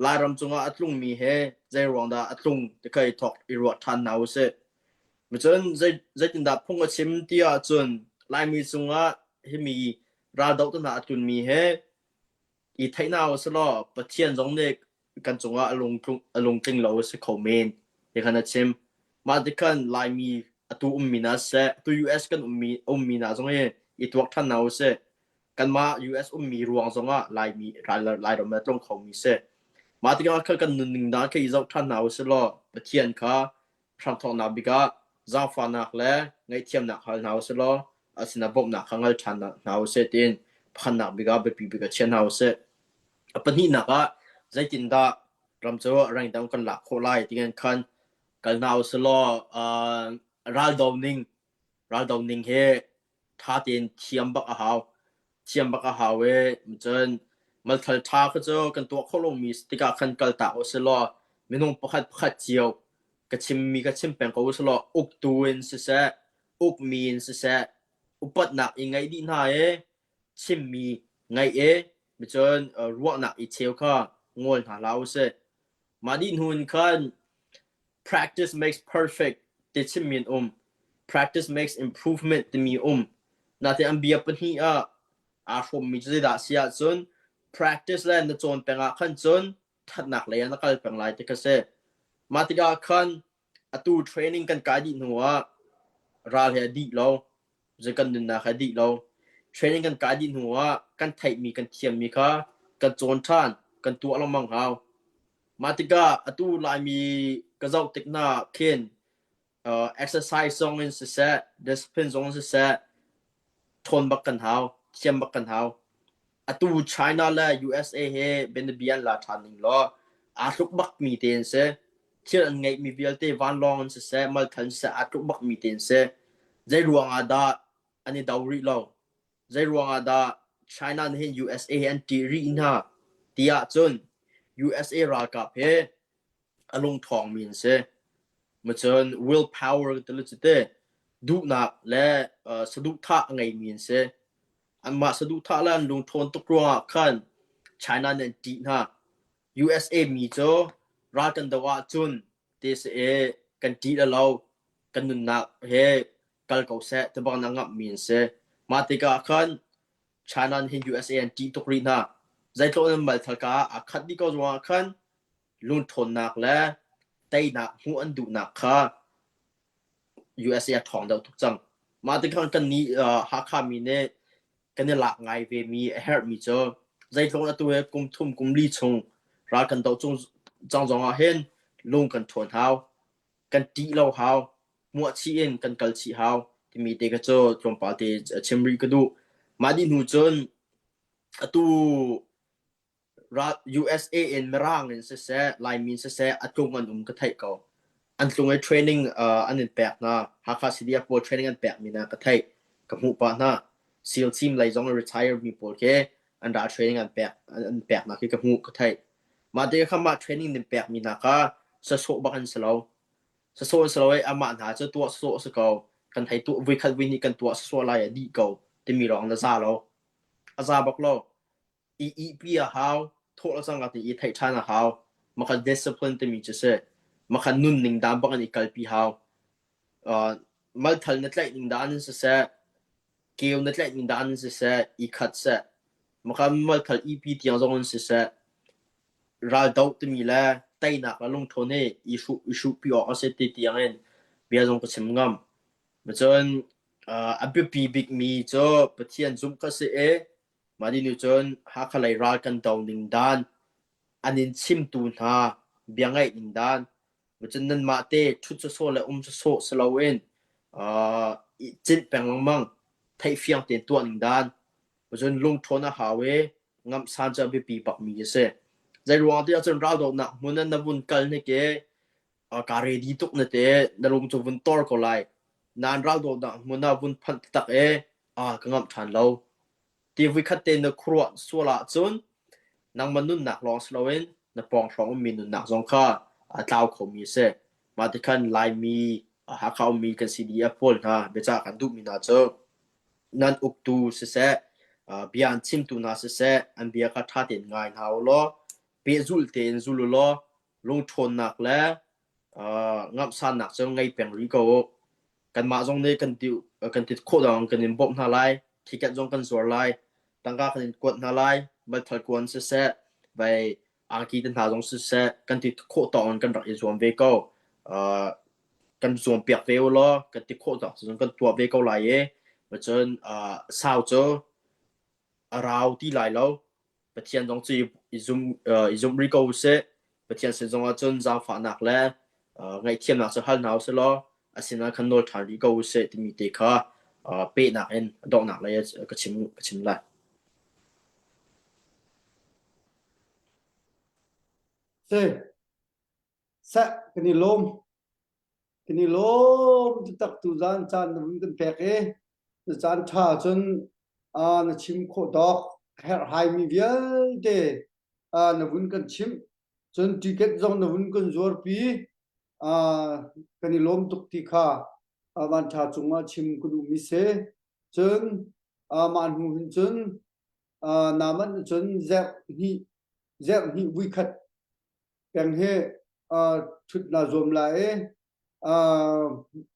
Lairam cungah a tlungmi he zei ruang dah a tlung ti kha i thawk i ruah ṭhan hna usih. Cun zei, zeitindah phung a chim ti ahcun Laimi cungah himi raldoh hna a tlunmi he i theih hna u sih law Pathian zong nih kan cungah a lungtlung a lungtling lo a si kho men ti khan a chim. Mah tikhan Laimi atu ummi hna siseh, atu US kan ummi ummi hna zong hi i tuak ṭhan hna u sih. Kanmah US ummi ruang zongah Laimi Lairam a tlung khomi si. Mah tikah khan kan nunning dan kha i zoh ṭhan hna u sih law Pathian kha hramthawknak bik ah zaangfahnak le ngaihthiamnak hal hna u sih law a sinah bawmhnak kha ngal ṭhan hna u sih tiin pakhatnak bik ah biapi bik ah chia hna u sih. A pahnihnak ah zeitindah ram cu rengdang kan lak khawh lai tiin khan kal hna u sih law uh, raldo ning raldo ning hi ṭha tein thiam bak a hau. Thiam bak a hau i cun malthal ṭha kha cu kan tuah khawh lomi tikah khan kal tak u sih law minung pakhat pakhat cio ka chimmi ka chim peng ko u sih law uktu in siseh ukmi in siseh upatnak i ngeih dih hna i chimmi ngaih i cun ruahnak i cheu kha ngol hna hlah u sih. Mah dih hnu in khan practice makes perfect ti chimmi an um. Practice makes improvement timi um. Natin an bia pahnih ah aa hrawmmi cu zeidah si ahcun practice le na cawn peng ah khan cun thatnak lei ah na kal peng lai ti kha si. Mah tikah khan atu training kan kai dih hnu ah ral he a dih lo, zei kan nunnak he a dih lo. Training kan kai dih hnu ah kan theihmi kan thiammi kha kan cawn ṭhan, kan tuah lengmang hau. Mah tikah atu Laimi ka zoh tik hna ah khin uh, exercise zong in siseh, discipline zong in siseh, ṭhawn bak kan hau, thiam bak kan hau. Atu China le USA he bianabia an la ṭhan ning law aa tluk bakmi te an si. Thil an ngeihmi vialte vanlawng in siseh, malthal in siseh, aa tluk bakmi te an si. Zei ruang ah dah an i do rih lo? Zei ruang ah dah? China nih hin USA hi an ṭih rih hna ti ahcun USA ralkap hi a lungṭhawngmi an si. Macun willpower ti le cite duhnak le saduhthah a ngeimi an si. Anmah saduhthah le an lungṭhawn tuk ruangah khan China nih an ṭih hna. USA mi cu ral kan doh ahcun ti si i kan ṭih le lo kan nunnak he kal ko seh ti bang na ngamhmi an si. Mah tikah khan China nih hin USA an ṭih tuk rih hna. Zeitluk in malthal ka ah aa khat dih ko zongah khan lungṭhawnnak le teinak hmuh an duhnak kha USA a ṭhawng deuh tuk cang. Mah tikhan kannih Hakha mi nih kan i lak ngai ve mi a herhmi cu zeitluk atu he kum thum kum li chung ral kan doh cung cang zong ah hin lung kan ṭhawn hau, kan ṭih lo hau, muahchih in kan kal chih hau timi te kha cu tlawmpal te chim rih ka duh. Mah dih hnu cun atu USA in Mirang in siseh, Laimi in siseh a tlung an um ka theih ko. An tlung i training an in pek hna. Hakha CDF pawl training an pekmi hna ka theih. Ka hmuh pah hna. SEAL team lei zong retire mi pawl khi an ra training an pek an peknak khi ka hmuh ka theih. Mah te kha mah training nin pekmi hna kha sasawh bak an si lo. Sasawh an si lo i amah hna cu tuah sasawh a si ko. Kan hei tuah vuikhat vui hnih kan tuah sasawh lai a dih ko timi lawng na za lo. A za bak lo. I ihpi a hau, thawh le cangka te i theih ṭhan a hau. Makha discipline timi cu si. Makha nunning dan bak in i kalpi hau. Uh, malthal na tlaih ning dan in siseh, keu na tlaih ning dan in siseh, i khat seh. Makha malthal ipi tiang zong in siseh, ral doh timi le teinak le lungṭhawn hi i hruh i hruhpi awk a si ti tiang in bia zong ka chim ngam. Cun uh, a biapi bikmi cu Pathian zumh ka si i Mah ni nih cun Hakha lei ral kan do ning dan, an in chimtu hna bia ngaih ning dan, cun nanmah te ṭhut sawsawh le um sawsawh si loin uh, i cinh peng lengmang, theihfiang tein tuah ning dan, cun lungṭhawn a hau i ngamhsan cu a biapi bakmi a si. Zei ruang tiah cun raldohnak hmun ah na vun kal hnik i kaa ready tuk na te na lung cu vun tor ko lai. Nan raldohnak hmun ah vun phanh taktak i ah ka ngamh ṭhan lo. Ti voikhat te na khuaruah sual ahcun nangmah nunnak lawng si loin na pawng hrawng ummi nunnak zong kha a tlau khomi a si. Mah tikhan Laimi, Hakha ummi kan CDF pawl hna biacah kan duhmi hna cu nan uktu siseh, bia an chimtu hna siseh, an bia kha ṭha tein ngai hna u law pehzulh tein zul u law lungṭhawnnak le ngamhsannak cu ngei peng rih ko u. Kanmah zong nih kan ti kan ti khawh dang kan in bawmh hna lai, ticket zong kan zuar lai, tangka kan in kuat hna lai, malthal kuan siseh, vai angki te hna zong siseh, kan ti khawh tawk in kan rak i zuam ve ko. Uh, kan zuam piak ve u law kan ti khawh tawk cun kan tuah ve ko lai i cun uh, sau cu a rau ti lai lo. Pathian zong cu i zum i zum rih ko usih. Pathian sin zongah cun zaangfahnak le ngaihthiamnak cu hal hna usih law a sinah khan nawl ṭhan rih ko usih timi te kha pehnak in donghnak lei ah ka chim ka chim lai. Si, seh kan i lawm. Kan i lawm taktak tuzaan caan na vun kan pek i na caan ṭha cun na chim khawh tawk herhhaimi vialte na vun kan chimh. Cun ticket zong na vun kan zuarpi. Kan i lawm tuk ti kha vanṭha cungah chim ka duhmi si. Cun mah hnu hin cun naman cun zerh hnih zerh hnih vuikhat peng hi ṭhut naa zuam lai i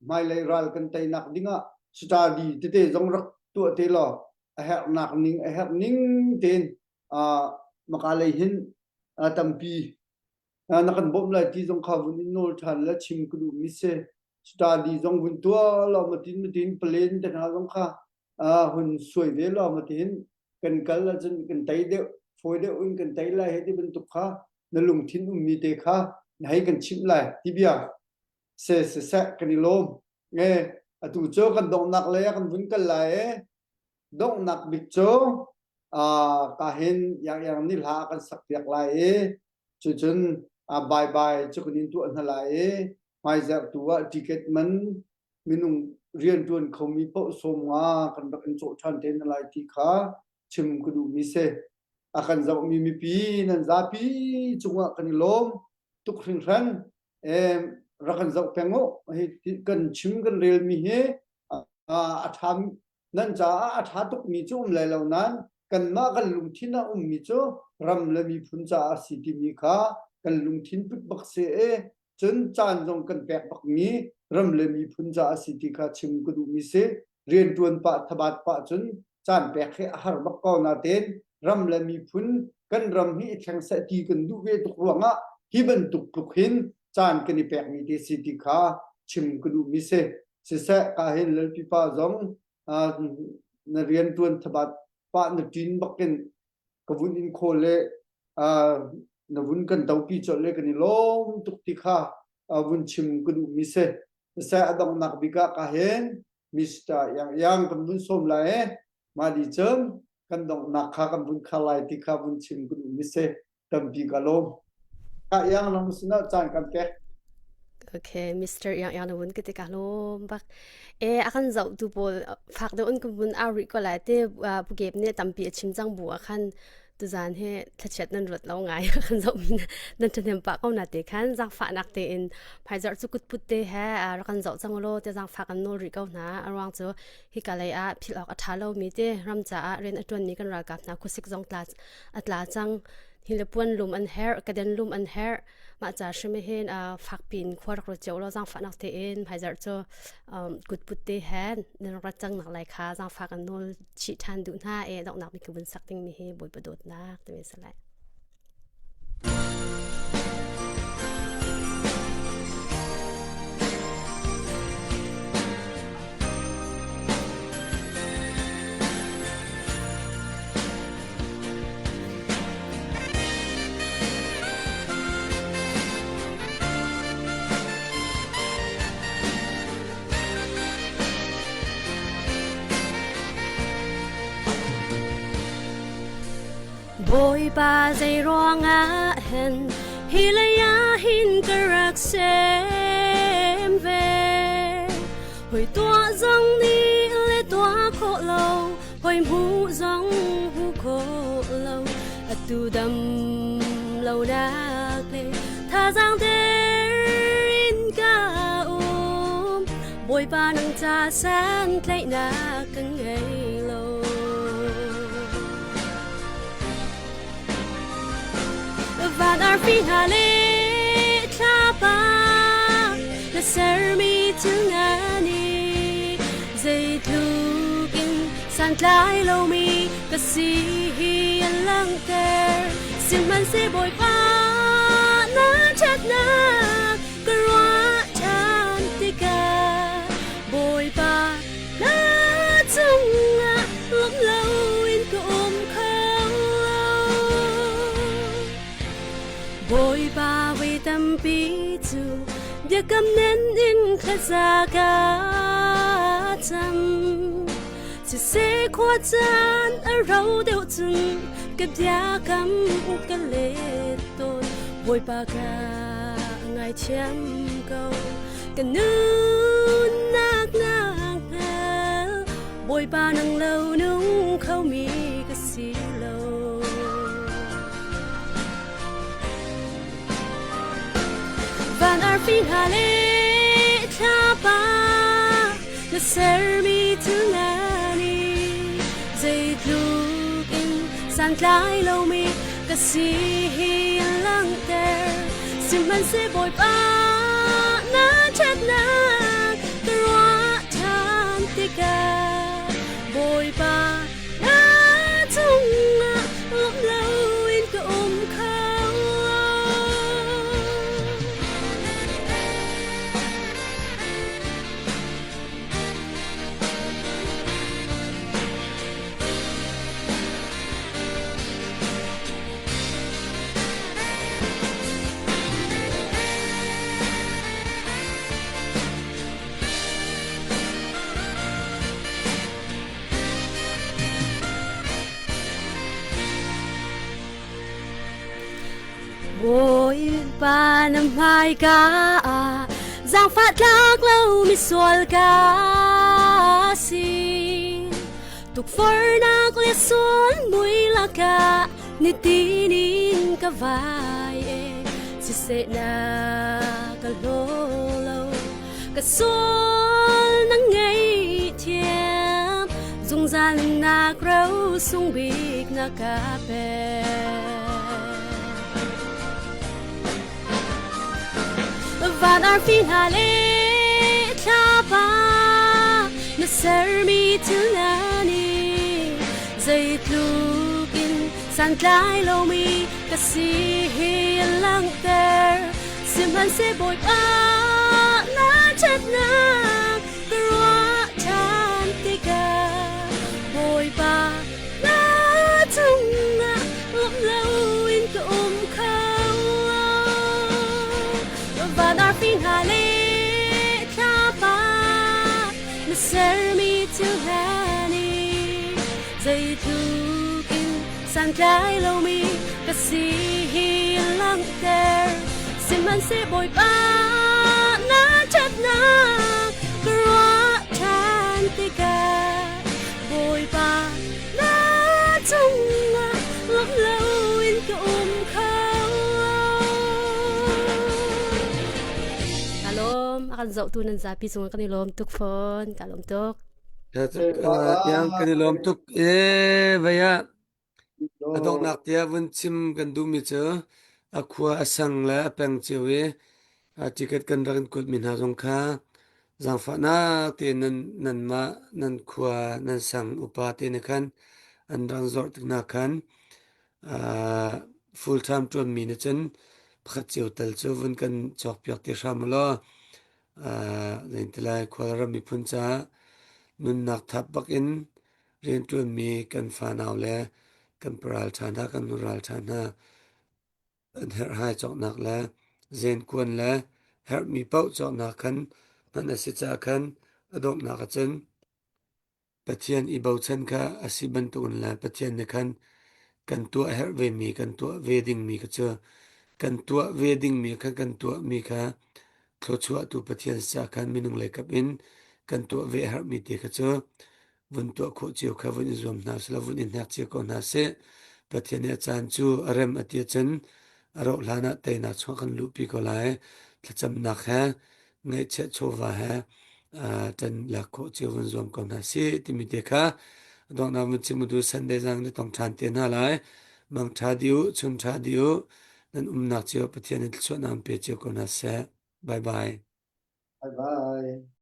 hmailei ral kan teinak dingah study tete zong rak tuah te law a herhnak ning a herh ning tein maka lei hin tampi na kan bawmh lai ti zong kha vun in nawl ṭhan le chim ka duhmi si. Study zong vun tuah law matin matin plan te hna zong kha hun suai ve law matin kan kal ahcun kan tei deuh fawi deuh in kan tei lai hei ti bantuk kha na lungthin ummi te kha na hei kan chimh lai ti bia se se seh kan i lawm nge atu cu kan donghnak lei ah kan vun kal lai e donghnak bik cu ka hin yang yang ni hla kan sak piak lai i cucun bye bye cu kan in tuah hna lai i hmaizarh tu ah ticket man minung rianṭuan khomi paoh 50 kan rak in cawh ṭhan te hna lai ti kha. chim ka duhmi si. A kan zohmi mipi nan zapi cungah kan i lawm tuk hringhran. Rak kan zoh peng u. Hi kan chim kan relmi hi a ṭha nan caah a ṭha tukmi cu um lai lo nain kanmah kan lungthin ah ummi cu ram le miphun caah a si timi kha kan lungthin put bak si i cun caan zong kan pek bakmi ram le miphun caah a si ti kha chim ka duhmi si. Rianṭuan pah thabat pah cun caan pek hi a har bak ko natein ram le miphun kan ram hi i thleng seh ti kan duh ve tuk ruangah hi bantuk tluk hin caan kan i pekmi te si ti kha chim ka duhmi si. Siseh ka hin Lalpipa zong na rianṭuan thabat pah na ṭin bakin ka vun in khawl le na vun kan topi colh le kan i lawm tuk ti kha vun chim ka duhmi si. Siseh a donghnak bik ah ka hin Mr. Yang Yang kan vun sawm lai e. Mah di cun kan donghnak kha kan vun khar lai ti kha vun chim ka duhmi si. Tampi ka lawm. Ka Yang nang sinah caan kan pek. Okay, Mr. Yang Yang na vun ka ti ka lawm bak. E a kan zoh tu pawl fak deuh in kan vun au rih ko lai te pu Gep nih tampi a chim cang bu ah khan tuzan he thlachiat nan ruat lo ngai kan zoh mi nan ṭhahnem pah ko na te khan zaangfahnak tein phaizarh cu kutput te he rak kan zoh cang law te zaangfah kan nawl rih ko hna a ruang cu hika lei ah philh awk a ṭha lomi te ram caah rian a ṭuanmi kan ralkap hna khuasik zong tla a tla cang hi le puan lum an herh kaden lum an herh mah ca hrim hin fak piin khua rak ruat cio law zaangfahnak tein hmaizarh cu kutput te he nan rak rat cang nak lai kha zaangfah kan nawl chih ṭhan duh hna e donghnak bik ka vun sak dingmi hi Bawipa dawtnak timi si lai. Bawipa zei ruangah hen hi lei ah hin ka rak sem ve hoi tuah zong nih le tuah khawh lo hoi hmuh zong hmu khawh lo atu dam lo nak le thazaang der in ka um Bawipa nang ca san tlaihnak ka ngei lo Van arfi hna le thlapa na sermi thil nga nih zeitluk in santlai lomi ka si hi an langhter. Sihmanhseh Bawipa na ṭhatnak ka ruah ṭhan tikah Bawipa na cungah lawm loin ka um kho lo. Bawipa voi tampi cu biakam nen in thlaza ka cam. Siseh khua caan a ro deuh cun ka biakam ka let tawn. Bawipa ka ngaithiam ko. Ka nunnak na hngal. Bawipa nang lo nung khomi ka si lo. Van arfi hna le thlapa na sermi thil nga nih zeitluk in santlai lomi ka si hi an langhter. Sihmanhseh Bawipa na ṭhatnak ka ruah ṭhan tikah Bawipa na cungah lawm loin ka um kho lo. Bawipa na hmaika ah zaangfah tlak lo misual ka si. Tukforhnak le sual mui lakah nitin in ka vai e siseh na ka hlaw lo ka sual na ngei thiam zungzal nak ro sung bik na ka pe. Van arfi hna le thlapa na sermi thil hna nih zeitluk in santlai lomi ka si hi an langhter. Sihmanhseh Bawipa na ṭhatnak ka ruah ṭhan tikah Bawipa na cungah lawm loin ka um kho lo. Van arfi hna le thlapa na sermi thil hna nih zeitluk in santlai lomi ka si hi langhter. Sihmanhseh Bawipa na ṭhatnak ka ruah ṭhan tikah Bawipa na cungah lawm loin ka um kho lo. Ka lawm a kan zohtu nan zapi cungah kan i lawm tuk fawn. Ka lawm tuk. Tiang kan i lawm tuk e vei ah A donghnak tiah vun chim kan duhmi cu a khua a sang le a peng cio i ticket kan rak in kuatmi hna zong kha zaangfahnak tein nan nanmah nan khua nan sang upa te nih khan an rak zorh tik hna khan full time ṭuanmi nih cun pakhat cio tal cu vun kan cawkpiak te hram u law zeitilai khualram miphun caah nunnak thap bak in rianṭuanmi kan fanau le kan paralṭha hna, kan nu ralṭha hna an herhhai cawknak le zenkuan le herhmi paoh cawknak khan hman a si caah khan a donghnak ahcun Pathian i bochan kha a si bantukin le Pathian nih khan kan tuah herh vemi, kan tuah ve dingmi kha cu kan tuah ve dingmi kha kan tuahmi kha thluachuahtu Pathian caah khan minung lei kap in kan tuah ve a herhmi te kha cu vun tuah khawh cio kha vun i zuam hna selaw vun i hnek cio ko hna seh. Pathian nih a caan cu a rem a ti ahcun a rauh hlan ah teinak chungah kan luhpi ko lai. Thlacamnak he ngaihchiat chawva he ṭan lak khawh cio vun zuam ko hna sih timi te kha donghnak vun chim u Sunday zang na tong ṭhan te hna lai. Mang ṭha dih u, chun ṭha dih u. Nan umnak cio Pathian in thluachuahnak in pe cio ko hna seh. Bye bye. Bye bye.